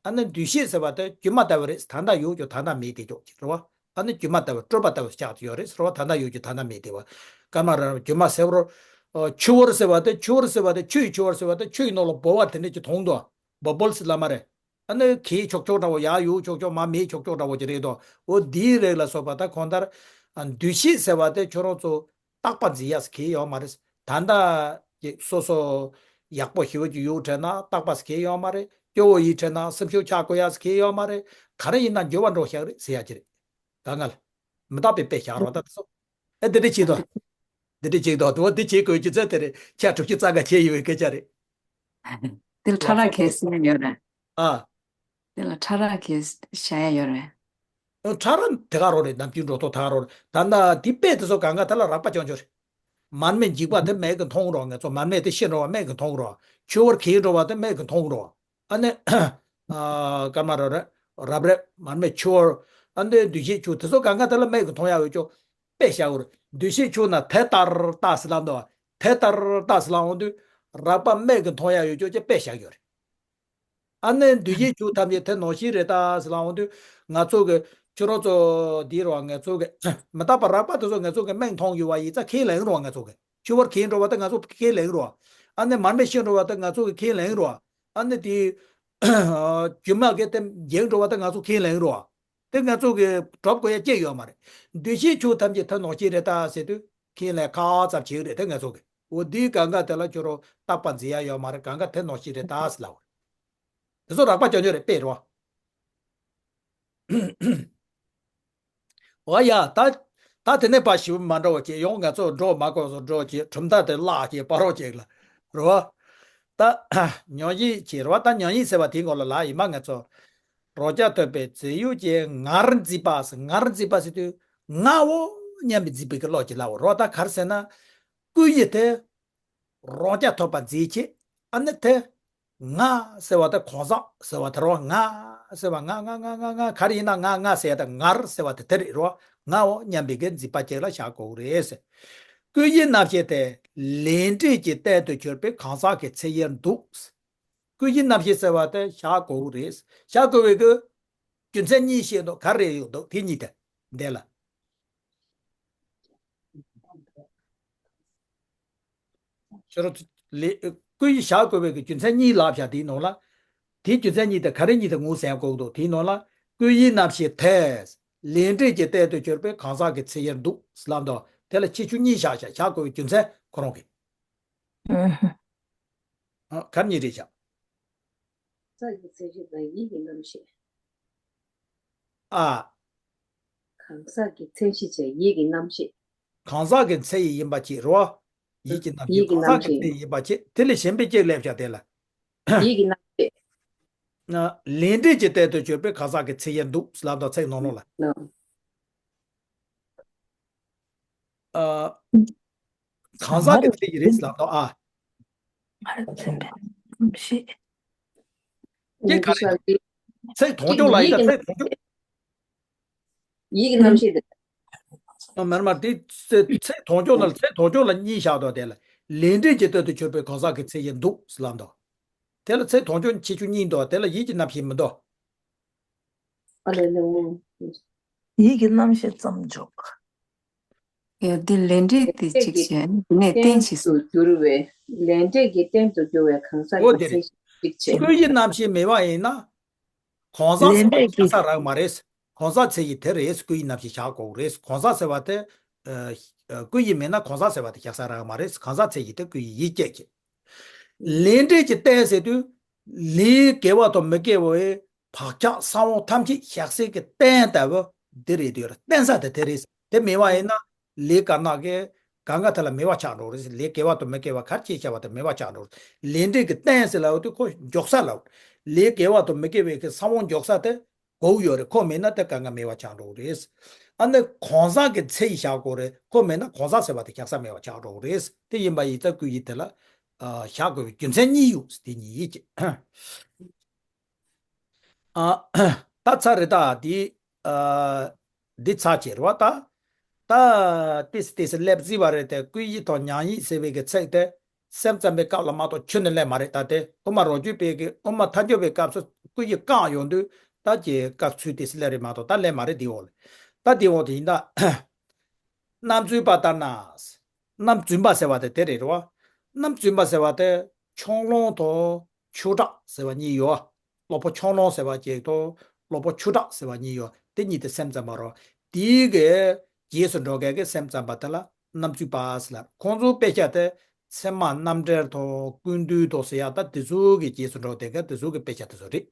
ཨ་ནི་འདུ་ཤེས་ཟེར་བ་དེ་སྒྱུ་མ་ལྟ་བུ་རེད། ད་ལྟ་ཡོད་ཀྱང་ད་ལྟ་མེད་དེ་ཅོག་ཅིག་རེད་བ། ཨ་ནི་སྒྱུ་མ་ལྟ་བུ། སྤྲོས་པ་ལྟ་བུ་ཆགས་ཡོད་རེད་ཟེར་བ། ད་ལྟ་ཡོད་ཀྱང་ད་ལྟ་མེད་དེ་བ། སྐར་མ་རབ་རིབ་སྒྱུ་མ་ཟེར་བ་རོ། ཆུ་བོར་ཟེར་བ་དེ། ཆུ་བོར་ཟེར་བ་དེ། ཆུ་ཡི་ཆུ་བོར་ཟེར་བ་དེ། ཆུ་ཡི་ནང་ལ་འབབ་པ་དེ་འདྲ་ཅིག་མཐོང་འདུག་བ་བོལ་ཟེར་ལབ་མ་རེད། ཨ་ནི་གས་ཆོག་ཆོག་འདྲ་བོ། ཡར་གཡུག་ཆོག་ཆོག་མར་མེད་ཆོག་ཆོག་འདྲ་བོ་ཅིག་རེད་དོ། འོ་འདིའི་རིགས་ལ་སོགས་པ། ད་གང་ལྟར་འདུ་ཤེས་ཟེར་བ་དེ་ཁྱོད་རང་ཚོ་རྟག་པ་འཛིན་ཡ་ཟེར་གས་ཡོད་མ་རེད། ད་ལྟ་ཀྱི་སོ་སོ་ཡག་པོ་ཞེ་པོ་ཅིག་ཡོད་དྲན་ན་རྟག་པ་ཟེར་གས་ཡོད་མ་རེད། སྐྱོ་བོ་ཡིན་དྲན་ན་སེམས་ཤུགས་ཆག་དགོས་ཡ་ཟེར་གས་ཡོད་མ་རེད། ག་རེ་ཡིན་ན་འགྱུར་བ་འགྲོ་བཞག་རེད་ཟེར་ཡ་ཅིག་རེད། ད་ང་ལ་མི་རྟག་པའི་དཔེ་བཞག་རོགས། ད་དེ་ཚོ། ཨེ་འདི་འདྲ་བྱེད་དོ། འདི་འདྲ་བྱེད་དོ། དེ་བ་འདི་བྱེད་དགོས་རྒྱུ་མཚན་དེ་རེད། ཆ་དྲུག་ཅུ་རྩ་ལྔ་ཆེ་ཡོད་པའི་སྐད་ཆ་རེད། དེ་ལ་ཕྲ་རགས་གས་ཟེར་ཡ་ཡོད་རེད། ཨ། དེ་ལ་ཕྲ་རགས་གས་བཞག་ཡ་ཡོད་རེད། ཨ། ཕྲ་རགས་དེ་ག་རང་རེད། ནམ་རྒྱུན་འགྲོ་ཐོག་དེ་ག་རང་རེད། ད་ལྟ་འདི་དཔེ་དེ་ཚོ་གང་ག་དེ་ལ་རགས་པ་རྐྱང་རྐྱང་རེད། མར་མེ་འཇིགས་པ་དེ་མིག་གིས་མཐོང་རོགས། ང་ཚོ་མར་མེ་དེ་ཤི་འགྲོ་བ་མིག་གིས་མཐོང་རོགས། ཆུ་བོར་གས་འགྲོ་བ་དེ་མིག་གིས་མཐོང་རོགས། ཨ་ནི། ཨ། སྐར་མ་རབ་རིབ། རབ་རིབ་མར་མེ་ཆུ་བོར། ཨ་ནི་འདུ་ཤེས་ཆུ། དེ་ཚོ་གང་ག་དེ་ལ་མིག་གིས་མཐོང་ཡ་ཡོད་ཅོག་དཔེ་བཞག་ཡོད་རེད། འདུ་ཤེས་ཆུ་ན་དེ་ལྟར་ལྟ་ཟེར་ལབ་འདུག་དེ་ལྟར་ལྟ་ཟེར་ལབ་འོང་དུས་རགས་པ་མིག་གིས་མཐོང་ཡ་ཡོད་ཅོག་ཅེས་དཔེ་བཞག་ཡོད་རེད། ཨ་ནི་འདུ་ཤེས་ཆུ་ཐམས་ཅད་དེ་ནང་བཞིན་རེད་ད་ཟེར་ལབ་འོང་དུས། ང་ཚོ་གི་ཁྱོད་རང་ཚོ་འདི་རོ། ང་ཚོ་གི་མི་རྟག་པ་རགས་པ་དེ་ཚོ་ང་ཚོ་གི་མིག་མཐོང་ཡོད་པ་ཡིན་ཙང་ཁས་ལེན་རོགས། ང་ཚོ་གི་ཆུ་བོར་གས་འགྲོ་བ་དེ་ང་ཚོ་ཁས་ལེན་རོགས། ཨ་ནི་མར་མེ་ཤི་འགྲོ་བ་དེ་ང་ཚོ་གི་ཁས་ལེན་རོགས། ཨ་ནི་དེ་སྒྱུ་མ་གི་དེ་འཇིག་འགྲོ་བ་དེ་ང་ཚོ་ཁས་ལེན་རོགས། དེ་ང་ཚོ་གི་སྒྲུབ་དགོས་ཡ་ཅི་ཡོད་མ་རེད། འདུ་ཤེས་ཆུ་ཐམས་ཅད་དེ་ནང་བཞིན་རེད་ད་ཟེར་དུས་ཁས་ལེན་ཁ་ཙམ་བྱེད་ཀྱི་རེད། དེ་ང་ཚོ་གི། འོ་འདི་གང་ག་དེ་ལ་ཁྱོད་རང་རྟག་པ་འཛིན་ཡ་ཡོད་མ་རེད། གང་ག་དེ་ནང་བཞིན་རེད་ད་ཟེར་ལབ། དེ་ཚོ་རགས་པ་རྐྱང་རྐྱང་རེད། དཔེ་རོ། འོ་ཡ། ད་ད་དེ་ནས་ཕར་ཞིབ་མ་འགྲོ་བ་བྱས། ཡང་ང་ཚོ་འགྲོ་མ་དགོས་སོ་འགྲོ་བྱས། གྲུབ་མཐའ་དེ་བརླག་བྱས་པ་རོགས་བྱས་ལ་རོ། ད་ཉོན་ཡིད་བྱས་རོ། ད་ཉོན་ཡིད་ཟེར་བ་དེའི་སྐོར་ལ་ལབ་ཡིན་པ། ང་ཚོ་རང་རྐྱ་ཐོབ་པའི་རྫས་ཡོད་ཅེས་ངར་འཛིན་པ་ཟེར། ངར་འཛིན་པ་ཟེར་དུས་ངའོ་སྙམ་པའི་འཛིན་པའི་གི་བློ་ཅིག་ལབ་རོ། ད་ག་རེ་ཟེར་ན། སྐུ་ཡི་དེ་རང་རྐྱ་ཐོབ་པ་འཛིན་བྱེད། ཨ་ནི་དེ་ང་ཟེར་བ་དེ་གང་ཟག་ཟེར་བ་དེ་རོ། ང་ཟེར་བ་ང་ང་ང་ང་ང་ག་རེ་ཡིན་ན་ང་ང་ཟེར་ཡ་དེ་ངར་ཟེར་བ་དེ་དེ་རེད་རོ། ངའོ་སྙམ་པའི་གི་འཛིན་པ་ཅིག་ལ་བཞག་དགོས་རེད་ཟེར། སྐུ་ཡི་རྣམ་ཤེས་དེ་ལས་འབྲས་ཀྱི་རྟེན་དུ་གྱུར་པའི་གང་ཟག་གི་ཚེ་ཡིར་འདུག་སྐུ་ཡི་རྣམ་ཤེས་ཟེར་བ་དེ་བཞག་དགོས་རེད། བཞག་དགོས་པའི་གི་རྒྱུ་མཚན་གཉིས་བཤད་འདུག་ག་རེ་ཡོད་འདུག་དེ་གཉིས་དེ་འདས་ལ། ཁྱོད་རང་ཚོ་ལས་སྐུ་ཡི་བཞག་དགོས་པའི་གི་རྒྱུ་མཚན་གཉིས་ལབ་བཞག་དེའི་ནང་ལ། དེའི་རྒྱུ་མཚན་གཉིས་དེ་ག་རེ་གཉིས་དེ་ངོས་ཟིན་དགོས་འདུག་དེའི་ནང་ལ། སྐུ་ཡི་རྣམ་ཤེས་དེ་ལས་འབྲས་ཀྱི་རྟེན་དུ་གྱུར་པའི་གང་ཟག་གི་ཚེ་ཡིར་འདུག་ལབ་འདུག་དེ་ལ་ཁྱད་ཆོས་གཉིས་བཞག་བཞག་བཞག་དགོས་པའི་རྒྱུ་མཚན་ཁོ་རང་གི། ཨ། གར་གཉིས་རེད་བཞག་རྩ་ཡི་ཚེ་རིང་དང་ཡིད་ཀྱི་རྣམ་ཤེས། ཨ། གང་ཟག་གི་མཚན་གཞི་བྱས་ཡིད་ཀྱི་རྣམ་ཤེས། གང་ཟག་གི་མཚན་ཡིད་ཡིན་པ་ཅིག་རེད་བ། ཡིད་ཀྱི་རྣམ་ཤེས་ཡིད་ཀྱི་གང་ཟག་རྣམ་གི་ཤེས། མཚན་ཡིད་ཡིན་པ་ཅིག་དེ་ལས་གཞན་པའི་གཅིག་སླེབས་བཞག་དེ་ལ། ཡིད་ཀྱི་རྣམ་ཤེས། ལས་འབྲས་ཀྱི་རྟེན་དུ་གྱུར་པའི་གང་ཟག་གི་མཚན་ཡིན་འདུག་ལབ་དང་ཚིག་ནང་ལོགས་ལ། ལ། ཨ། གང་ཟག་གི་མཚན་ཡིན་རེད་ལབ་དང་ཨ། མ་རབས་ཚན་པའི་རྣམ་ཤེས། ཀྱེ་ག་རེ། ཚིག་དོན་འཁྱོལ་ལ་ཡིན་ད་ཚིག་དོན་འཁྱོལ། ཡིད་ཀྱི་རྣམ་ཤེས་དེ། མར་མར་དེ་ཚེ་ཚེ་དོན་འཁྱོལ་ན་ཚེ་དོན་འཁྱོལ་ལ་གཉིས་བཞག་དོ། དེ་ལ་ལས་འབྲས་ཀྱི་རྟེན་དུ་གྱུར་པའི་གང་ཟག་གི་མཚན་ཡིན་འདུག་ཟེར་ལབ་འདུག་དེ་ལ་ཚེ་དོན་འཁྱོལ་ཁྱད་ཆོས་གཉིས་འདུག་དེ་ལ་ཡིད་ཀྱི་རྣམ་ཤེས་མི་འདུག་ཨ་ལས་ལས་མོ། ཡིད་ཀྱི་རྣམ་ཤེས་ཙམ་འཇོག་ཡ་འདི་ལས་འབྲས་དེ་གཅིག་བྱས་ནས་རྟེན་བྱེད་དུ་གྱུར་བའི་ལས་འབྲས་ཀྱི་རྟེན་དུ་གྱུར་བའི་གང་ཟག་གི་མཚན་གཞི་གཅིག་བྱས། ཀུན་གྱི་རྣམ་ཤེས་མེད་པ་ཡིན་ན། གང་ཟག་ཟེར་བ་དེ་ཤ་ས་རག་མ་རེད། གང་ཟག་ཚེ་ཡི་དེ་རེད། ཀུན་གྱི་རྣམ་ཤེས་བཞག་དགོས་རེད། གང་ཟག་ཟེར་བ་དེ། ཨ། ཀུན་གྱི་མེད་ན་གང་ཟག་ཟེར་བ་དེ་ཤ་ས་རག་མ་རེད། གང་ཟག་ཚེ་ཡི་དེ་ཀུན་གྱི་ཡིད་སྐྱེད་ཀྱི། ལས་འབྲས་ཀྱི་རྟེན་ཟེར་དུས། ལས་དགེ་བ་དང་མི་དགེ་བའི་བག་ཆགས་ས་བོན་ཐམས་ཅད་བཞག་སའི་གི་རྟེན་ལྟ་བུ་འདི་རེད་དུས་རྟེན་ས་དེ་དེ་རེད། དེ་མེད་པ་ཡིན་ན་ལས་དཀར་ནག་གི་གང་ག་དེ་ལ་མེད་པ་ཆགས་འགྲོ་རེད། ལས་དགེ་བ་དང་མི་དགེ་བ་གར་སྐྱེས་བྱ་བ་དེ་མེད་པ་ཆགས་འགྲོ་རེད། ལས་འབྲས་ཀྱི་རྟེན་ཟེར་ལབ་དུས་ཁོ་འཇོག་ས་ལབ། ལས་དགེ་བ་དང་མི་དགེ་བའི་གི་ས་བོན་འཇོག་ས་དེ་དགོས་ཡོད་རེད། ཁོ་མེད་ན་དེ་གང་ག་མེད་པ་ཆགས་འགྲོ་རེད། ཨ་ནི་གང་ཟག་གི་ཚེ་ཡི་བཞག་དགོས་རེད། ཁོ་མེད་ན་གང་ཟག་ཟེར་བ་དེ་བཞག་ས་མེད་པ་ཆགས་འགྲོ་རེད། དེ་ཡིན་པ་ཡིན་ཙང་ཀུན་གྱི་དེ་ལ་བཞག་དགོས་པའི་རྒྱུ་མཚན་གཉིས་ཡོད། དེ་གཉིས་ཡིན་གྱི། ཨ། ད་ཚར་རེད་ད། འདི། ཨ། འདི་ཚར་བྱས་རེད་བ་ད། ད་ཏིས་ཏིས་སླེབས་རྩིས་པ་རེད་དེ། ཀུན་གཞི་དང་མྱང་གཞི་ཟེར་བའི་གི་ཚིག་དེ་སེམས་ཙམ་པའི་སྐབས་ལ་མ་གཏོགས་ཁྱོན་ནས་སླེབས་མ་རེད། ད་དེ་དབུ་མ་རང་རྒྱུད་པའི་གི་དབུ་མ་ཐལ་འགྱུར་བའི་སྐབས་སུ་ཀུན་གཞི་བཀག་ཡོང་དུས་ད་ཀྱི་སྐབས་ཚུལ་ཏིས་སླེབས་རེད་མ་གཏོགས་ད་སླེབས་མ་རེད། འདི་འོག་ལ། ད་འདི་འོག་དེ་ཡིན་ད། རྣམ་རྫུན་པ་ལྟར་ན། རྣམ་རྫུན་པ་ཟེར་བ་དེ་དེ་རེད་རེད་བ། རྣམ་རྫུན་པ་ཟེར་བ་དེ་ཆུང་ལོང་དང་ཆུང་དྲགས་ཟེར་བ་གཉིས་ཡོད། གློ་བུར་ཆུང་ལོང་ཟེར་བ་གཅིག་དང་གློ་བུར་ཆུང་དྲགས་ཟེར་བ་གཉིས་ཡོད། དེ་གཉིས་དེ་སེམས་ཙམ་པ་རེད། དེའི་གི་རྗེས་སུ་འགྲོ་མཁན་གྱི་སེམས་ཙམ་པ་དེ་ལ་རྣམ་རྫུན་པ་ཟེར་ལབ། ཁོང་ཚོའི་དཔེ་ཆ་དེ་ཚད་མ་རྣམ་འགྲེལ་དང་ཀུན་བཏུས་དང་ཟེར་ཡག་ད་དེ་ཚོའི་གི་རྗེས་སུ་འགྲོ་བསྡད་མཁན་དེ་ཚོའི་གི་དཔེ་ཆ་དེ་ཚོ་རེད།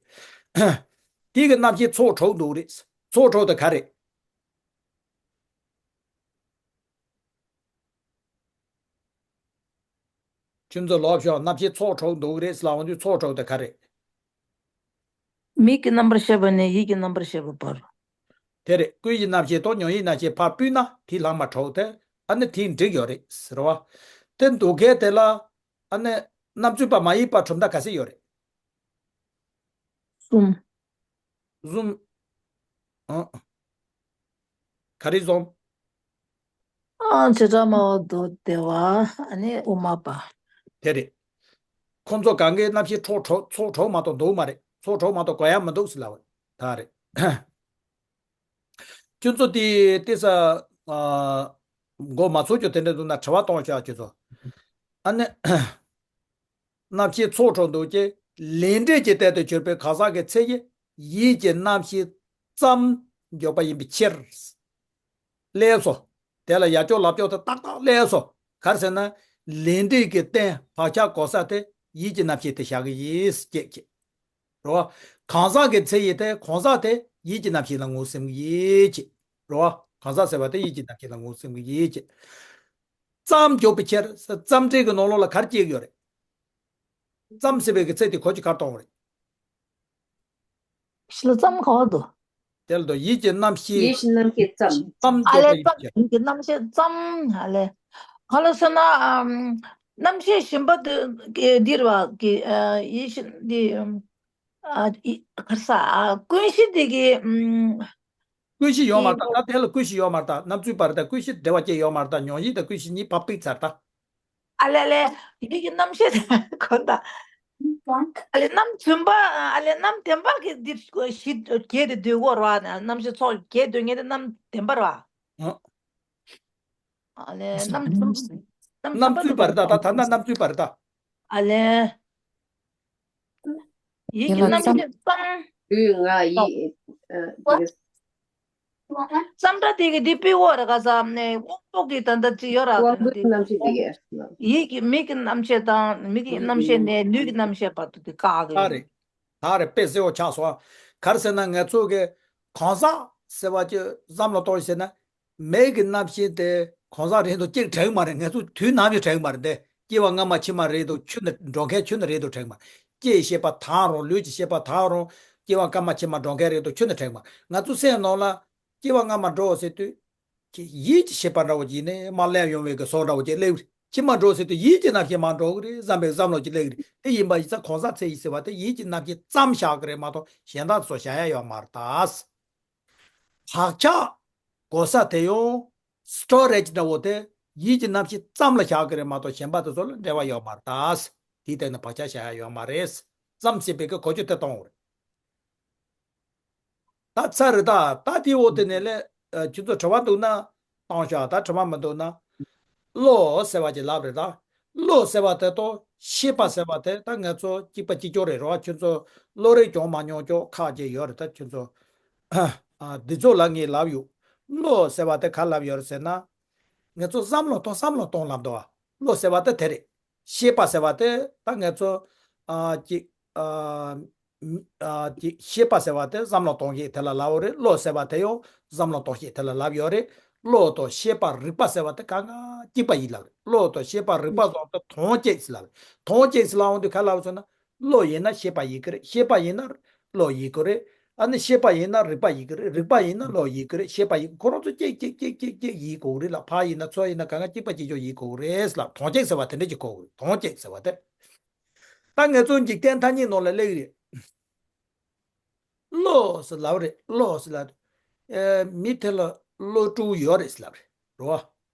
དེའི་གི་རྣམ་ཤེས་ཚོགས་དྲུག་འདུག་རེད། ཚོགས་དྲུག་དེ་ག་རེད། ཁྱོད་ཚོ་ལོབས་ཤོག་རྣམ་ཤེས་ཚོགས་དྲུག་འདུག་རེད་ཟེར་ལབ་འོང་དུས་ཚོགས་དྲུག་དེ་ག་རེད། མིག་གི་རྣམ་པར་ཤེས་པ་ནས་ཡིད་ཀྱི་རྣམ་པར་ཤེས་པ་བར། དེ་རེད། ཀུན་གཞི་རྣམ་ཤེས་དང་མྱང་གཞི་རྣམ་ཤེས་ཕར་ཕུད་ན་དེའི་ལྷག་མ་དྲུག་དེ་ཨ་ནི་དེའི་འགྲིག་ཡོད་རེད་ཟེར་བ། དེ་འདུག་གལ་དེ་ལ་ཨ་ནི་རྣམ་རྫུན་པ་མ་ཡིན་པ་གྲུབ་མཐའ་ག་ཚད་ཡོད་རེད། གསུམ། གསུམ། ཨ། ག་རེ་གསུམ། ཨ། བྱེ་བྲག་སྨྲ་བ་དང་དེ་བ། ཨ་ནི་དབུ་མ་པ། དེ་རེད། ཁོང་ཚོ་གང་གའི་རྣམ་ཤེས་ཚོགས་དྲུག་ཚོགས་དྲུག་མ་གཏོགས་འདུག་མ་རེད། ཚོགས་དྲུག་མ་གཏོགས་གོ་ཡ་མི་འདུག་ཟེར་ལབ་པ་ད་རེད། ཁྱོད་ཚོ་དེ་དེ་ས། ཨ། མགོ་མ་ཚོས་རྒྱུ་དེ་འདྲ་འདུག་ན་དྲི་བ་གཏོང་ཤོག་ཁྱོད་ཚོ། ཨ་ནི། རྣམ་ཤེས་ཚོགས་དྲུག་འདུག་ཅེས་ལས་འབྲས་ཀྱི་རྟེན་དུ་གྱུར་པའི་གང་ཟག་གི་ཚེ་ཡི་ཡིད་ཀྱི་རྣམ་ཤེས་ཙམ་འཇོག་པ་ཡིན་པའི་ཕྱིར། ལེགས་སོ། དེ་ལ་ཡ་ཅོག་ལབ་ཅོག་དེ་ཏག་ཏག་ལེགས་སོ། ག་རེ་ཟེར་ན། ལས་འབྲས་ཀྱི་རྟེན་བག་ཆགས་གོ་ས་དེ་ཡིད་ཀྱི་རྣམ་ཤེས་དེ་བཞག་གི་ཡིན་ཅེས་ཀྱི། རོ། གང་ཟག་གི་ཚེ་ཡི་དེ་གང་ཟག་དེ་ཡིད་ཀྱི་རྣམ་ཤེས་ལ་ངོས་ཟིན་གྱི་ཡིན་ཅེས། རོ། གང་ཟག་ཟེར་བ་དེ་ཡིད་ཀྱི་རྣམ་ཤེས་ལ་ངོས་ཟིན་གྱི་ཡིན་ཅེས། ཙམ་འཇོག་པའི་ཕྱིར། ཙམ་འདྲེས་ཀྱི་ནང་ལོགས་ལ་ག་རེ་སྐྱེ་གི་ཡོད་རེད། ཙམ་ཟེར་བའི་གི་ཚེ་དེ་གོ་ཅི་གར་གཏོང་བ་རེད། ཕྱི་ལ་ཙམ་ག་བ་འདུག་དེ་ལ་དུ་ཡིད་ཀྱི་རྣམ་ཤེས། ཡིད་ཀྱི་རྣམ་ཤེས་ཙམ། ཙམ་ཨ་ལས་འཇོག་པའི་ཙམ་ཕྱིར། ཡིད་ཀྱི་རྣམ་ཤེས་ཙམ་ཨ་ལས། ག་ལ་ཟེར་ན། ཨམ། རྣམ་ཤེས་གཞན་པ་དེ་གི་འདིར་བ་གི་ཨ། ཡིད་ཀྱི་འདི། ཨ། ཡི་ག་རེ་ཟ། ཨ། ཀུན་གཞི་དེ་གི་ཨམ། ཀུན་གཞི་ཡོད་མ་རེད་ད། ད་དེ་ལ་ཀུན་གཞི་ཡོད་མ་རེད་ད། རྣམ་རྫུན་པ་རེད་ད། ཀུན་གཞི་འབྲེལ་བ་ཅན་ཡོད་མ་རེད་ད། མྱང་གཞི་དང་ཀུན་གཞི་གཉིས་ཕར་ཕུད་ཚར་ད། ཨ་ལེ་ལེ། ཡིད་ཀྱི་རྣམ་ཤེས་གོ་ད། ཨ་ལེ་རྣམ་རྫུན་པ། ཨ་ལེ་རྣམ་བདེན་པ་གི་འདི་གཞི་བརྒྱད་དེ་འདོད་གོ་ར། རྣམ་ཤེས་ཚོགས་བརྒྱད་འདོད་མཁན་དེ་རྣམ་བདེན་པ་ར། ཨ་ལེ་རྣམ་རྣམ་རྣམ་རྫུན་པ་རེད་ད། ད་ད་ན་རྣམ་རྫུན་པ་རེད་ད། ཨ་ལེ། ཡིད་ཀྱི་རྣམ་ཤེས་ཙམ། ལུས་ངག་ཡིད། ཨ། དེ་ག་ཙམ་འདྲ་དེ་གི་འདི་པི་འོ་ར་ག་ཙམ་ནས་དབང་པོ་གི་ད་ལྟ་ཅི་ཡོད་ར། དབང་པོའི་རྣམ་ཤེས་དེ་གས། ཡིད་ཀྱི་མིག་གི་རྣམ་ཤེས་དང་མིག་གི་རྣམ་ཤེས་ནས་ལུས་ཀྱི་རྣམ་ཤེས་བར་དུ་དེ་བཀག་གི། ད་རེད། ད་རེད། དཔེ་གསལ་བོ་ཆགས་སོང་། ག་རེ་ཟེར་ན་ང་ཚོ་གི་གང་ཟག་ ཟེར་བ་ཅིག་བསམ་བློ་གཏོང་ཟེར་ན། མེ་གི་རྣམ་ཤེས་དེ་གང་ཟག་རེད་འདུག་ཅིག་དྲན་མ་རེད། ང་ཚོ་དུས་ནམ་ཡང་དྲན་མ་རེད་དེ། སྐྱེ་བ་སྔ་མ་ཕྱི་མ་རེད་འདུག་ཆུ་ནི་འགྲོ་མཁན་ཆུ་ནི་རེད་འདུག་དྲན་མ་རེད། སྐྱེ་ཤེས་པ་དག་རུང་། ལུས་ཀྱི་ཤེས་པ་དག་རུང་། སྐྱེ་བ་སྔ་མ་ཕྱི་མ་འགྲོ་མཁན་རེད་འདུག་ཆུ་ནི་དྲན་མ་རེད། ང་ཚོ་སེམས་ནང་ལ་སྐྱེ་བ་སྔ་མ་འགྲོ་ཟེར་དུས། ཀྱི་ཡིད་ཀྱི་ཤེས་པ་འདྲ་བོ་ཅིག་ནས་མར་སླེབས་ཡོང་བའི་གི་བཟོ་འདྲ་བོ་ཅིག་སླེབས་རེད། ཕྱི་མ་འགྲོ་ཟེར་དུས་ཡིད་ཀྱི་རྣམ་ཤེས་མར་འགྲོ་གི་རེད་བསམ་པའི་བསམ་བློ་ཅིག་སླེབས་ཀྱི་རེད། དེ་ཡིན་པ་ཡིན་ཙང་གང་ཟག་ཚེ་ཡི་ཟེར་བ་དེ་ཡིད་ཀྱི་རྣམ་ཤེས་ཙམ་བཞག་གི་རེད་མ་གཏོགས་གཞན་དག་ཚོ་བཞག་ཡ་ཡོད་མ་རེད་ད། བག་ཆགས་གོ་ས་དེ་ཡང་སི་ཊོ་རེཇ་འདྲ་བོ་དེ་ཡིད་ཀྱི་རྣམ་ཤེས་ཙམ་ལ་བཞག་གི་རེད་མ་གཏོགས་གཞན་པ་དེ་ཚོ་ལ་འབྲེལ་བ་ཡོད་མ་རེད་ད། དེའི་སྟེང་ནས་བག་ཆགས་བཞག་ཡ་ཡོད་མ་རེད། ཙམ་ཞེས་པའི་གི་གོ་ཆོད་དེ་གཏོང་དགོས་རེད། ད་ཚར་རེད་ད། ད་དེའི་འོག་དེ་ནས་ལས། ཨ། ཁྱོད་ཚོ་དྲི་བ་འདུག་ན་བཏང་ཤག་ད་དྲི་བ་མི་འདུག་ན། བློ་ཟེར་བ་ཅིག་ལབ་རེད་ད། བློ་ཟེར་བ་དེ་དང་ཤེས་པ་ཟེར་བ་དེ་ད་ང་ཚོ་གཅིག་པ་གཅིག་རྐྱང་རེད་རོ། ཁྱོད་ཚོ་བློ་རིག་སྦྱོང་མ་མྱོང་ཀྱོག་ཁག་ཅིག་ཡོད་རེད་ད། ཁྱོད་ཚོ། ཨ། འདི་ཚོ་ལ་ངས་ལབ་ཡོད། བློ་ཟེར་བ་དེ་ག་ལབ་ཡོད་རེད་ཟེར་ན། ང་ཚོ་བསམ་བློ་གཏོང་བསམ་བློ་གཏོང་ལབ་འདུག་བ། བློ་ཟེར་བ་དེ་དེ་རེད། ཤེས་པ་ཟེར་བ་དེ་ད་ང་ཚོ། ཨ། ཅིག་ཨ། ཅིག་ཤེས་པ་ཟེར་བ་དེ་བསམ་བློ་གཏོང་ཤེས་དེ་ལ་ལབ་ཡོད་རེད། བློ་ཟེར་བ་དེ་ཡང་བསམ་བློ་གཏོང་ཤེས་དེ་ལ་ལབ་ཡོད་རེད། བློ་དང་ཤེས་པ་རིག་པ་ཟེར་བ་དེ་གང་ག་གཅིག་པ་ཡིན་ལབ་རེད། བློ་དང་ཤེས་པ་རིག་པ་སོགས་དེ་དོན་གཅིག་ཟེར་ལབ་རེད། དོན་གཅིག་ཟེར་ལབ་འོང་དུས་ག་ལབ་སོང་ན། བློ་ཡིན་ན་ཤེས་པ་ཡིན་གི་རེད། ཤེས་པ་ཡིན་ན་བློ་ཡིན་གི་རེད། ཨ་ནི་ཤེས་པ་ཡིན་ན་རིག་པ་ཡིན་གི་རེད། རིག་པ་ཡིན་ན་བློ་ཡིན་གི་རེད། ཤེས་པ་ཡིན། ཁོ་རང་ཚོ་གཅིག་གཅིག་གཅིག་གཅིག་གཅིག་ཡིན་དགོས་རེད་ལ། ཕར་ཡིན་ན་ཚུར་ཡིན་ན་གང་ག་གཅིག་པ་གཅིག་རྐྱང་ཡིན་དགོས་རེད་ལ། དོན་གཅིག་ཟེར་བ་དེ་འདྲ་གཅིག་དགོས་རེད། དོན་གཅིག་ཟེར་བ་དེ། ད་ངེད་ཚོ་འཇིག་རྟེན་ཐ་སྙད་ནང་ལ་སླེབས་ཀྱི་རེད། བློ་ཟེར་ལབ་རེད། བློ་ཟེར་ལབ་རེད། ཨེ། མི་དེ་ལ་བློ་དྲུག་ཡོད་རེད་ཟེར་ལབ་རེད། རེད་བ།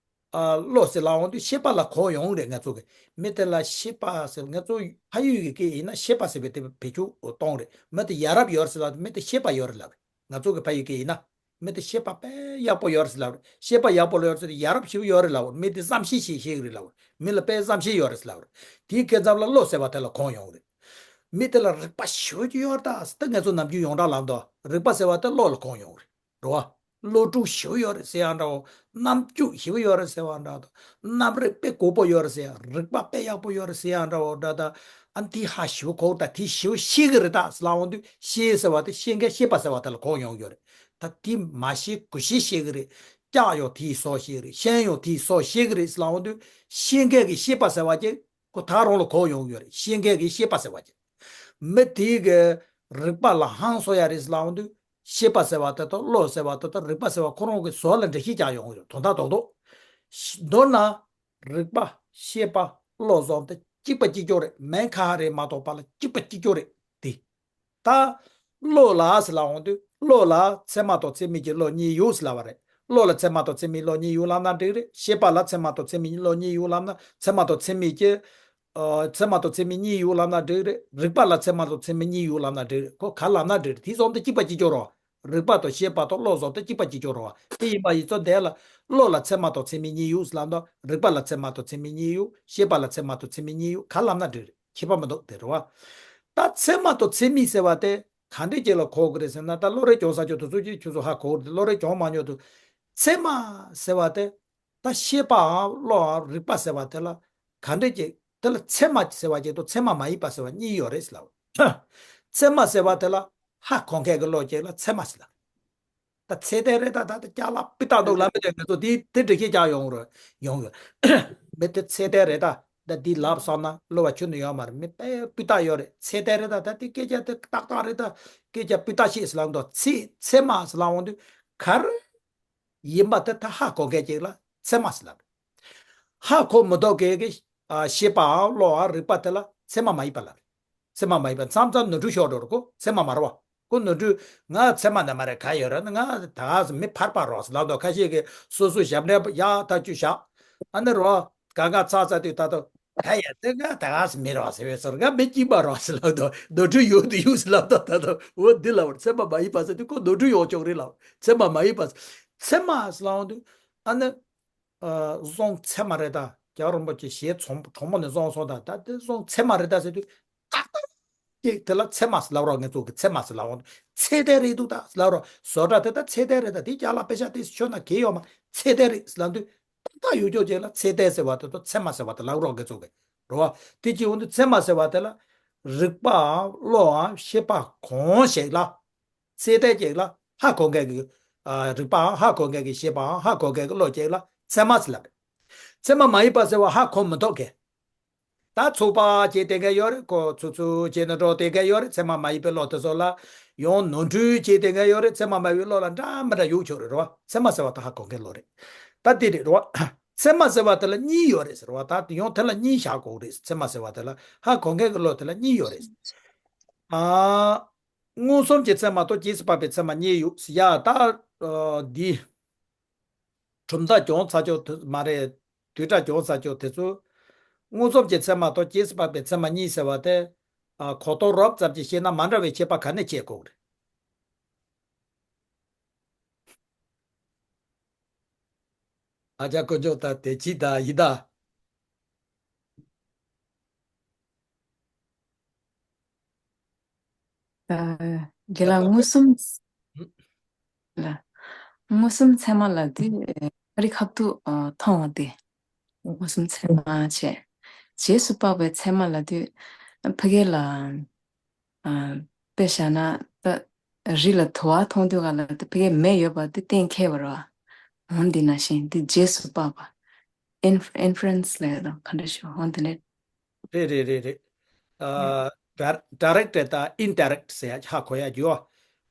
ཨ། བློ་ཟེར་ལབ་འོང་དུས་ཤེས་པ་ལ་གོ་ཡོང་རེད། ང་ཚོ་གི་མི་དེ་ལ་ཤེས་པ་ཟེར། ང་ཚོ་ཕ་ཡུལ་གྱི་སྐད་ཡིན་ན་ཤེས་པ་ཟེར་བའི་དེ་བེད་སྤྱོད་གཏོང་རེད། མི་དེ་ཡ་རབས་ཡོད་རེད་ཟེར་ལབ་དུས་མི་དེ་ཤེས་པ་ཡོད་རེད་ལབ་རེད། ང་ཚོ་གི་ཕ་ཡུལ་སྐད་ཡིན་ན། མི་དེ་ཤེས་པ་དཔེ་ཡག་པོ་ཡོད་རེད་ཟེར་ལབ་རེད། ཤེས་པ་ཡག་པོ་ཡོད་རེད་ཟེར་དུས་ཡ་རབས་ཞེ་པོ་ཡོད་རེད་ལབ་རེད། མི་དེ་བསམ་ཤེས་ཤེས་ཤེས་ཀྱི་རེད་ལབ་རེད། མི་ལ་དཔེ་བསམ་ཤེས་ཡོད་རེད་ཟེར་ལབ་རེད། དེའི་སྐབས་ཙམ་ལ་བློ་ཟེར་བ་དེ་ལ་གོ་ཡོང་རེད། མི་དེ་ལ་རིག་པ་ཞེ་པོ་ཅིག་ཡོད་རེད་ད་ཟེར་ད། ང་ཚོ་ནམ་རྒྱུན་ཡོངས་གྲགས་ལབ་འདུག་རིག་པ་ཟེར་བ་དེ་བློ་ལ་གོ་ཡོང་རེད། རེད་བ། བློ་གྲོས་ཞེ་པོ་ཡོད་རེད་ཟེར་ཡང་འདྲ་བོ། རྣམ་དཔྱོད་ཞེ་པོ་ཡོད་རེད་ཟེར་བ་འདྲ་བོ། རྣམ་རིག་དཔེ་གོ་པོ་ཡོད་རེད་ཟེར་ཡང་། རིག་པ་དཔེ་ཡག་པོ་ཡོད་རེད་ཟེར་ཡང་འདྲ་བོ་འདྲ་ད། ཨ། དེ་ཧ་ཞེ་པོ་གོ་ད། དེ་ཞེ་པོ་ཤེས་ཀྱི་རེད་ད་ཟེར་ལབ་འོང་དུས་ཤེས་ཟེར་བ་དེ་ཤེས་མཁན་ཤེས་པ་ཟེར་བ་དེ་ལ་གོ་ཡོང་གི་ཡོད་རེད། ད་དེ་མ་ཤེས་གོ་ཤེས་ཤེས་ཀྱི་རེད། ལྕགས་ཡང་དེའི་སྲོག་ཤེས་ཀྱི་རེད། ཤིང་ཡང་དེའི་སྲོག་ཤེས་ཀྱི་རེད་ཟེར་ལབ་འོང་དུས་ཤེས་མཁན་གྱི་ཤེས་པ་ཟེར་བ་ཅིག་ཁོ་ད་རང་ལ་གོ་ཡོང་གི་ཡོད་རེད། ཤེས་མཁན་གྱི་ཤེས་པ་ཟེར་བ་ཅིག་མི་དེའི་གི་རིག་པ་ལ་ཧང་སང་ཡ་རེད་ཟེར་ལབ་འོང་དུས། ཤེས་པ་ཟེར་བ་དེ་དང་བློ་ཟེར་བ་དེ་དང་རིག་པ་ཟེར་བ་ཁོ་རང་གི་བཟོ་ལ་འགྲེལ་བཤད་རྒྱག་ཡོང་གི་ཡོད་རེད། དོན་དག་རྡོག་རྡོག་མདོར་ན། རིག་པ། ཤེས་པ། བློ་སོགས་དེ་གཅིག་པ་གཅིག་རྐྱང་རེད། མིང་ཁ་ཁ་རེད་མ་གཏོགས་པ་ལ་གཅིག་པ་གཅིག་རྐྱང་རེད་དེ། ད་བློ་ལ་ཟེར་ལབ་འོང་དུས་བློ་ལ་ཚད་མ་དང་ཚད་མིན་གྱི་བློ་གཉིས་ཡོད་ཟེར་ལབ་པ་རེད། བློ་ལ་ཚད་མ་དང་ཚད་མིན་བློ་གཉིས་ཡོད་ལབ་ན་འགྲིག་རེད། ཤེས་པ་ལ་ཚད་མ་དང་ཚད་མིན་བློ་གཉིས་ཡོད་ལབ་ན། ཚད་མ་དང་ཚད་མིན་གྱི། ཨ། ཚད་མ་དང་ཚད་མིན་གཉིས་ཡོད་ལབ་ན་འགྲིག་རེད། རིག་པ་ལ་ཚད་མ་དང་ཚད་མིན་གཉིས་ཡོད་ལབ་ན་འགྲིག་རེད། ཁོ་ག་ལབ་ན་འགྲིག་རེད། དེ་སོགས་དེ་གཅིག་པ་གཅིག་རྐྱང་རེད་བ། རིག་པ་དང་ཤེས་པ་དང་བློ་སོགས་དེ་གཅིག་པ་གཅིག་རྐྱང་རེད་བ། དེ་ཡིན་པ་ཡིན་ཙང་དེ་ལ་བློ་ལ་ཚད་མ་དང་ཚད་མིན་གཉིས་ཡོད་ཟེར་ལབ་ན། རིག་པ་ལ་ཚད་མ་དང་ཚད་མིན་གཉིས་ཡོད། ཤེས་པ་ལ་ཚད་མ་དང་ཚད་མིན་གཉིས་ཡོད། ག་ལབ་ན་འགྲིག་རེད། ཁྱད་པར་མི་འདུག་དེ་རེད་བ། ད་ཚད་མ་དང་ཚད་མིན་ཟེར་བ་དེ་ག་འདྲས་ཅིག་ལ་གོ་གི་རེད་ཟེར་ན། ད་བློ་རིག་སྦྱོང་ས་ཆོག་དེ་ཚོ་ཅིག་ཁྱོད་ཚོ་ཧ་གོ་གི་རེད། བློ་རིག་སྦྱོང་མ་མྱོང་དུས། ཚད་མ་ཟེར་བ་དེ། ད་ཤེས་པའམ་བློའམ་རིག་པ་ཟེར་བ་དེ་ལ་ག་འདྲས་ཅིག་དེ་ལ་ཚད་མ་ཟེར་བ་ཅིག་དང་ཚད་མ་མ་ཡིན་པ་ཟེར་བ་གཉིས་ཡོད་རེད་ཟེར་ལབ། ཚད་མ་ཟེར་བ་དེ་ལ་ཧ་གོ་མཁན་གྱི་བློ་ཅིག་ལ་ཚད་མ་ཟེར་ལབ། ད་ཚད་ལྡན་རེད་ད། ད་ད་ཅ་ལག་སྤུས་དག་འདུག་ལབ་མི་དེ་ང་ཚོ་དེ་དེ་འགྲེལ་བཤད་རྒྱག་ཡོང་རེད། ཡོང་ཡོད། མི་དེ་ཚད་ལྡན་རེད་ད། ད་འདི་ལབ་བསམ་ན་གློ་བ་ཁྱོན་ནས་ཡོད་མ་རེད། མི་དཔེ་སྤུས་དག་ཡོད་རེད། ཚད་ལྡན་རེད་ད། ད་དེ་སྐད་ཆ་དེ་ཏག་ཏག་རེད་ད། སྐད་ཆ་སྤུས་དག་ཤེས་ཟེར་ལབ་འདུག་ཚད་ཚད་མ་ཟེར་ལབ་འོང་དུས་ག་རེ་ཡིན་པ་དེ་ད་ཧ་གོ་མཁན་ཅིག་ལ་ཚད་མ་ཟེར་ལབ་རེད། ཧ་གོ་མི་ཐུབ་མཁན་གྱི། ཨ། ཤེས་པའམ་བློའམ་རིག་པ་དེ་ལ་ཚད་མ་མ་ཡིན་པ་ལབ་རེད། ཚད་མ་མ་ཡིན་པ་མཚམས་མཚམས་ནོར་འཁྲུལ་ཤོར་འགྲོ་རེད་ཁོ། ཚད་མ་མ་རེད་བ། ཁོ་ནོར་འཁྲུལ། ང་ཚད་མ་ནས་མ་རེད། ག་ཡོད་རེད་ན། ང་ད་ག་ཟེ་མི་ཕལ་པ་རེད་ཟེར་ལབ་འདུག་ཁ་ཤས་ཀྱིས་སོ་སོའི་ཞབས་འདྲེན་ཡག་ཐག་ཆོད་བཞག་ཨ་ནི་རོ། ག་ག་ཚ་ཚ་དུས་ད་དུ། ག་ཡ་དེ་ང་ད་ག་ཟེ་མི་རེད་ཟེར་བས་ཟེར། ང་མི་སྐྱིད་པ་རེད་ཟེར་ལབ་འདུག་ནོར་འཁྲུལ་ཡོད་དུ་ཡོད་ཟེར་ལབ་འདུག་ད་དུ་འོ་འདི་ལབ་པར་ཚད་མ་མ་ཡིན་པ་ཟེར་དུས་ཁོ་ནོར་འཁྲུལ་ཡོང་ཆོག་རེད་ལབ། ཚད་མ་མ་ཡིན་པ་ཟེར། ཚད་མ་ཟེར་ལབ་འོང་དུས་ཨ་ནི། ཨ། གཟུངས་ཚད་མ་རེད་ད། རྒྱལ་བ་རིན་པོ་ཆེ་ཞལ་གྲུང་གྲུང་པོ་ནས་གསུངས་སོང་ད། ད་དེ་གཟུངས་ཚད་མ་རེད་ད་ཟེར་དུས་ཏག་ཏག་ཅིག་དེ་ལ་ཚད་མ་ཟེར་ལབ་རོགས། ངེད་ཚོ་གི་ཚད་མ་ཟེར་ལབ་འོང་། ཚད་ལྡན་རེད་འདུག་ད་ཟེར་ལབ་རོགས། བཟོ་གྲྭ་དེ་ད་ཚད་ལྡན་རེད་ད། དེ་ཅ་ལག་པེ་ཤ་དེ་ཟེར་ཆོག་ན་གལ་ཡོད་མ། ཚད་ལྡན་རེད་ཟེར་ལབ་དུས་ཏག་ཏག་ཡོད་ཆོག་ཅིག་ལ་ཚད་ལྡན་ཟེར་བ་དེ་དང་ཚད་མ་ཟེར་བ་དེ་ལབ་རོགས། ངེད་ཚོ་གི་རེད་བ། དེ་ཅིག་འོང་དུས་ཚད་མ་ཟེར་བ་དེ་ལ་རིག་པའམ་བློའམ་ཤེས་པ་གང་ཞིག་ལ། ཚད་ལྡན་ཅིག་ལ་ཧ་གོ་མཁན་གྱི་ ཨ་རིག་པའང་ཧ་གོ་མཁན་གྱི་ཤེས་པའང་ཧ་གོ་མཁན་གྱི་བློ་ཅིག་ལ་ཚད་མ་ཟེར་ལབ་རེད། ཚད་མ་མ་ཡིན་པ་ཟེར་བ་ཧ་གོ་མི་ཐུབ་མཁན། ད་ཚུགས་པ་བྱས་བསྡད་མཁན་ཡོད་རེད། ཁོ་ཚུགས་ཚུགས་བྱས་ནས་འགྲོ་བསྡད་མཁན་ཡོད་རེད། ཚད་མ་མ་ཡིན་པའི་བློ་དེ་ཚོ་ལ་ཡང་ནོར་འཁྲུལ་བྱས་བསྡད་མཁན་ཡོད་རེད། ཚད་མ་མ་ཡིན་པའི་བློ་ལ་འདྲ་མི་འདྲ་ཡོད་ཆོག་རེད་རོ། ཚད་མ་ཟེར་བ་ད་ཧ་གོ་མཁན་བློ་རེད། ད་དེ་རེད་རོ། ཚད་མ་ཟེར་བ་དེ་ལ་གཉིས་ཡོད་རེད་ཟེར་བ། ད་ཡང་དེ་ལ་གཉིས་བཞག་དགོས་རེད། ཚད་མ་ཟེར་བ་དེ་ལ་ཧ་གོ་མཁན་གྱི་བློ་དེ་ལ་གཉིས་ཡོད་རེད། ཨ། མངོན་སུམ་གྱི་ཚད་མ་དང་རྗེས་སུ་དཔག་པའི་ཚད་མ་གཉིས་ཡོད་ཟེར་ཡ། ད་ཨ་འདི་གྲུབ་མཐའ་གྱོང་ཚ་ཆོག་དེ་མ་རེད། བསྡུས་གྲྭ་གྱོང་ཚ་ཆོག་དེ་ཚོ། མངོན་སུམ་གྱི་ཚད་མ་དང་རྗེས་སུ་དཔག་པའི་ཚད་མ་གཉིས་ཟེར་བ་དེ། ཨ་གོ་རྟོགས་རོབ་ཙམ་གྱིས་བཤད་ན་མ་འདྲ་བའི་ཁྱད་པར་ག་ནས་འབྱེད་དགོས་རེད། ཨ་ཅག་དཀོན་མཆོག་ད་དེ་ཅི་ད་ཡི་ད། ཨ་རྒན་ལགས་མངོན་སུམ་ལ། མངོན་སུམ་ཚད་མ་ལབ་དུས་ཨ་རི་ཁ་ཐུག་ཨ་མཐོང་བ་དེ། མངོན་སུམ་ཚད་མ་བྱས། རྗེས་སུ་དཔག་པའི་ཚད་མ་ལབ་དུས་ཕ་གི་ལ་ཨ་དཔེ་བཞག་ན་ད་རི་ལ་དུ་བ་མཐོང་དུས་ག་ལ་ད་ཕ་གི་མེ་ཡོད་པ་དེ་གཏན་འཁེལ་བ་རེད་བ། འོ་འདི་ནང་བཞིན་དེ་རྗེས་སུ་དཔག་པ། ཨིན་ཨིན་ཕ་རེན་སི་ལབ་ཡ་དང་ག་འདྲ་ཞུ་འོ་འདི་ནས། རེད་རེད་རེད་རེད། ཨ་ཌའི་ཌའི་རེག་ཊི་དང་ཨིན་ཌའི་རེག་ཊི་ཟེར་ཡ་ཧ་གོ་ཡ་རྒྱུ་བ།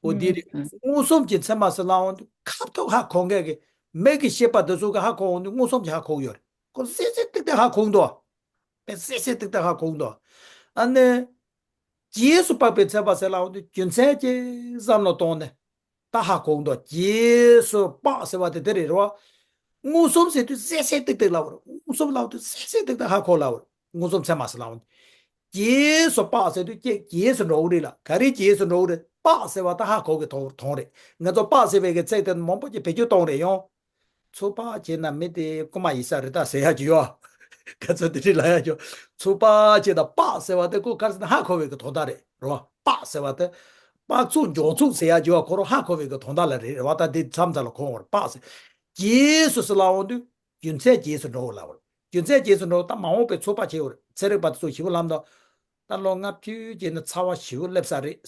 འོ་འདི་རེད། མངོན་སུམ་གྱི་ཚད་མ་ཟེར་ལབ་འོང་དུས་ཁ་ཐུག་ཧ་གོ་མཁན་གྱི་མིག་གིས་ཤེས་པ་འདི་ཚོ་གིས་ཧ་གོ་འོང་དུས་མངོན་སུམ་གྱིས་ཧ་གོ་གི་ཡོད་རེད། ཁོ་གསལ་གསལ་ཏིག་ཏིག་ཧ་གོ་གི་འདུག་དཔེ་གསལ་གསལ་ཏིག་ཏིག་ཧ་གོ་གི་འདུག་ཨ་ནི། རྗེས་སུ་དཔག་པའི་ཚད་མ་ཟེར་ལབ་འོང་དུས་རྒྱུ་མཚན་ཅིག་བསམ་བློ་གཏོང་ནས་ད་ཧ་གོ་གི་འདུག་རྗེས་སུ་དཔག་ཟེར་བ་དེ་དེ་རེད་རོ། མངོན་སུམ་ཟེར་དུས་གསལ་གསལ་ཏིག་ཏིག་ལབ་པ་རེད། མངོན་སུམ་ལབ་དུས་གསལ་གསལ་ཏིག་ཏིག་ཧ་གོ་ལབ་པ་རེད། མངོན་སུམ་ཚད་མ་ཟེར་ལབ་འོང་དུས། རྗེས་སུ་དཔག་ཟེར་དུས་ཀྱེ་རྗེས་སུ་འགྲོ་གི་རེད་ལ། ག་རེ་རྗེས་སུ་འགྲོ་གི་རེད། དཔག་ཟེར་བ་ད་ཧ་གོ་གི་དོན་དོན་རེད། ང་ཚོ་དཔག་ཟེར་བའི་གི་ཚིག་དེ་མང་པོ་ཅིག་བེད་སྤྱོད་གཏོང་རེད་ཡོང་། ཚུགས་པ་བྱས་ན་མི་དེ་རྐུན་མ་ཡིན་ས་རེད་ད་ཟེར་ཡ་ཅིག་ཡོད། ག་ཚོད་དེ་འདྲ་ལབ་ཡ་ཅིག་ཡོད། ཚུགས་པ་བྱས་ན་དཔག་ཟེར་བ་དེ་ཁོ་ག་རེ་ཟེར་ན་ཧ་གོ་བའི་གི་དོན་དག་རེད་རོ། དཔག་ཟེར་བ་དེ། དཔག་ཚུགས་འཇོག་ཚུགས་ཟེར་ཡ་ཅིག་ཡོད། ཁོ་རང་ཧ་གོ་བའི་གི་དོན་དག་ལ་རེད་རེད་བ། ད་འདི་མཚམས་མཚམས་ལ་གོ་འོང་བར་དཔག་ཟེར། རྗེས་སུ་ཟེར་ལབ་འོང་དུས་རྒྱུ་མཚན་རྗེས་སུ་འགྲོ་ལབ་པ་རེད། རྒྱུ་མཚན་རྗེས་སུ་འགྲོ་ད་མ་འོངས་པའི་ཚོད་དཔག་བྱེད་ཡོད་རེད། ཚན་རིག་པ་དེ་ཚོ་ཞིབ་པོ་ལབ་འདུག་ད་ལོ་ལྔ་བཅུ་རྗེས་ནས་ཚ་བ་ཞེ་པོ་སླེབས་ས་རེད།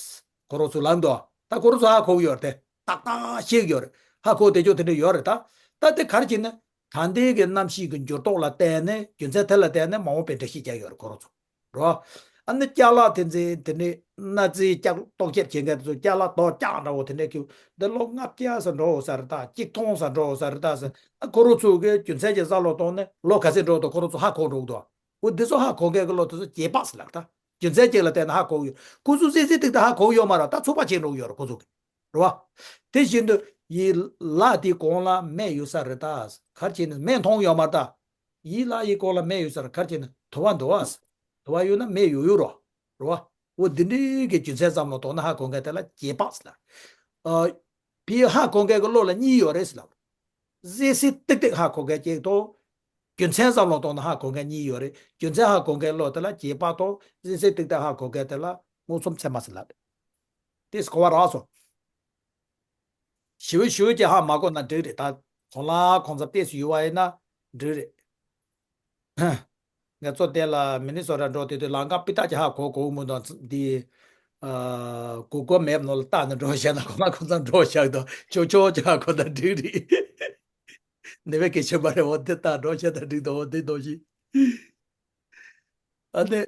ཁོ་རང་ཚོ་ལབ་འདུག་ད་ཁོ་རང་ཚོ་ཧ་གོ་གི་ཡོད་རེད་དེ། ཏག་ཏག་ཤེས་ཀྱི་ཡོད་རེད། ཧ་གོ་བསྡད་ཆོག་དེ་འདྲ་ཡོད་རེད་ད། ད་དེ་ག་རེ་བྱས་ན། ད་ལྟའི་གི་གནམ་གཤིས་ཀྱི་འགྱུར་ལྡོག་ལ་བརྟེན་ནས་རྒྱུ་མཚན་དེ་ལ་བརྟེན་ནས་མ་འོངས་པའི་འགྲེལ་བཤད་རྒྱག་ཡོད་རེད་ཁོ་རང་ཚོ། རེད་བ། ཨ་ནི་ཅ་ལག་དེ་འཛིན་དེ་ནས་གནའ་རྫས་ལྕགས་ལྟོ་ཆས་བྱེད་མཁན་དེ་ཚོ་ཅ་ལག་རྡོ་ལྕགས་འདྲ་བོ་དེ་འདྲས་ཀྱི་འདི་ལོ་ལྔ་བརྒྱ་ཙམ་འགྲོ་ས་རེད་ད། གཅིག་སྟོང་ཙམ་འགྲོ་ས་རེད་ད་ཟེར། ཨ་ཁོ་རང་ཚོ་གི་རྒྱུ་མཚན་གྱི་བསམ་བློ་གཏོང་ནས་ལོ་ག་ཚོད་འགྲོ་འདུག་ཁོ་རང་ཚོ་ཧ་གོ་འགྲོ་གི་འདུག་འོ་འདི་ཚོ་ཧ་གོ་མཁན་གྱི་བློ་དེ་ཚོ་རྗེས་དཔག་ཟེར་ལབ་ད། རྒྱུ་མཚན་གཅིག་ལ་བརྟེན་ནས་ཧ་གོ་གི་ཡོད། ཁོ་ཚོ་གསལ་གསལ་ཏིག་ཏིག་ཧ་གོ་གི་ཡོད་མ་རེད། ད་ཚོད་དཔག་བྱེད་འགྲོ་གི་ཡོད་རེད་ཁོ་ཚོ་གི། རེད་བ། དེ་བཞིན་དུ་ཡི་ལ་དེའི་གོང་ལ་མེ་ཡོད་ས་རེད་ད། ག་རེ་བྱས་ནས་མེ་མཐོང་ཡོད་མ་རེད་ད། ཡི་ལ་ཡི་གོང་ལ་མེ་ཡོད་ས་རེད། ག་རེ་བྱས་ནས་དུ་བ་འདུག་བ། དུ་བ་ཡོད་ན་མེ་ཡོད་ཡོད་རོ། རེད་བ། འོ་འདི་འདྲའི་གི་རྒྱུ་མཚན་བསམ་བློ་གཏོང་ན་ཧ་གོ་མཁན་དེ་ལ་རྗེས་དཔག་ཟེར་ལབ། ཨ། ཕའི་ཧ་གོ་མཁན་གྱི་བློ་ལ་གཉིས་ཡོད་རེད་ཟེར་ལབ། གསལ་གསལ་ཏིག་ཏིག་ཧ་གོ་མཁན་གཅིག་དང་། རྒྱུ་མཚན་བསམ་བློ་གཏོང་ན་ཧ་གོ་མཁན་གཉིས་ཡོད་རེད། རྒྱུ་མཚན་ཧ་གོ་མཁན་བློ་དེ་ལ་རྗེས་དཔག་དང་གསལ་གསལ་ཏིག་ཏིག་ཧ་གོ་མཁན་དེ་ལ་མངོན་སུམ་ཚད་མ་ཟེར་ལབ། དེས་གོ་བ་རག་སོང་། ཞིབ་ཞིབ་ཀྱི་ཧ་མ་གོ་ན་འགྲིག་རེད་ད། གོང་ལ་གོང་ས་ཏོག་ཙམ་ཡོད་པ་ཡིན་ན་འགྲིག་རེད། ང་ཚོ་དེ་ལ་མི་ནི་སོ་ཊ་འགྲོ་དུས་དུས་ལམ་ཁ་སྤུས་དག་ཅིག་ཧ་གོ་གོ་མི་འདུག་འདི། ཨ། གུ་གུལ་མེབ་ནང་ལ་བལྟས་ནས་འགྲོ་བཤད་ན་གོང་ལ་གོང་ས་འགྲོ་བཤད་དང་ཆོག་ཆོག་ཅིག་ཧ་གོ་ན་འགྲིག་རེད། ནི་བའི་སྐད་ཆ་མ་རེད། འོ་དེ་ལྟར་འགྲོ་བཤད་ན་འགྲིག་འདུག་འོ་དེ་འདུག་ཞིག་ཨ་ནི།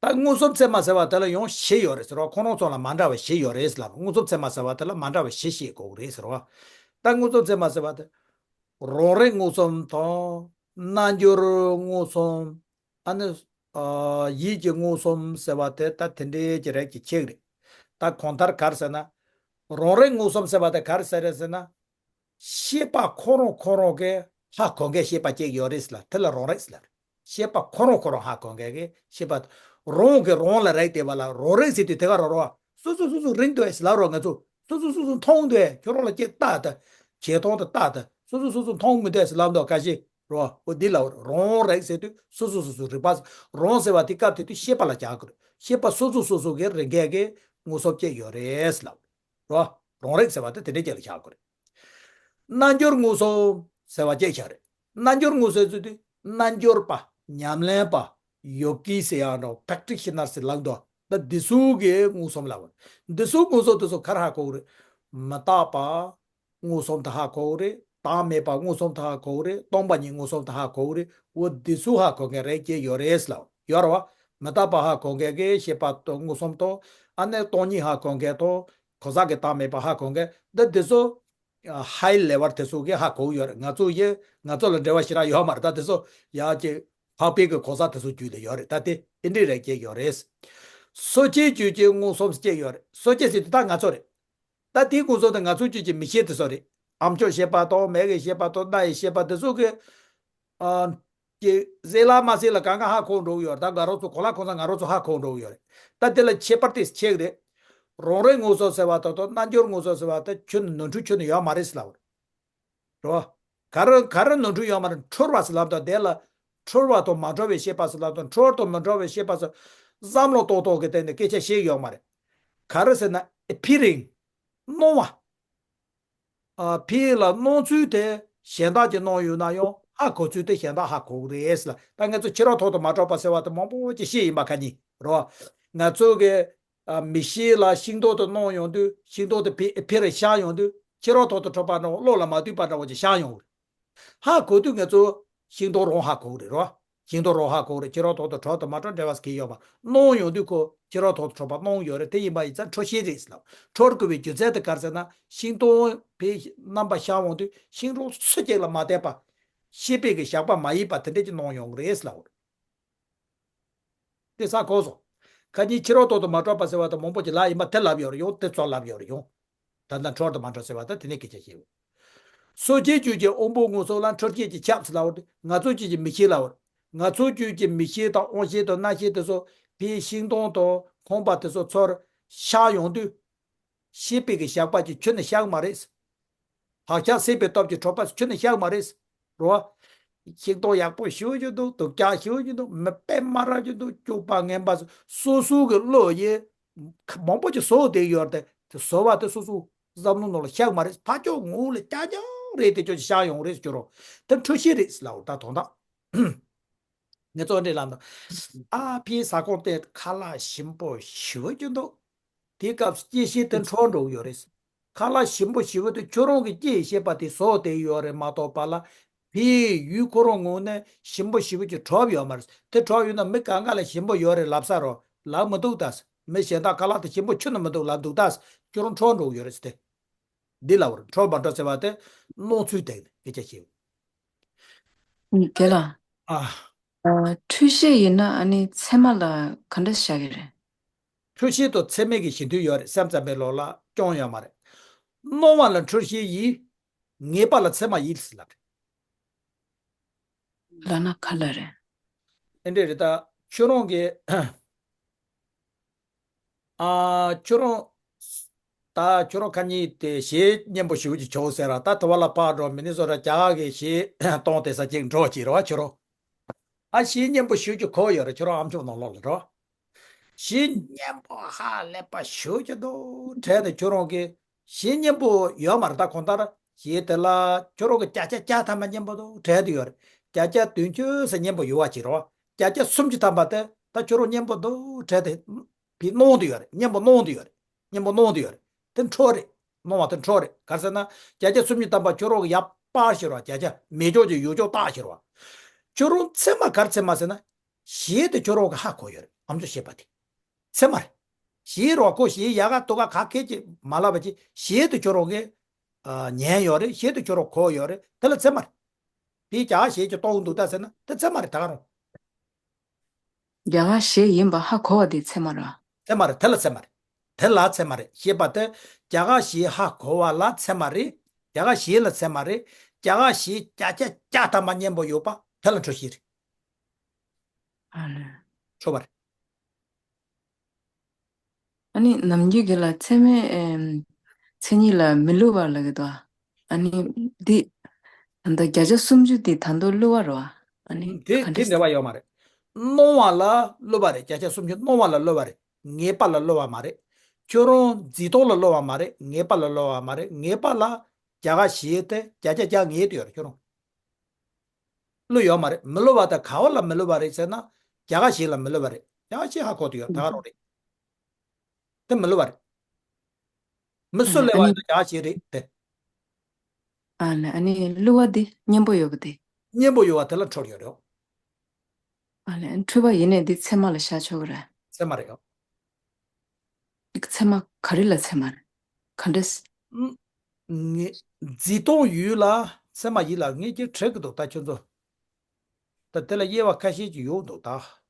ད་མངོན་སུམ་ཚད་མ་ཟེར་བ་དེ་ལ་ཡང་བཞི་ཡོད་རེད་ཟེར་བ། ཁོ་རང་ཚོ་ལ་མ་འདྲ་བ་བཞི་ཡོད་རེད་ཟེར་ལབ། མངོན་སུམ་ཚད་མ་ཟེར་བ་དེ་ལ་མ་འདྲ་བ་བཞི་བཤད་དགོས་རེད་ཟེར་བ། ད་མངོན་སུམ་ཚད་མ་ཟེར་བ་དེ། རང་རིག་མངོན་སུམ་དང་། རྣལ་འབྱོར་མངོན་སུམ། ཨ་ནི། ཨ། ཡིད་ཀྱི་མངོན་སུམ་ཟེར་བ་དེ་ད་དེ་འདྲའི་གི་རིགས་ཀྱི་ཁྱད་རེད། ད་གང་ལྟར་ག་རེ་ཟེར་ན། རང་རིག་མངོན་སུམ་ཟེར་བ་དེ་ག་རེ་ཟེར་རེད་ཟེར་ན། ཤེས་པ་ཁོ་རང་ཁོ་རང་གིས་ཧ་གོ་མཁན་ཤེས་པ་གཅིག་ཡོད་རེད་ཟེར་ལབ། དེ་ལ་རང་རིག་ཟེར་ལབ་རེད། ཤེས་པ་ཁོ་རང་ཁོ་རང་ཧ་གོ་མཁན་གྱི་ཤེས་པ། རང་གིས་རང་ལ་རིག་བསྡད་པ་ལ་རང་རིག་ཟེར་དུས་དེ་ག་རང་རང་སོ་སོ་སོ་སོ་རིག་འདུག་ཟེར་ལབ་རོགས། ང་ཚོ་སོ་སོ་སོ་སོ་མཐོང་འདུག་ཁྱོད་རང་ལ་ཅིག་ལྟ་དང་། བྱེད་སྟངས་དང་ལྟ་དང་སོ་སོ་སོ་སོ་མཐོང་མི་འདུག་ཟེར་ལབ་འདུག་ཁ་ཤས་རོ། འོ་འདི་ལ་རང་རིག་ཟེར་དུས་སོ་སོ་སོ་སོ་རིག་པ། རང་ཟེར་བ་དེ་སྐབས་དེ་དུས་ཤེས་པ་ལ་བྱ་དགོས་རེད། ཤེས་པ་སོ་སོ་སོ་སོ་གི་རིག་མཁན་གྱི་མངོན་སུམ་གཅིག་ཡོད་རེད་ཟེར་ལབ་རོ། རང་རིག་ཟེར་བ་དེ་དེ་འདྲའི་གཅིག་ལ་བྱ་དགོས་རེད། རྣལ་འབྱོར་མངོན་སུམ་ཟེར་བ་གཅིག་བྱ་རེད། རྣལ་འབྱོར་མངོན་སུམ་ཟེར་དུས་རྣལ་འབྱོར་པ། ཉམས་ལེན་པ། ཡོ་གི་ཟེར་ཡག་འདྲ་བོ། པྲེག་ཊི་ཤི་ནར་ཟེར་ལབ་འདུག་ད་འདི་ཚོ་གི་མངོན་སུམ་ལབ་པ་རེད། འདི་ཚོ་མངོན་སུམ་དེ་ཚོ་ག་རེ་ཧ་གོ་གི་རེད། མི་རྟག་པ། མངོན་སུམ་དུ་ཧ་གོ་གི་རེད། བདག་མེད་པ་མངོན་སུམ་དུ་ཧ་གོ་གི་རེད། སྟོང་པ་ཉིད་མངོན་སུམ་དུ་ཧ་གོ་གི་རེད། འོ་འདི་ཚོ་ཧ་གོ་མཁན་རེ་སྐྱེ་ཡོད་རེད་ལབ་ཡོད་རེད་བ། མི་རྟག་པ་ཧ་གོ་མཁན་གྱི་ཤེས་པ་དང་མངོན་སུམ་དང་། ཨ་ནི་སྟོང་ཉིད་ཧ་གོ་མཁན་དང་། གང་ཟག་གི་བདག་མེད་པ་ཧ་གོ་མཁན་འདི་འདི་ཚོ། ཧའི་ལེ་ཝལ་དེ་ཚོ་གིས་ཧ་གོ་གི་ཡོད་རེད། ང་ཚོ་ཡི་ང་ཚོ་ལ་འབྲེལ་བ་ཞེ་དྲག་ཡོད་མ་རེད། ད་དེ་ཚོ་ཡང་ཅིག་འཕགས་པའི་གི་གང་ཟག་དེ་ཚོ་རྒྱུད་ལ་ཡོད་རེད། ད་དེ་ཨེ་འདྲ་རེ་སྐྱེ་ཡོད་རེད། སོ་སྐྱེའི་རྒྱུད་ཀྱི་མངོན་སུམ་སྐྱེ་ཡོད་རེད། སོ་སྐྱེ་ཟེར་དུས་ད་ང་ཚོ་རེད། ད་དེའི་མངོན་སུམ་དེ་ང་ཚོའི་རྒྱུད་ཀྱི་མིག་ཤེས་དེ་ཚོ་རེད། ཨ་མཆོག་ཤེས་པ་དང་། མིག་གི་ཤེས་པ་དང་། རྣ་ཡི་ཤེས་པ་དེ་ཚོ་གིས། ཨ། ཀྱི་གཟིགས་ལ་མ་གཟིགས་ལ་གང་ག་ཧ་གོ་འགྲོ་གི་ཡོད་རེད། ད་དགའ་རོགས་ཚོ་གོ་ལ་གང་ཟག་ང་རང་ཚོ་ཧ་གོ་འགྲོ་གི་ཡོད་རེད། ད་དེ་ལ་ཁྱད་པར་དེ་ཁྱད་རེད། རང་རིག་མངོན་སུམ་ཟེར་བ་དང་དང་རྣལ་འབྱོར་མངོན་སུམ་ཟེར་བ་དེ་ཁྱོན་ནས་ནོར་འཁྲུལ་ཁྱོན་ནས་ཡོད་མ་རེད་ཟེར་ལབ་རེད། རེད་བ། ག་རེ་ག་རེ་ནོར་འཁྲུལ་ཡོད་མ་རེད། འཁྲུལ་བ་ཟེར་ལབ་དང་དེ་ལ་འཁྲུལ་བ་དང་མ་འདྲ་བའི་ཤེས་པ་ཟེར་ལབ་དང་འཁྲུལ་བ་དང་མི་འདྲ་བའི་ཤེས་པ་ཟེར། བསམ་བློ་གཏོང་སྟངས་ཀྱི་སྟེང་ནས་སྐད་ཆ་བཤད་ཡོད་མ་རེད། ག་རེ་ཟེར་ན་ཨེ་པི་རིང་། སྣང་བ། ཨ། ཕི་ལ་སྣང་ཚུལ་དེ་གཞན་དག་གིས་སྣང་ཡོད་ན་ཡང་ཧ་གོ་ཚུལ་དེ་གཞན་དག་ཧ་གོ་གི་རེད་ལ། ད་ང་ཚོ་ཕྱི་རོལ་ཐོག་ཏུ་མ་གྲགས་པ་ཟེར་བ་དེ་མང་པོ་ཅིག་བཤད་ཡིན་པ་ག་ཉིན་རོ། ང་ཚོ་གི་ཨ། མིག་ཤེས་ལ་ཤིང་སྡོང་དེ་སྣང་ཡོང་དུས། ཤིང་སྡོང་དེ་ཕི་ཕི་རུ་ཤར་ཡོང་དུས། ཕྱི་རོལ་ཐོག་ཏུ་གྲགས་པ་འདྲ་བོ། བློ་ལ་མ་འདུས་པ་འདྲ་བོ་ཅིག་ཤར་ཡོང་གི་རེད། ཧ་གོ་དུས་ང་ཚོ་ཤིང་སྡོང་རང་ཧ་གོ་གི་རེད་རོ། ཤིང་སྡོང་རང་ཧ་གོ་རེད། ཕྱི་རོལ་ཐོག་ཏུ་གྲགས་དང་མ་གྲགས་འབྲེལ་བ་ཟེར་གྱི་ཡོད་མ། སྣང་ཡོང་དུས་ཁོ་ཕྱི་རོལ་ཐོག་ཏུ་གྲགས་པ་སྣང་ཡོད་རེད། དེ་ཡིན་པ་ཡིན་ཙང་འཁྲུལ་ཤེས་རེད་ཟེར་ལབ། འཁྲུལ་དགོས་པའི་རྒྱུ་མཚན་དེ་ག་རེ་ཟེར་ན། ཤིང་སྡོང་ཕི་རྣམ་པ་ཤར་འོང་དུས་ཤིང་སྡོང་སུ་གཅིག་ལ་མ་བལྟས་པ། ཤེས་པའི་གི་ཞགས་པ་མ་ཡིན་པ་དེ་འདྲས་ཀྱི་སྣང་ཡོང་གི་རེད་ཟེར་ལབ། དེ་ས་གོ་སོང་། ཁ་ཉིན་ཕྱི་རོལ་ཐོག་ཏུ་མ་གྲགས་པ་ཟེར་བ་དང་མང་པོ་ཅིག་ལབ་ཡིན་པ་དེ་ལབ་ཡོད་རེད་ཡོང་། དེ་ཚོ་ལབ་ཡོད་རེད་ཡོང་། ད་ལྟ་འཁྲུལ་དང་མ་འཁྲུལ་ཟེར་བ་ད་དེ་ནས་སྐད་ཆ་བཤད་ཡོད། སོ་སྐྱེའི་རྒྱུད་ཀྱི་དབང་པོ་མངོན་སུམ་ལ་འཁྲུལ་ཤེས་ཀྱི་ཁྱབ་ཟེར་ལབ་པ་དེ། ང་ཚོའི་རྒྱུད་ཀྱི་མིག་ཤེས་ལབ་པ། ང་ཚོའི་རྒྱུད་ཀྱི་མིག་ཤེས་དང་དབང་ཤེས་དང་རྣ་ཤེས་དེ་ཚོ་ཕི་ཤིང་སྡོང་དང་ཁང་པ་དེ་ཚོ་ཚུར་ཤར་ཡོང་དུས། ཤེས་པའི་གི་ཞགས་པ་ཅིག་ཁྱོན་ནས་ཤར་གི་མ་རེད། བག་ཆགས་སད་པའི་སྟོབས་ཀྱིས་གྲོལ་བ་ཁྱོན་ནས་ཤར་གི་མ་རེད། རོ། ཤིང་སྡོང་ཡག་པོ་ཞེ་པོ་ཅིག་འདུག་སྡུག་ཅག་ཞེ་པོ་ཅིག་འདུག་མི་དཔེ་མ་རབས་ཅིག་འདུག་སྐྱུག་པ་ངན་པ་སོ་སོ་གི་བློ་ཡིས་མང་པོ་ཅིག་བཟོ་བསྡད་ཡོད་རེད་དེ། བཟོ་བ་དེ་སོ་སོ་བསམ་བློ་ནང་ལ་ཤར་གི་མ་རེད། ཕར་ཕྱོགས་ངོ་བོ་ལ་རྐྱང་རྐྱང་རེད་དེ། ཅོ་ཅིག་ཤར་ཡོང་རེད་ཟེར་རོ། དེ་འཁྲུལ་ཤེས་རེད་ཟེར་ལབ་ད་དོན་དག་ངས་གཙོ་འདྲེ་ལབ་དང་། ཨ་ཕའི་ཟ་ཁང་དེ་ཁ་ལག་ཞིམ་པོ་ཞེ་པོ་ཅིག་འདུག་དེའི་སྐབས་སུ་སྐྱེ་ཤེས་དེ་འཕྲོ་འགྲོ་གི་ཡོད་རེད། ཁ་ལག་ཞིམ་པོ་ཞེ་པོ་དེ་ཁྱོད་རང་གི་སྐྱེ་ཤེས་པ་དེ་བཟོ་བསྡད་ཡོད་རེད་མ་གཏོགས་པ་ལ། ཕའི་ཡུལ་ཁོ་རང་ངོས་ནས་ཞིམ་པོ་ཞེ་པོ་ཅིག་གྲུབ་ཡོད་མ་རེད། དེ་གྲུབ་ཡོད་ན་མི་གང་ག་ལ་ཞིམ་པོ་ཡོད་རེད་ལབ་ས་རོ་ལབ་མི་འདུག་ད་མི་གཞན་དག་ཁ་ལག་དེ་ཞིམ་པོ་ཁྱོན་ནས་མི་འདུག་ལབ་འདུག་ད་ཁྱོད་རང་འཕྲོ་འགྲོ་གི་ཡོད་རེད་ཟེར་ཏེ། འདི་ལ་བར་འཕྲོ་མ་འགྲོ་ཟེར་བ་དེ་སྣང་ཚུལ་སྟེང་ནས་སྐད་ཆ་བཤད། དེ་ལ། ཨ། ཨ། འཁྲུལ་ཤེས་ཡིན་ན་ཨ་ནི་ཚད་མ་ལ་ག་འདྲ་བཞག་གི་རེད། འཁྲུལ་ཤེས་དང་ཚད་མའི་གི་གཞི་མཐུན་ཡོད་རེད། སེམས་ཙམ་པའི་ལོག་ལ་སྐྱོན་ཡོད་མ་རེད། སྣང་བ་ལ་འཁྲུལ་ཤེས་ཡིན། ངེས་པ་ལ་ཚད་མ་ཡིན་ཟེར་ལབ་རེད། ལབ་ན་ག་ལ་རེད། ཨེ་འདྲས་རེད། ད་ཁྱོད་རང་གི་ཨ། ཁྱོད་རང་། ད་ཁྱོད་རང་ཁ་ཉིན་དེ་གཞས་སྙན་པོ་ཞེ་པོ་ཅིག་བྱུང་ཟེར་ར། ད་དེ་བ་ལ་ཕར་འགྲོ། མི་ནི་སོ་ཊ་རྒྱ་གར་གི་གཞས་གཏོང་དེ་ས་ཅིག་འགྲོ་གི་རེད་བ་ཁྱོད་རང་། ཨ། གཞས་སྙན་པོ་ཞེ་པོ་ཅིག་གོ་ཡོད་རེད་ཁྱོད་རང་ཨམ་ཅོག་ནང་ལོགས་ལ་འགྲོ། གཞས་སྙན་པོ་ཧ་ལས་པ་ཞེ་པོ་ཅིག་འདུག་དྲན་ནས་ཁྱོད་རང་གི་གཞས་སྙན་པོ་ཡོད་མ་རེད། ད་གང་ལྟར་གཞས་དེ་ལ་ཁྱོད་རང་གི་བརྒྱ་ཆ་བརྒྱ་ཐམ་པ་སྙན་པོ་འདུག་དྲན་དུ་ཡོད་རེད། བརྒྱ་ཆ་བདུན་ཅུ་ཙམ་སྙན་པོ་ཡོད་བ་ཅིག་རེད་བ། བརྒྱ་ཆ་སུམ་ཅུ་ཐམ་པ་དེ་ད་ཁྱོད་རང་སྙན་པོ་འདུག་དྲན་དེ། ཕི་སྣང་དུ་ཡོད་རེད། སྙན་པོ་སྣང་དུ་ཡོད་རེད། སྙན་པོ་སྣང་དུ་ཡོད་རེད། དེ་འཕྲོ་རེད། སྣང་བ་དེ་འཕྲོ་རེད། ག་རེ་ཟེར་ན། བརྒྱ་ཆ་སུམ་ཅུ་ཐམ་པ་ཁྱོད་རང་གི་ཡར་པར་ཤེར་བ། བརྒྱ་ཆ་མེད་ཕྱོགས་ཀྱི་ཡོད་ཕྱོགས་བཏགས་ཤེར་བ། ཁྱོད་རང་ཚད་མ་ག་རེ་ཚད་མ་ཟེར་ན། གཞས་དེ་ཁྱོད་རང་གི་ཧ་གོ་ཡོད་རེད། ཨམ་ཅོག་གཞས་པ་དེ། ཚད་མ་རེད། གཞས་རོ་ཁོ་གཞས་ཡག་ག་སྡུག་ག་ག་གེ་ཅིག་མ་ལབ་པ་ཅིག་གཞས་དེ་ཁྱོད་རང་གི་ཨ། ཉན་ཡོད་རེད། གཞས་དེ་ཁྱོད་རང་གོ་ཡོད་རེད། དེ་ལ་ཚད་མ་རེད། དེ་རྒྱ་གར་གཞས་ཅིག་གཏོང་གི་འདུག་ད་ཟེར་ན་དེ་ཚད་མ་རེད། ད་ག་རང་། རྒྱ་གར་གཞས་ཡིན་པ་ཧ་གོ་བ་དེ་ཚད་མ་རེད། ཚད་མ་རེད། དེ་ལ་ཚད་མ་རེད། དེ་ལ་ཚད་མ་རེད། ཞེས་པ་དེ་རྒྱ་གར་གཞས་ཧ་གོ་བ་ལ་ཚད་མ་རེད། རྒྱ་གར་གཞས་ལ་ཚད་མ་རེད། རྒྱ་གར་གཞས་བརྒྱ་ཆ་བརྒྱ་ཐམ་པ་སྙན་པོ་ཡོད་པ་དེ་ལ་འཁྲུལ་ཤེས་རེད། ཨ་ནི། འཕྲོ་བ་རེད། ཨ་ནི་ནམ་རྒྱུན་གྱི་ལ་ཚད་མའི་ཨེམ། མཚན་ཉིད་ལ་མི་བསླུ་བ་ལབ་ཀྱི་འདུག་ཨ་ནི་འདི་ད་ལྟ་བརྒྱ་ཆ་སུམ་ཅུ་འདི་ད་དུང་བསླུ་བ་རེད་བ། ཨ་ནི་དེ་ག་དེ་འདྲ་འབྲེལ་བ་ཡོད་མ་རེད། སྣང་བ་ལ་བསླུ་བ་རེད། བརྒྱ་ཆ་སུམ་ཅུ་སྣང་བ་ལ་བསླུ་བ་རེད། ངེས་པ་ལ་བསླུ་བ་མ་རེད། ཁྱོད་རང་འཛིན་སྟངས་ལ་བསླུ་བ་མ་རེད། ངེས་པ་ལ་བསླུ་བ་མ་རེད། ངེས་པ་ལ་རྒྱ་གར་གཞས་དེ་བརྒྱ་ཆ་བརྒྱ་ངེས་དུ་ཡོད་རེད་ཁྱོད་རང་། བསླུ་ཡོད་མ་རེད། མི་བསླུ་བ་དང་ག་བ་ལ་མི་བསླུ་བ་རེད་ཟེར་ན། རྒྱ་གར་གཞས་ལ་མི་བསླུ་བ་རེད། རྒྱ་གར་གཞས་ཧ་གོ་དུ་ཡོད་ད་ག་རང་རེད། དེ་མི་བསླུ་བ་རེད། མི་སུ་ཨ་བསླུ་བ་ཨ་ཡིན་ནི་ན་རྒྱ་གར་གཞས་རེད་དེ། ཨ་ལས། ཨ་ནི་བསླུ་བ་འདི་གཉེན་པོ་ཡོད་པ་དེ། གཉེན་པོ་ཡོད་པ་དེ་ལ་འཁྲུལ་ཡོད་རེད། ཨ་ལས། འཁྲུལ་པ་ཡིན་ནས་འདི་ཚད་མ་ལ་བཞག་ཆོག་གི་རེད། ཚད་མ་རེད། ཚད་མ་ག་རེ་ལ་ཚད་མ་རེད། ག་འདྲས། ངས་འཛིན་སྟངས་ཡུལ་ལ་ཚད་མ་ཡིན་ལ་ངས་ཀྱང་དྲན་གྱི་འདུག་ད་ཁྱོད་ཚོ། ད་དེ་ལ་དབྱེ་བ་ཁ་ཤས་ཀྱི་ཡོད་འདུག་ད།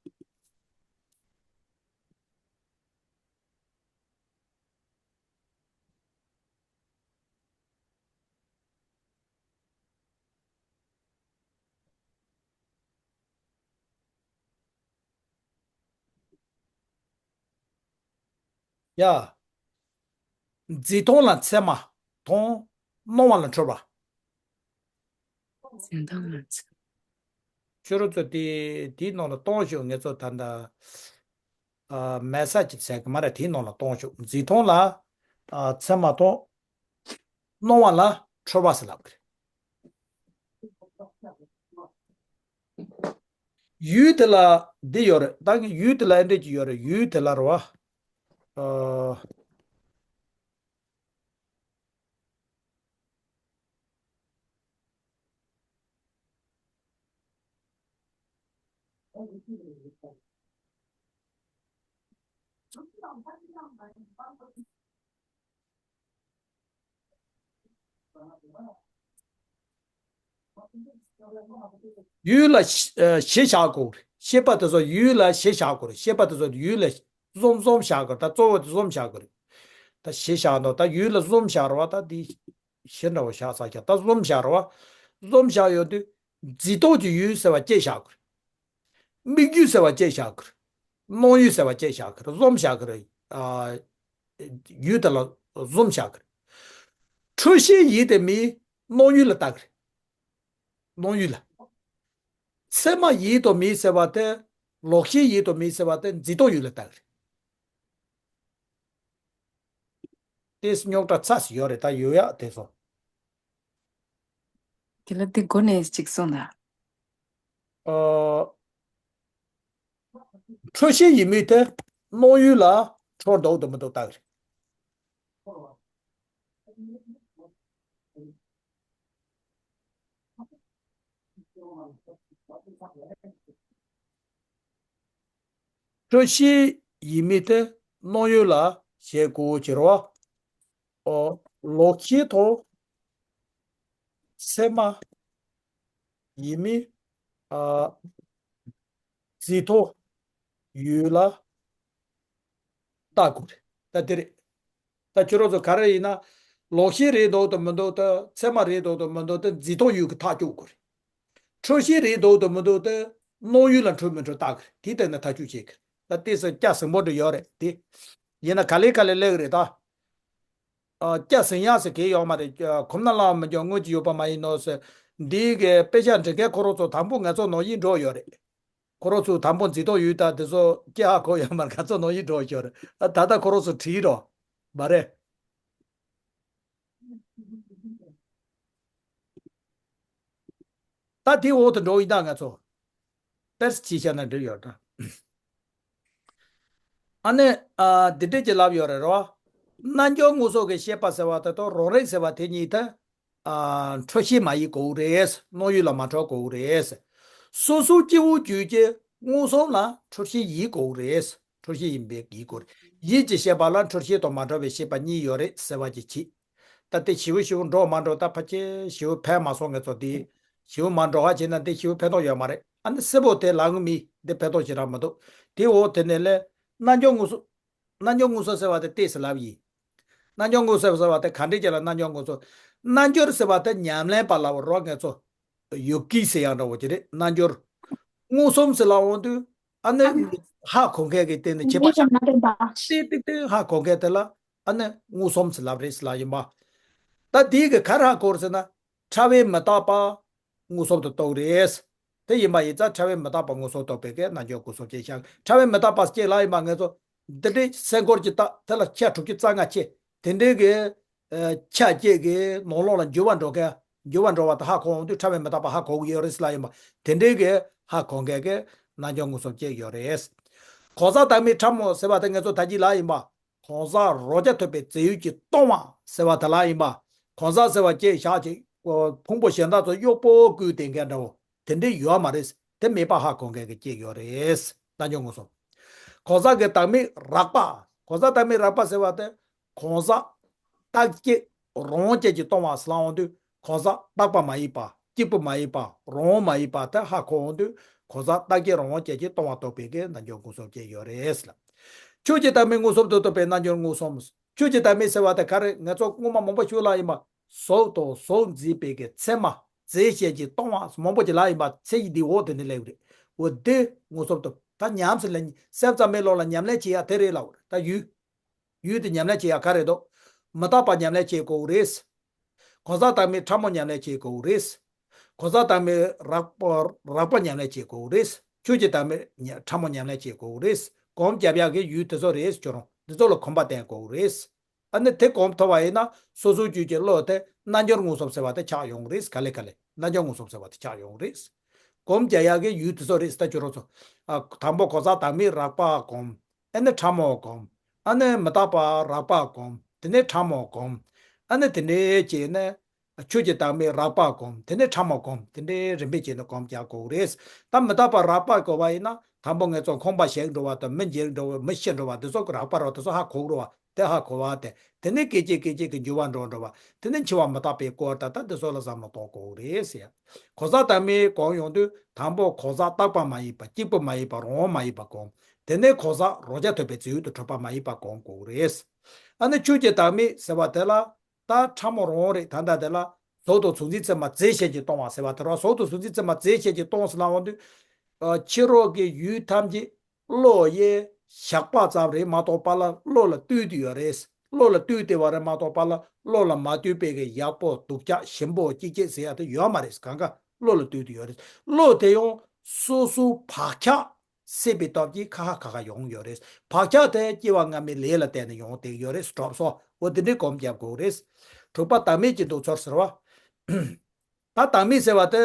ཡ། འཛིན་སྟངས་ལ་ཚད་མ་དང་སྣང་བ་ལ་འཁྲུལ་པ། འཛིན་སྟངས་ལ་ཚད། ཁྱོད་རང་ཚོ་དེ་དེའི་ནང་ལ་གཏོང་ཤོག་ངེད་ཚོ་ད་ལྟ། ཨ། མེ་སེ་ཇི་ཟེར་གི་མ་རེད། དེའི་ནང་ལ་གཏོང་ཤོག་འཛིན་སྟངས་ལ། ཨ། ཚད་མ་དང་། སྣང་བ་ལ་འཁྲུལ་པ་ཟེར་ལབ་གི་རེད། ཡུལ་དེ་ལ་འདི་ཡོད་རེད། ད་གི་ཡུལ་དེ་ལ་ཨེ་འདྲས་ཀྱི་ཡོད་རེད། ཡུལ་དེ་ལ་རེད་བ། ཨ། ཡུལ་ལ་གཞི་ཨ་གཞི་བཞག་དགོས་རེད། ཤེས་པ་དེ་ཚོ་ཡུལ་ལ་གཞི་བཞག་དགོས་རེད། ཤེས་པ་དེ་ཚོ་ཡུལ་ལ་བཟུང་བཟུང་བཞག་དགོས་རེད། ད་གཙོ་བོ་དེ་བཟུང་བཞག་དགོས་རེད། ད་གཞི་བཞག་འདུག་ད་ཡུལ་ལ་བཟུང་བཞག་རེད་བ། ད་འདི་གཞི་འདྲ་བོ་བཞག་ས་བཞག་ད་བཟུང་བཞག་རེད་བ། བཟུང་བཞག་ཡོང་དུས་འཛིན་སྟངས་ཀྱི་ཡུལ་ཟེར་བ་སྐྱེ་བཞག་དགོས་རེད། དམིགས་ཡུལ་ཟེར་བ་སྐྱེ་བཞག་གི་རེད། སྣང་ཡུལ་ཟེར་བ་སྐྱེ་བཞག་གི་རེད། བཟུང་བཞག་གི་རེད། ཨ། ཡུལ་དེ་ལ་བཟུང་བཞག་གི་རེད། འཁྲུལ་ཤེས་ཡིན་དེ་མིན་སྣང་ཡུལ་ལ་ལྟ་གི་རེད། སྣང་ཡུལ་ལ། ཚད་མ་ཡིན་དང་མིན་ཟེར་བ་དེ། ལོག་ཤེས་ཡིན་དང་མིན་ཟེར་བ་དེ་འཛིན་སྟངས་ཡུལ་ལ་ལྟ་གི་རེད། དེས་རྙོག་དྲ་ཚ་ཞིག་ཡོད་རེད། ད་ཡོད་ཡག་དེ་ཚོ། དེ་ལ་འདི་མགོ་ནས་གཅིག་གསུངས་དང་། ཨ། འཁྲུལ་ཤེས་ཡིན་མིན་དེ་སྣང་ཡུལ་ལ་འཁྲུལ་འདུག་དང་མི་འདུག་ལྟ་གི་རེད། འཁྲུལ་ཤེས་ཡིན་མིན་དེ་སྣང་ཡུལ་ལ་བྱེད་དགོས་ཀྱི་རེད་བ། ཨོ། ལོག་ཤེས་དང་ཚད་མ་ཡིན་མིན། ཨ། འཛིན་སྟངས་ཡུལ་ལ་ལྟ་དགོས་རེད། ད་དེ་རེད། ད་ཁྱོད་རང་ཚོ་ག་རེ་ཡིན་ན། ལོག་ཤེས་རེད་འདུག་དང་མི་འདུག་དང་། ཚད་མ་རེད་འདུག་དང་མི་འདུག་དང་འཛིན་སྟངས་ཡུལ་གྱི་ཐག་གཅོད་དགོས་རེད། འཁྲུལ་ཤེས་རེད་འདུག་དང་མི་འདུག་དང་སྣང་ཡུལ་ལ་འཁྲུལ་མི་འཁྲུལ་ལྟ་དགོས་རེད། དེའི་སྟེང་ནས་ཐག་གཅོད་བྱེད་དགོས་རེད། ད་ལྟས་སུ་སྐྱ་ཟིང་པོ་འདྲ་ཡོད་རེད་དེ། ཡིན་ན་ག་ལེ་ག་ལེ་སླེབས་གི་རེད་ད། ཨ། སྐྱ་ཟིང་ཡག་ཟེར་གི་ཡོད་མ་རེད། ཨ། གོམས་ན་སླ་བ་མི་འཇོག་སྔོན་གྱི་ཡོད་པ་མ་ཡིན་ནོ་ཟེར། འདིའི་གི་དཔེ་ཆ་འབྲི་མཁན་ཁོ་རང་ཚོ་དང་པོ་ང་ཚོ་ནང་བཞིན་འགྲོ་ཡོད་རེད། ཁོ་རང་ཚོ་དང་པོ་འཛིན་སྟངས་ཡུལ་ད་དེ་ཚོ་སྐྱེ་ཧ་གོ་ཡོད་མ་རེད། ང་ཚོ་ནང་བཞིན་འགྲོ་ཡོད་རེད། ཨ། ད་ལྟ་ཁོ་རང་ཚོ་བྲིས་རོགས་མ་རེད། ད་དེའི་འོག་ཏུ་འགྲོ་ཡིན་ད་ང་ཚོ། དཔེར་ཅིག་བཤད་ན་འགྲིག་ཡོད་ད། ཨ་ནི། ཨ། འདི་འདྲས་ཀྱི་ལབ་ཡོད་རེད་རོ། རྣལ་འབྱོར་མངོན་སུམ་གྱི་ཤེས་པ་ཟེར་བ་དེ་དང་རང་རིག་ཟེར་བ་དེ་གཉིས་དེ། ཨ། འཁྲུལ་ཤེས་མ་ཡིན་དགོས་རེད། སྣང་ཡུལ་ལ་མ་འཁྲུལ་དགོས་རེད། སོ་སོའི་སྐྱེ་བོའི་རྒྱུད་ཀྱི་མངོན་སུམ་ལ་འཁྲུལ་ཤེས་ཡིན་དགོས་རེད། འཁྲུལ་ཤེས་ཡིན་པའི་ཡིན་དགོས་རེད། ཡིད་ཀྱི་ཤེས་པ་ལ་འཁྲུལ་ཤེས་དང་མ་འདྲ་བའི་ཤེས་པ་གཉིས་ཡོད་རེད་ཟེར་བ་ཅིག་བྱེད། ད་དེ་ཞེ་པོ་ཞེ་པོ་འགྲོ་མ་འགྲོ་ད་ཕལ་ཆེར་ཞེ་པོ་ཕན་མ་སོང་། ངེད་ཚོ་དེ་ཞེ་པོ་མ་འགྲོ་བ་བྱས་ན་དེ་ཞེ་པོ་ཕན་ཐོགས་ཡོད་མ་རེད། ཨ་ནི་གསལ་པོ་དེ་ལབ་ངེས་མེད། འདི་ཕན་ཐོགས་ཞེ་དྲག་མི་འདུག་དེ་འོག་དེ་ནས་ལས་རྣལ་འབྱོར་མངོན་སུམ། རྣལ་འབྱོར་མངོན་སུམ་ཟེར་བ་དེ་ཏོག་ཙམ་ལབ་ཡིན། རྣལ་འབྱོར་མངོན་སུམ་ཟེར་བ་དེ་ག་འདྲས་ཀྱི་ལ་རྣལ་འབྱོར་མངོན་སུམ། རྣལ་འབྱོར་ཟེར་བ་དེ་ཉམས་ལེན་པ་ལབ་རོགས། ངེད་ཚོ་ཡོ་གི་ཟེར་ཡག་འདྲ་བོ་ཅིག་རེད། རྣལ་འབྱོར། མངོན་སུམ་ཟེར་ལབ་འོང་དུས་ཨ་ནི་ཧ་གོ་མཁན་གྱི་སྟེང་ནས་བྱེད་པ་ཤ་སྟེ་ཏིག་ཏིག་ཧ་གོ་མཁན་དེ་ལ་ཨ་ནི་མངོན་སུམ་ཟེར་ལབ་རེད་ཟེར་ལབ་ཡིན་པ། ད་དེའི་གི་ག་རེ་ཧ་གོ་རེད་ཟེར་ན། ཕྲ་བས་མི་རྟག་པ་མངོན་སུམ་དུ་རྟོགས་རེད། དེ་ཡིན་པ་ཡིན་ཙང་ཕྲ་བས་མི་རྟག་པ་མངོན་སུམ་རྟོགས་པའི་གི་རྣལ་འབྱོར་མངོན་སུམ་སྐྱེ་ཤག་ཕྲ་བས་མི་རྟག་པ་སྐྱེ་ལ་ཡིན་པ་ངེད་ཚོ་འདི་འདྲའི་སེམས་ཁུར་གྱི་རྟགས་དེ་ལ་ཁྱད་དྲུག་ཅུ་རྩ་ལྔ་སྐྱེ། དེ་འདྲའི་གི་ཆ་སྐྱེ་གི་ནང་ལོགས་ལ་འགྱུར་བ་འགྲོ་མཁན། འགྱུར་བ་འགྲོ་བ་དེ་ཧ་གོ་འོང་དུས་ཕྲ་བས་མི་རྟག་པ་ཧ་གོ་གི་ཡོད་རེད་ཟེར་ལ་ཡིན་པ། དེ་འདྲའི་གི་ཧ་གོ་མཁན་གི་རྣལ་འབྱོར་མངོན་སུམ་སྐྱེ་ཡོད་རེད། གང་ཟག་བདག་མེད་ཕྲ་མོ་ཟེར་བ་དེ་ངེད་ཚོ་ད་གི་ལ་ཡིན་པ། གང་ཟག་རང་རྐྱ་ཐུབ་པའི་རྫས་ཡོད་ཀྱིས་སྟོང་བ་ཟེར་བ་དེ་ལ་ཡིན་པ། གང་ཟག་ཟེར་བ་སྐྱེ་བཞག་ཅིག་ཕུང་པོ་གཞན་དག་ཚོ་གཡོག་པོ་བསྐུལ་བསྡད་མཁན་འདྲ་བོ་དེ་འདྲ་ཡོད་མ་རེད། དེ་མེད་པ་ཧ་གོ་མཁན་གྱི་སྐྱེས་ཡོད་རེད། རྣལ་འབྱོར་མངོན་སུམ། གང་ཟག་གི་བདག་མེད་རགས་པ། གང་ཟག་བདག་མེད་རགས་པ་ཟེར་བ་དེ། གང་ཟག་རྟག་སྐྱེ་རང་དབང་ཅན་གྱིས་སྟོང་བ་ཟེར་ལབ་འོང་དུས། གང་ཟག་རྟག་པ་མ་ཡིན་པ། གཅིག་པུ་མ་ཡིན་པ། རང་དབང་མ་ཡིན་པ་དེ་ཧ་གོ་འོང་དུས། གང་ཟག་རྟག་སྐྱེ་རང་དབང་ཅན་གྱིས་སྟོང་བ་རྟོགས་པའི་གི་རྣལ་འབྱོར་མངོན་སུམ་སྐྱེས་ཡོད་རེད་ལ། ཆོས་ཀྱི་བདག་མེད་མངོན་སུམ་དུ་རྟོགས་པའི་རྣལ་འབྱོར་མངོན་སུམ། ཆོས་ཀྱི་བདག་མེད་ཟེར་བ་དེ་ག་རེ། ང་ཚོ་སྔོན་མ་མང་པོ་ཞུས་ལ་ཡིན་པ། གཟུགས་དང་གཟུགས་འཛིན་པའི་གི་མཚན་མ་རྫས་གཞན་གྱིས་སྟོང་བ་མང་པོ་ཅིག་ལ་ཡིན་པ། མཚན་གཞི་འདི་འོག་དེ་ནས་སླེབས་རེད། འོ་དེ་མངོན་སུམ་དུ་ད་ཉམས་སུ་ལེན། སེམས་ཙམ་པའི་ལོགས་ལ་ཉམས་ལེན་བྱེད་ཡ་དེ་རེད་ལབ་རེད། ད་ཡུལ། ཡུལ་དེ་ཉམས་ལེན་བྱེད་ཡ་ག་རེ་འདུག་མི་རྟག་པ་ཉམས་ལེན་བྱེད་དགོས་རེད། གང་ཟག་བདག་མེད་ཕྲ་མོ་ཉམས་ལེན་བྱེད་དགོས་རེད། གང་ཟག་བདག་མེད་རགས་པ་རགས་པ་ཉམས་ལེན་བྱེད་དགོས་རེད། ཆོས་ཀྱི་བདག་མེད་ཉ་ཕྲ་མོ་ཉམས་ལེན་བྱེད་དགོས་རེད། སྒོམ་རྒྱབ་ཡག་གི་ཡུལ་དེ་ཚོ་རེད། ཁྱོད་རང་འདི་ཚོ་ལ་གོམས་པ་བརྟེན་དགོས་རེད། ཨ་ནི་དེ་གོམས་ཐུབ་པ་ཡིན་ན་སོ་སོའི་རྒྱུད་ཀྱི་བློ་དེ་རྣལ་འབྱོར་མངོན་སུམ་ཟེར་བ་དེ་ཆགས་ཡོང་རེད། ག་ལེ་ག་ལེ་རྣལ་འབྱོར་མངོན་སུམ་ཟེར་བ་དེ་ཆགས་ཡོང་རེད། སྒོམ་རྒྱག་ཡག་གི་ཡུལ་དེ་ཚོ་རེད། ད་ཁྱོད་རང་ཚོ། ཨ། དང་པོ་གང་ཟག་བདག་མེད་རགས་པ་སྒོམ། ཨ་ནི་ཕྲ་མོ་སྒོམ། ཨ་ནི་མི་རྟག་པ་རགས་པ་སྒོམ། དེ་ནས་ཕྲ་མོ་སྒོམ། ཨ་ནི་དེ་འདྲའི་བྱས་ནས་ཆོས་ཀྱི་བདག་མེད་རགས་པ་སྒོམ། དེ་ནས་ཕྲ་མོ་སྒོམ། དེ་འདྲའི་རིམ་པས་བྱས་ནས་སྒོམ་རྒྱག་དགོས་རེད། ད་མི་རྟག་པ་རགས་པ་སྒོམ་པ་ཡིན་ན། དང་པོ་ངེད་ཚོ་ཁང་པ་ཞིག་འགྲོ་བ་དང་། མི་འགྱུར་འགྲོ་བ། མི་ཤི་འགྲོ་བ། དེ་ཚོ་གི་རགས་པ་རོ། དེ་ཚོ་ཧ་གོ་འགྲོ་བ། དེ་ཧ་གོ་བ་དེ། དེ་ནས་སྐད་ཅིག་སྐད་ཅིག་གི་འགྱུར་བ་འགྲོ་འགྲོ་བ། དེ་ནས་འཆི་བ་མི་རྟག་པའི་སྐོར་ད་ལྟ་འདི་ཚོ་ལ་བསམ་བློ་གཏོང་དགོས་རེད་ཟེར། གང་ཟག་བདག་མེད་སྒོམ་ཡོང་དུས། དང་པོ་གང་ཟག་རྟག་པ་མ་ཡིན་པ། གཅིག་པུ་མ་ཡིན་པ། རང་དབང་མ་ཡིན་པ་སྒོམ། དེ་ནས་གང་ཟག་རང་རྐྱ་ཐུབ་པའི་རྫས་ཡོད་དུ་གྲུབ་པ་མ་ཡིན་པ་སྒོམ་དགོས་རེད། ཨ་ནི་ཆོས་ཀྱི་བདག་མེད་ཟེར་བ་དེ་ལ། ད་ཕྲ་མོ་རང་དབང་རེད། ད་ལྟ་དེ་ལ་གཟུགས་དང་གཟུགས་འཛིན་ཚད་མ་རྫས་གཞན་གྱིས་སྟོང་བ་ཟེར་བ་དེ་རེད། གཟུགས་དང་གཟུགས་འཛིན་ཚད་མ་རྫས་གཞན་གྱིས་སྟོང་ཟེར་ལབ་འོང་དུས། ཨ། ཕྱི་རོལ་གྱི་ཡུལ་ཐམས་ཅད་བློ་ཡི་ཞགས་པ་ཙམ་རེད་མ་གཏོགས་པ་ལ་བློ་ལ་ལྟོས་བསྡད་ཡོད་རེད། བློ་ལ་ལྟོས་བསྡད་པ་རེད་མ་གཏོགས་པ་ལ་བློ་ལ་མ་ལྟོས་པའི་གི་ཡག་པོ་སྡུག་ཅག་ཞིམ་པོ་སྐྱིད་སྐྱིད་ཟེར་ཡ་དེ་ཡོད་མ་རེད། གང་ག་བློ་ལ་ལྟོས་བསྡད་ཡོད་རེད། བློ་དེ་ཡང་སོ་སོའི་བག་ཆགས་སད་པའི་སྟབས་ཀྱིས་ཁ་ཁ་ཁ་ཁ་ཡོང་ཡོད་རེད། བག་ཆགས་དེ་སྐྱེ་བ་སྔ་མའི་ལས་ལ་བརྟེན་ནས་ཡོང་བསྡད་ཡོད་རེད། གྲོགས་སོ། འོ་དེ་འདྲའི་སྒོམ་རྒྱབ་དགོས་རེད། དྲུག་པ་བདག་མེད་ཀྱི་འདུག་ཚོར་ཟེར་བ། ད་བདག་མེད་ཟེར་བ་དེ།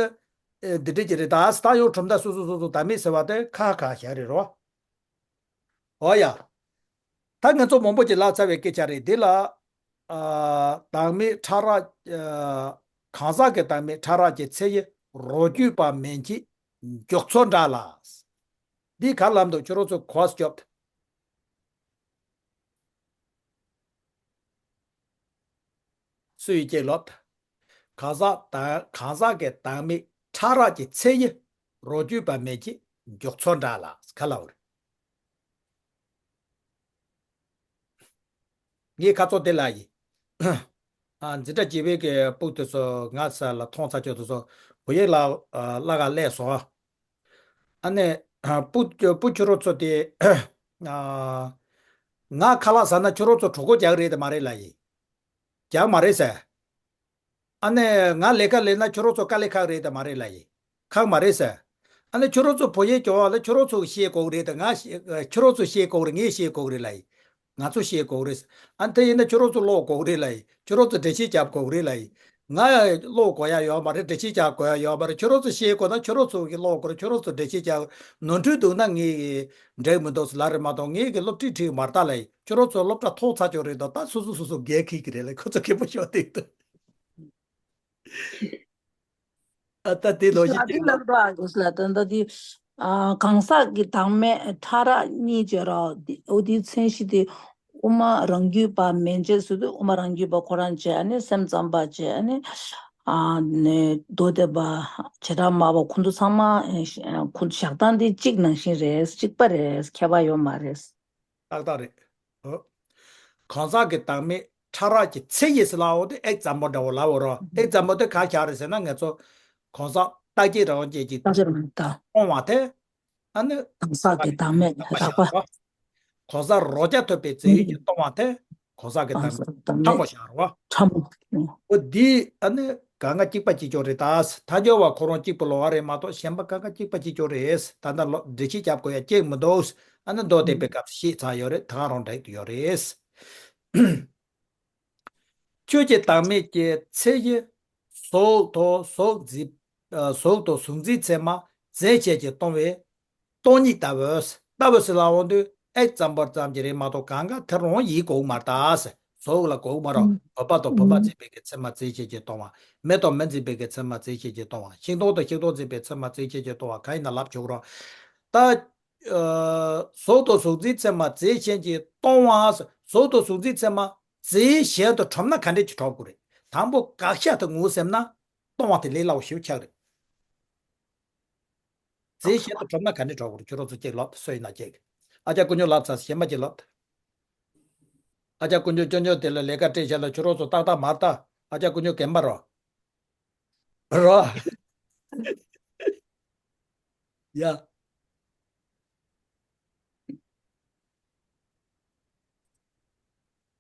ཨེ། འདི་འདྲ་ཅིག་རེད། ད་ད་ཡང་གྲུབ་མཐའ་སོ་སོ་སོ་སོ་བདག་མེད་ཟེར་བ་དེ་ཁ་ཁ་བཞག་རེད་རོ། འོ་ཡ། ད་ང་ཚོ་མང་པོ་ཅིག་ལབ་ཚར་བའི་སྐད་ཆ་རེད། འདི་ལ། ཨ། བདག་མེད་ཕྲ་རགས། ཨ། གང་ཟག་གི་བདག་མེད་ཕྲ་རགས་ཀྱི་ཚེ་ཡི་རང་རྒྱུད་པ་མན་ཆད་མགྱོགས་ཚོད་འདྲ་ལ། འདི་ག་ལབ་འདུག་ཁྱོད་རང་ཚོ་གོ་སྐྱོབ། སུ་ཡིས་ཀྱིས་ལབ། གང་ཟག་དང་། གང་ཟག་གི་བདག་མེད་ཕྲ་རགས་ཀྱི་ཚེ་ཡི་རང་རྒྱུད་པ་མན་ཆད་མགྱོགས་ཚོད་འདྲ་ལ་ག་ལབ་རེད། ངས་ཁ་ཚོ་དེ་ལ་ཡིན། ཨ། འཛིན་གྲྭ་བརྒྱད་པའི་གི་ཕྲུ་གུ་དེ་ཚོ་ང་ས་ལ་མཐོང་ཚར་ཆོག་དེ་ཚོ་བོད་ཡིག་ལ་བརླག་ག་སླེབས་སོང་། ཨ་ནི། ཕྲུ་གུ་ཁྱོད་རང་ཚོ་དེ། ཨ། ང་ཁ་ལག་ཟ་ན་ཁྱོད་རང་ཚོ་གྲོད་ཁོག་རྒྱགས་རེད་དམ་མ་རེད་ལབ་ཡིན། རྒྱགས་མ་རེད་ཟེར། ཨ་ནི་ང་ལས་ཀ་ལས་ན་ཁྱོད་རང་ཚོ་དཀའ་ལས་ཁག་རེད་དམ་མ་རེད་ལབ་ཡིན། ཁག་མ་རེད་ཟེར། ཨ་ནི་ཁྱོད་རང་ཚོ་བོད་ཡིག་སྦྱོང་བ་ལ་ཁྱོད་རང་ཚོ་ཤེས་དགོས་རེད་དམ། ང་ཤེས། ཁྱོད་རང་ཚོ་ཤེས་དགོས་རེད། ངས་ཤེས་དགོས་རེད་ལབ་ཡིན། ང་ཚོ་ཤེས་དགོས་རེད། ཨ་ནི་དེ་ཡིན་ན་ཁྱོད་རང་ཚོ་ཀློག་དགོས་རེད་ལབ་ཡིན། ཁྱོད་རང་ཚོ་འགྲེལ་བཤད་རྒྱབ་དགོས་རེད་ལབ་ཡིན། ང་ཀློག་དགོས་ཡ་ཡོད་མ་རེད། འགྲེལ་བཤད་རྒྱག་དགོས་ཡ་ཡོད་མ་རེད། ཁྱོད་རང་ཚོ་ཤེས་དགོས་ན་ཁྱོད་རང་ཚོ་གིས་ཀློག་དགོས་རེད། ཁྱོད་རང་ཚོ་འགྲེལ་བཤད་རྒྱག་ནོར་འཁྲུལ་འདུག་ན་ངས་འགྲིག་མི་འདུག་ལབ་རེད་མ་གཏོགས། ངས་གི་སློབ་ཁྲིད་ཁྲིད་མ་རེད་ལབ་ཡིན། ཁྱོད་རང་ཚོ་སློབ་གྲྭ་ཐོག་ཚར་ཆོག་རེད་དོ། ད་སོ་སོ་སོ་སོ་འགན་འཁྱེར་གི་རེད་ལ། ཁོ་ཚོ་མཁས་པོ་ཤོག་དེ་འདུག་ཨ། ད་དེ་ལོ་ཞིག་ལ་དེ་ལབ་རོགས་ཨ་དགོས་ལ། ད་ད་དེ། ཨ། གང་ཟག་གི་བདག་མེད་ཕྲ་རགས་གཉིས་བྱས་ར། འོ་དེའི་མཚན་གཞི་དེ་དབུ་མ་རང་རྒྱུད་པ་མན་ཆད་ཟེར་དུས། དབུ་མ་རང་རྒྱུད་པ་ཁོ་རང་བྱས། ཨ་ནི་སེམས་ཙམ་པ་བྱས། ཨ་ནི། ཨ་ནི་མདོ་སྡེ་པ། བྱེ་བྲག་སྨྲ་བ། ཁོང་ཚོ་ཚང་མ། ཨེ། ཁོང་ཚོ་བཞག་སྟངས་དེ་གཅིག་ནང་བཞིན་རེད། གཅིག་པ་རེད། ཁྱད་པར་ཡོད་མ་རེད། ཏག་ཏག་རེད། ཨོ། གང་ཟག་གི་བདག་མེད་ཕྲ་རགས་ཀྱི་ཚེ་ཡི་ཟེར་ལབ་འོང་དུས་ཨེག་ཛམ་པལ་འདྲ་བོ་ལབ་འོང་རོགས། ཨེག་ཛམ་པལ་དེ་ག་རེ་ཆགས་རེད་ཟེར་ན། ང་ཚོ་གང་ཟག་རྟག་གཅིག་རང་དབང་ཅན་གྱི་ལྟ་བྱེད་རང་ལྟ་སྟོང་བ་དེ། ཨ་ནི་གང་ཟག་གི་བདག་མེད་རགས་པ། གང་ཟག་རང་རྐྱ་ཐུབ་པའི་རྫས་ཡོད་ཀྱི་སྟོང་བ་དེ་གང་ཟག་གི་བདག་མེད་ཕྲ་མོ་ཆགས་རོགས། ཕྲ་མོ། འོ་འདི་ཨ་ནི་གང་ག་གཅིག་པ་གཅིག་རྐྱང་རེད་ད། ཐལ་འགྱུར་བ་ཁོ་རང་གཅིག་པུ་ལབ་པ་རེད་མ་གཏོགས་གཞན་པ་གང་ག་གཅིག་པ་གཅིག་རྐྱང་རེད། ད་ལྟ་ལོ་འགྲེལ་བཤད་རྒྱབ་དགོས་ཡ་གཅིག་མི་འདུག་ཨ་ནི་མདོ་སྡེ་པའི་སྐབས་སུ་བཤད་ཚར་ཡོད་རེད། ད་ག་རང་འགྲིག་ཡོད་རེད། ཆོས་ཀྱི་བདག་མེད་ཀྱི་ཚེ་ཡི་གཟུགས་དང་གཟུགས་འཛིན། ཨ། གཟུགས་དང་གཟུགས་འཛིན་ཚད་མ་རྫས་གཞན་གྱིས་སྟོང་བའི་སྟོང་ཉིད་ལྟ་བུ། ལྟ་བུ་ཟེར་ལབ་འོང་དུས་ཨེག་ཛམ་པལ་ཙམ་གྱི་རེད་མ་གཏོགས་གང་ག་དེ་རང་ཡིན་དགོས་མ་རེད་ད། གཟུགས་ལ་གོ་མ་རོ། ཨུམ། བུམ་པ་དང་བུམ་པ་ཨུམ། འཛིན་པའི་གི་མཚན་མ་རྫས་གཞན་གྱིས་སྟོང་བ། མེ་དང་མེ་འཛིན་པའི་གི་མཚན་མ་རྫས་གཞན་གྱིས་སྟོང་བ། ཤིང་སྟོང་དང་ཤིང་སྟོང་འཛིན་པའི་མཚན་མ་རྫས་གཞན་གྱིས་སྟོང་བ། གང་ཡིན་ན་ལབ་ཆོག་རོ། ད། ཨ། གཟུགས་དང་གཟུགས་འཛིན་མཚན་མ་རྫས་གཞན་གྱིས་སྟོང་བ། གཟུགས་དང་གཟུགས་འཛིན་མཚན་མ་རྫས་གཞན་དུ་གྲུབ་ན་ག་འདྲས་ཀྱི་གྲུབ་དགོས་རེད། དང་པོ་དགག་བྱ་དེ་ངོས་ཟིན་ན་སྟོང་བ་དེ་ལས་སླ་བོ་ཞེ་པོ་ཆགས་རེད། རྫས་གཞན་དུ་གྲུབ་ན་ག་འདྲས་གྲུབ་དགོས་རེད། ཁྱོད་རང་ཚོ་གཅིག་ལབ་དང་། སུ་ཡིན་ན་གཅིག་ཨ་ཅག་ཀུན་སྤྱོད་ལབ་ཚར། གཞན་པ་གཅིག་ལབ་དང་། ཨ་ཅག་ཀུན་སྤྱོད་སྐྱོན་བརྗོད་དེ་ལ་ལས་ཀ་སྤྲད་བཞག་ལ། ཁྱོད་རང་ཚོ་ཏག་ཏག་མ་ལྟ། ཨ་ཅག་ཀུན་སྤྱོད་རྒན་པ་རོ། རོ། ཡ།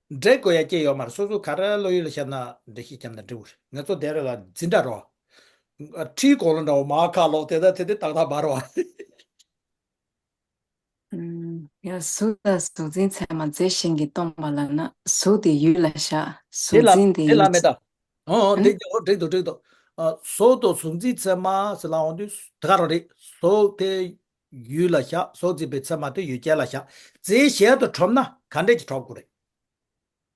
འགྲིག་དགོས་ཡ་སྐྱེ་ཡོད་མ་རེད། སོ་སོ་ག་རེ་བློ་ཡུལ་ལ་བཤད་ན་འགྲེལ་བཤད་བརྒྱབ་ན་འགྲིག་གི་རེད། ང་ཚོ་དེ་རེ་ལ་འཛིན་གྲྭ་རོ། ཁྲིའི་གོང་ལ་འདྲ་བོ་མར་ཁ་ལོག་དེ་ད་དེ་དེ་ཏག་ཏག་མ་རེད་བ། ཨུམ། ཡང་གཟུགས་དང་གཟུགས་འཛིན་ཚད་མ་རྫས་གཞན་གྱིས་སྟོང་པ་ལབ་ན། གཟུགས་དེ་ཡུལ་ལ་བཞག་དེ་གཟུགས་ལ་འཛིན་དེ་དེ་ལ་ཡུལ་མེད་ད། ཨོ་ཨོ། ཨ་ནི། འགྲིག་འགྲིག་འགྲིག་འདུག་འགྲིག་འདུག་ཨ། གཟུགས་དང་གཟུགས་འཛིན་ཚད་མ་ཟེར་ལབ་ཡོང་དུས་དེ་ག་རང་རེད། གཟུགས་དེ་ཡུལ་ལ་བཞག་གཟུགས་འཛིན་པའི་ཚད་མ་དེ་ཡུལ་ཅན་ལ་བཞག་རྫས་གཞན་དུ་གྲུབ་ན་ག་འདྲས་ཀྱི་གྲུབ་དགོས་རེད།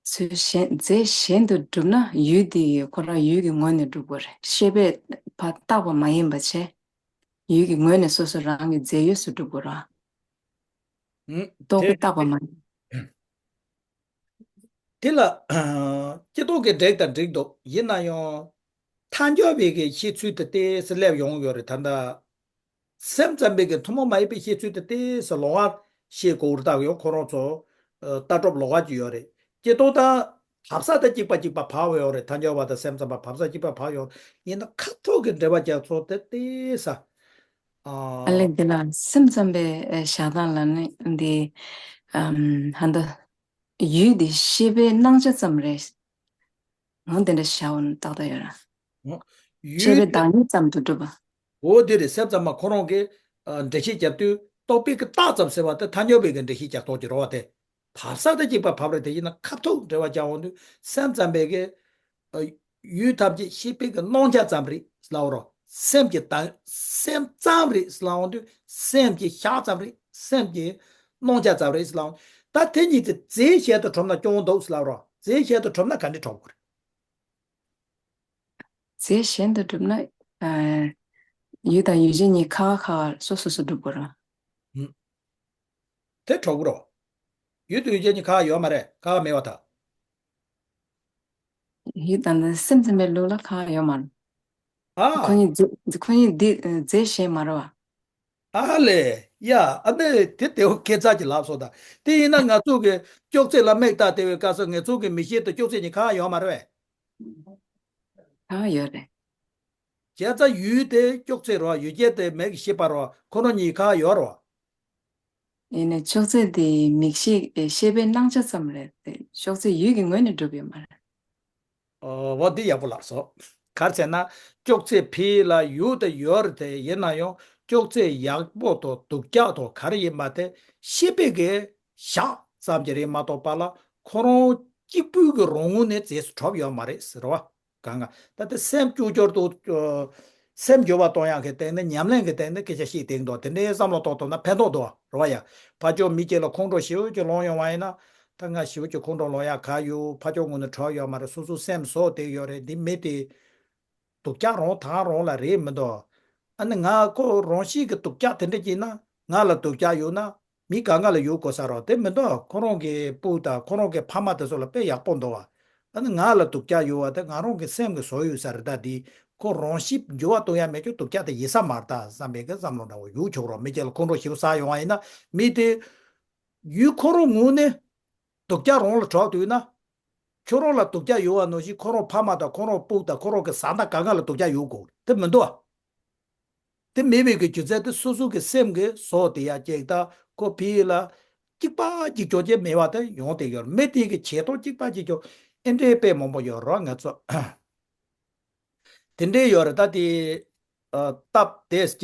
ཚུལ་གཞན་རྫས་གཞན་དུ་གྲུབ་ན་ཡུལ་དེ་ཁོ་རང་ཡུལ་གྱི་ངོས་ནས་གྲུབ་དགོས་རེད། ཤེས་པས་ཕར་བཏགས་པ་མ་ཡིན་པ་བྱས། ཡུལ་གྱི་ངོས་ནས་སོ་སོ་རང་གི་རྫས་ཡུལ་སུ་གྲུབ་དགོས་རེད། ཨུམ། རྟོག་པས་དེ་བཏགས་པ་མ་ཡིན། དེ་ལ་སྤྱི་ལྡོག་གི་འགྲིག་དང་འགྲིག་འདུག་ཡིན་ན་ཡང་ཐལ་འགྱུར་བའི་གི་བཤད་ཚུལ་དེ་ཏོག་ཙམ་སླེབས་ཡོང་གི་ཡོད་རེད། ད་ལྟ་སེམས་ཙམ་པའི་གི་ཐུན་མོང་མ་ཡིན་པའི་བཤད་ཚུལ་དེ་ཏོག་ཙམ་ལོགས་ཀ་བཤད་དགོས་རེད། ད་ཡང་ཁོ་རང་ཚོ་ཨ་ལྟ་གྲུབ་ལོགས་ཀ་ཅིག་ཡོད་རེད། སྤྱི་ལྡོག་དང་བབས་ས་དེ་གཅིག་པ་གཅིག་པ་བབས་ཡོད་རེད། ཐལ་འགྱུར་བ་དང་སེམས་ཙམ་པ་བབས་ས་གཅིག་པ་བབས་ཡོད་རེད། ཡིན་ན་ཁ་ཐུག་གི་འགྲེལ་པ་རྒྱག་ཚུལ་དེ་ཏོག་ཙམ། ཨ། ཨ་ལས། འདི་ལ་སེམས་ཙམ་པའི་ཨ་བཞག་སྟངས་ལ་ནི་འདི། ཨམ། ཧ་འདི། ཡུལ་འདི་ཤེས་པའི་སྣང་ཆ་ཙམ་རེད། འོ་དེ་འདྲ་བཞག་པ་ནི་ཏག་ཏག་ཡོད་ར། ཨོ། ཤེས་ཡུལ་པའི་དེ། བདག་ཉིད་ཙམ་དུ་གྲུབ་པ། འོ་དེ་རེད། སེམས་ཙམ་པ་ཁོ་རང་གིས་ཨ་འགྲེལ་བཤད་རྒྱབ་དུས་རྟོག་པའི་གི་རྟགས་ཙམ་ཟེར་བ་དེ་ཐལ་འགྱུར་བའི་གི་འགྲེལ་བཤད་རྒྱག་སྟངས་ཀྱི་རེད་བ། དེ་བབས་ས་དེ་གཅིག་པ་བབས་རེད། དེ་ཡིན་ན་ཁ་ཐུག་འགྲེལ་པ་རྒྱག་འོང་དུས་སེམས་ཙམ་པའི་གི་ཨ་ཡུལ་ཐམས་ཅད་ཤེས་པའི་གི་སྣང་ཆ་ཙམ་རེད་ལབ་རོ། སེམས་ཀྱི་དང་སེམས་ཙམ་རེད་ལབ་འོང་དུས་སེམས་ཀྱི་ཤག་ཙམ་རེད། སེམས་ཀྱི་སྣང་ཆ་ཙམ་རེད་ལབ་འོང་། ད་དེ་གཉིས་དེ་རྫས་གཞན་དུ་གྲུབ་ན་སྐྱོན་འདུག་ལབ་རོ། རྫས་གཞན་དུ་གྲུབ་ན་ག་འདྲས་གྲུབ་དགོས་རེད། རྫས་གཞན་དུ་གྲུབ་ན། ཨ། ཡུལ་དང་ཡུལ་ཅན་གཉིས་ཁ་ཁ་སོ་སོ་སོ་གྲུབ་དགོས་ར། ཨུམ། དེ་གྲུབ་དགོས་རོ། ཡུལ་དང་ཡུལ་ཅན་གཉིས་ཁ་ཁ་ཡོད་མ་རེད། ཁ་ཁ་མེད་པ་ད། ཡུལ་དང་ནི་སེམས་ཙམ་པའི་ལུགས་ལ་ཁ་ཁ་ཡོད་མ་རེད། ཨ། ཁོ་གཉིས་རྫས་ཁོ་གཉིས་འདི་རྫས་གཞན་མ་རེད་བ། ཨ་ལས། ཡ། ཨ་ནི་དེ་དེའོ་ཁྱད་མཚར་གྱི་ལབ་སོང་ད། དེ་ཡིན་ན་ང་ཚོ་གི་ཅོག་ཙེ་ལ་མིག་བལྟས་བལྟས་པའི་སྐབས་སུ་ང་ཚོ་གི་མིག་ཤེས་དང་ཅོག་ཙེ་གཉིས་ཁ་ཁ་ཡོད་མ་རེད་པས། ཁ་ཁ་ཡོད་རེད། བྱས་ཙང་ཡུལ་དེ་ཅོག་ཙེ་རེད་བ། ཡུལ་ཅན་དེ་མིག་གིས་ཤེས་པ་རེད་བ། ཁོ་རང་གཉིས་ཁ་ཁ་ཡོད་རེད་བ། ཡིན་ནའི་ཅོག་ཙེ་དེ་མིག་ཤེས་ཤེས་པའི་སྣང་ཆ་ཙམ་རེད་དེ། ཅོག་ཙེ་ཡུལ་གྱི་ངོས་ནས་གྲུབ་ཡོད་མ་རེད། ཨོ། འོ་འདི་ཡག་པོ་ལབ་སོང་། ག་རེ་ཟེར་ན་ཅོག་ཙེ་ཕ་གི་ལ་ཡུལ་དེ་ཡོད་རེད་དེ། ཡིན་ན་ཡང་ཅོག་ཙེ་ཡག་པོ་དང་སྡུག་ཅག་དང་ག་རེ་ཡིན་མ་དེ་ཤེས་པའི་གི་ཤག་ཙམ་གྱི་རེད་མ་གཏོགས་པ་ལ་ཁོ་རང་གཅིག་པུའི་གི་རང་ངོས་ནས་རྫས་སུ་གྲུབ་ཡོད་མ་རེད་ཟེར་བ། གང་ག་ད་ལྟ་སེམས་བཅོས་བསྒྱུར་དུ། ཨ། སེམས་འགྱུར་བ་གཏོང་ཡག་གི་སྟེང་ནས་ཉམས་ལེན་གྱི་སྟེང་ནས་སྐད་ཆ་བཤད་བསྡད་འདུག་དེ་འདྲའི་བསམ་བློ་གཏོང་ཐུབ་ན་ཕན་ཐོགས་འདུག་བ། རེད་བ་ཡ། ཕར་ཕྱོགས་མི་གཅིག་ལ་ཁོང་ཁྲོ་ཞེ་པོ་ཅིག་ལངས་ཡོང་བ་ཡིན་ན། ད་ང་ཞེ་པོ་ཅིག་ཁོང་ཁྲོ་ལངས་ཡག་ག་ཡོད། ཕར་ཕྱོགས་ངོས་ནས་གྲོགས་ཡོད་མ་རེད། སོ་སོ་སེམས་བཟོ་བསྡད་ཡོད་རེད། འདི་མི་དེ་སྡུག་ཅག་རང་ཐང་རང་ལ་རེད་མི་འདུག་ཨ་ནི་ང་ཁོ་རང་བཞིན་གྱི་སྡུག་ཅག་དེ་འདྲ་ཅིག་ན་ང་ལ་སྡུག་ཅག་ཡོད་ན། མི་ག་ང་ལ་ཡོད་དགོས་ས་རོ། དེ་མི་འདུག་ཁོ་རང་གི་སྤུ་དང་ཁོ་རང་གི་ཕ་མ་དེ་ཚོ་ལ་དཔེ་ཡག་པོ་འདུག་བ། ཨ་ནི་ང་ལ་སྡུག་ཅག་ཡོད་བ་དེ་ང་རང་གི་སེམས་ཀྱི་བཟོ་ཡོད་ས་རེད། ད་འདི་ཁོ་རང་བཞིན་འགྱུར་བ་གཏོང་ཡ་མེད་ཀྱང་སྡུག་ཅག་དེ་ཡིན་ས་མ་རེད་ད་བསམ་པའི་གི་བསམ་བློ་འདྲ་བོ་ཡོད་ཆོག་རོ། མི་གཅིག་ལ་ཁོང་ཁྲོ་ཞེ་པོ་ཟ་ཡོང་བ་ཡིན་ན། མི་དེ་ཡུལ་ཁོ་རང་ངོས་ནས་སྡུག་ཅག་རང་ལ་གྲུབ་འདུག་ན། ཁྱོད་རང་ལ་སྡུག་ཅག་ཡོད་བ་ནང་བཞིན་ཁོ་རང་ཕ་མ་དང་ཁོ་རང་སྤུ་དང་ཁོ་རང་གི་བཟའ་ཟླ་ག་ག་ལ་སྡུག་ཅག་ཡོད་དགོས་དེ་མི་འདུག་བ། དེ་མེད་པའི་གི་རྒྱུ་མཚན་དེ་སོ་སོ་གི་སེམས་ཀྱི་བཟོ་དེ་ཡ་ཅིག་ད་ཁོ་ཕ་གི་ལ་གཅིག་པ་གཅིག་རྐྱང་ཅིག་མེད་པ་དེ་ཡོང་བསྡད་ཡོད་རེད། མི་དེ་གི་བྱེད་སྟངས་གཅིག་པ་གཅིག་རྐྱང་ཨེ་འདྲའི་དཔེ་མང་པོ་ཡོད་རེད་ང་ཚོ། དེ་འདྲའི་ཡོད་རེད། ད་དེ་ཨ་སྟབས་བདེ་སྐྱེ།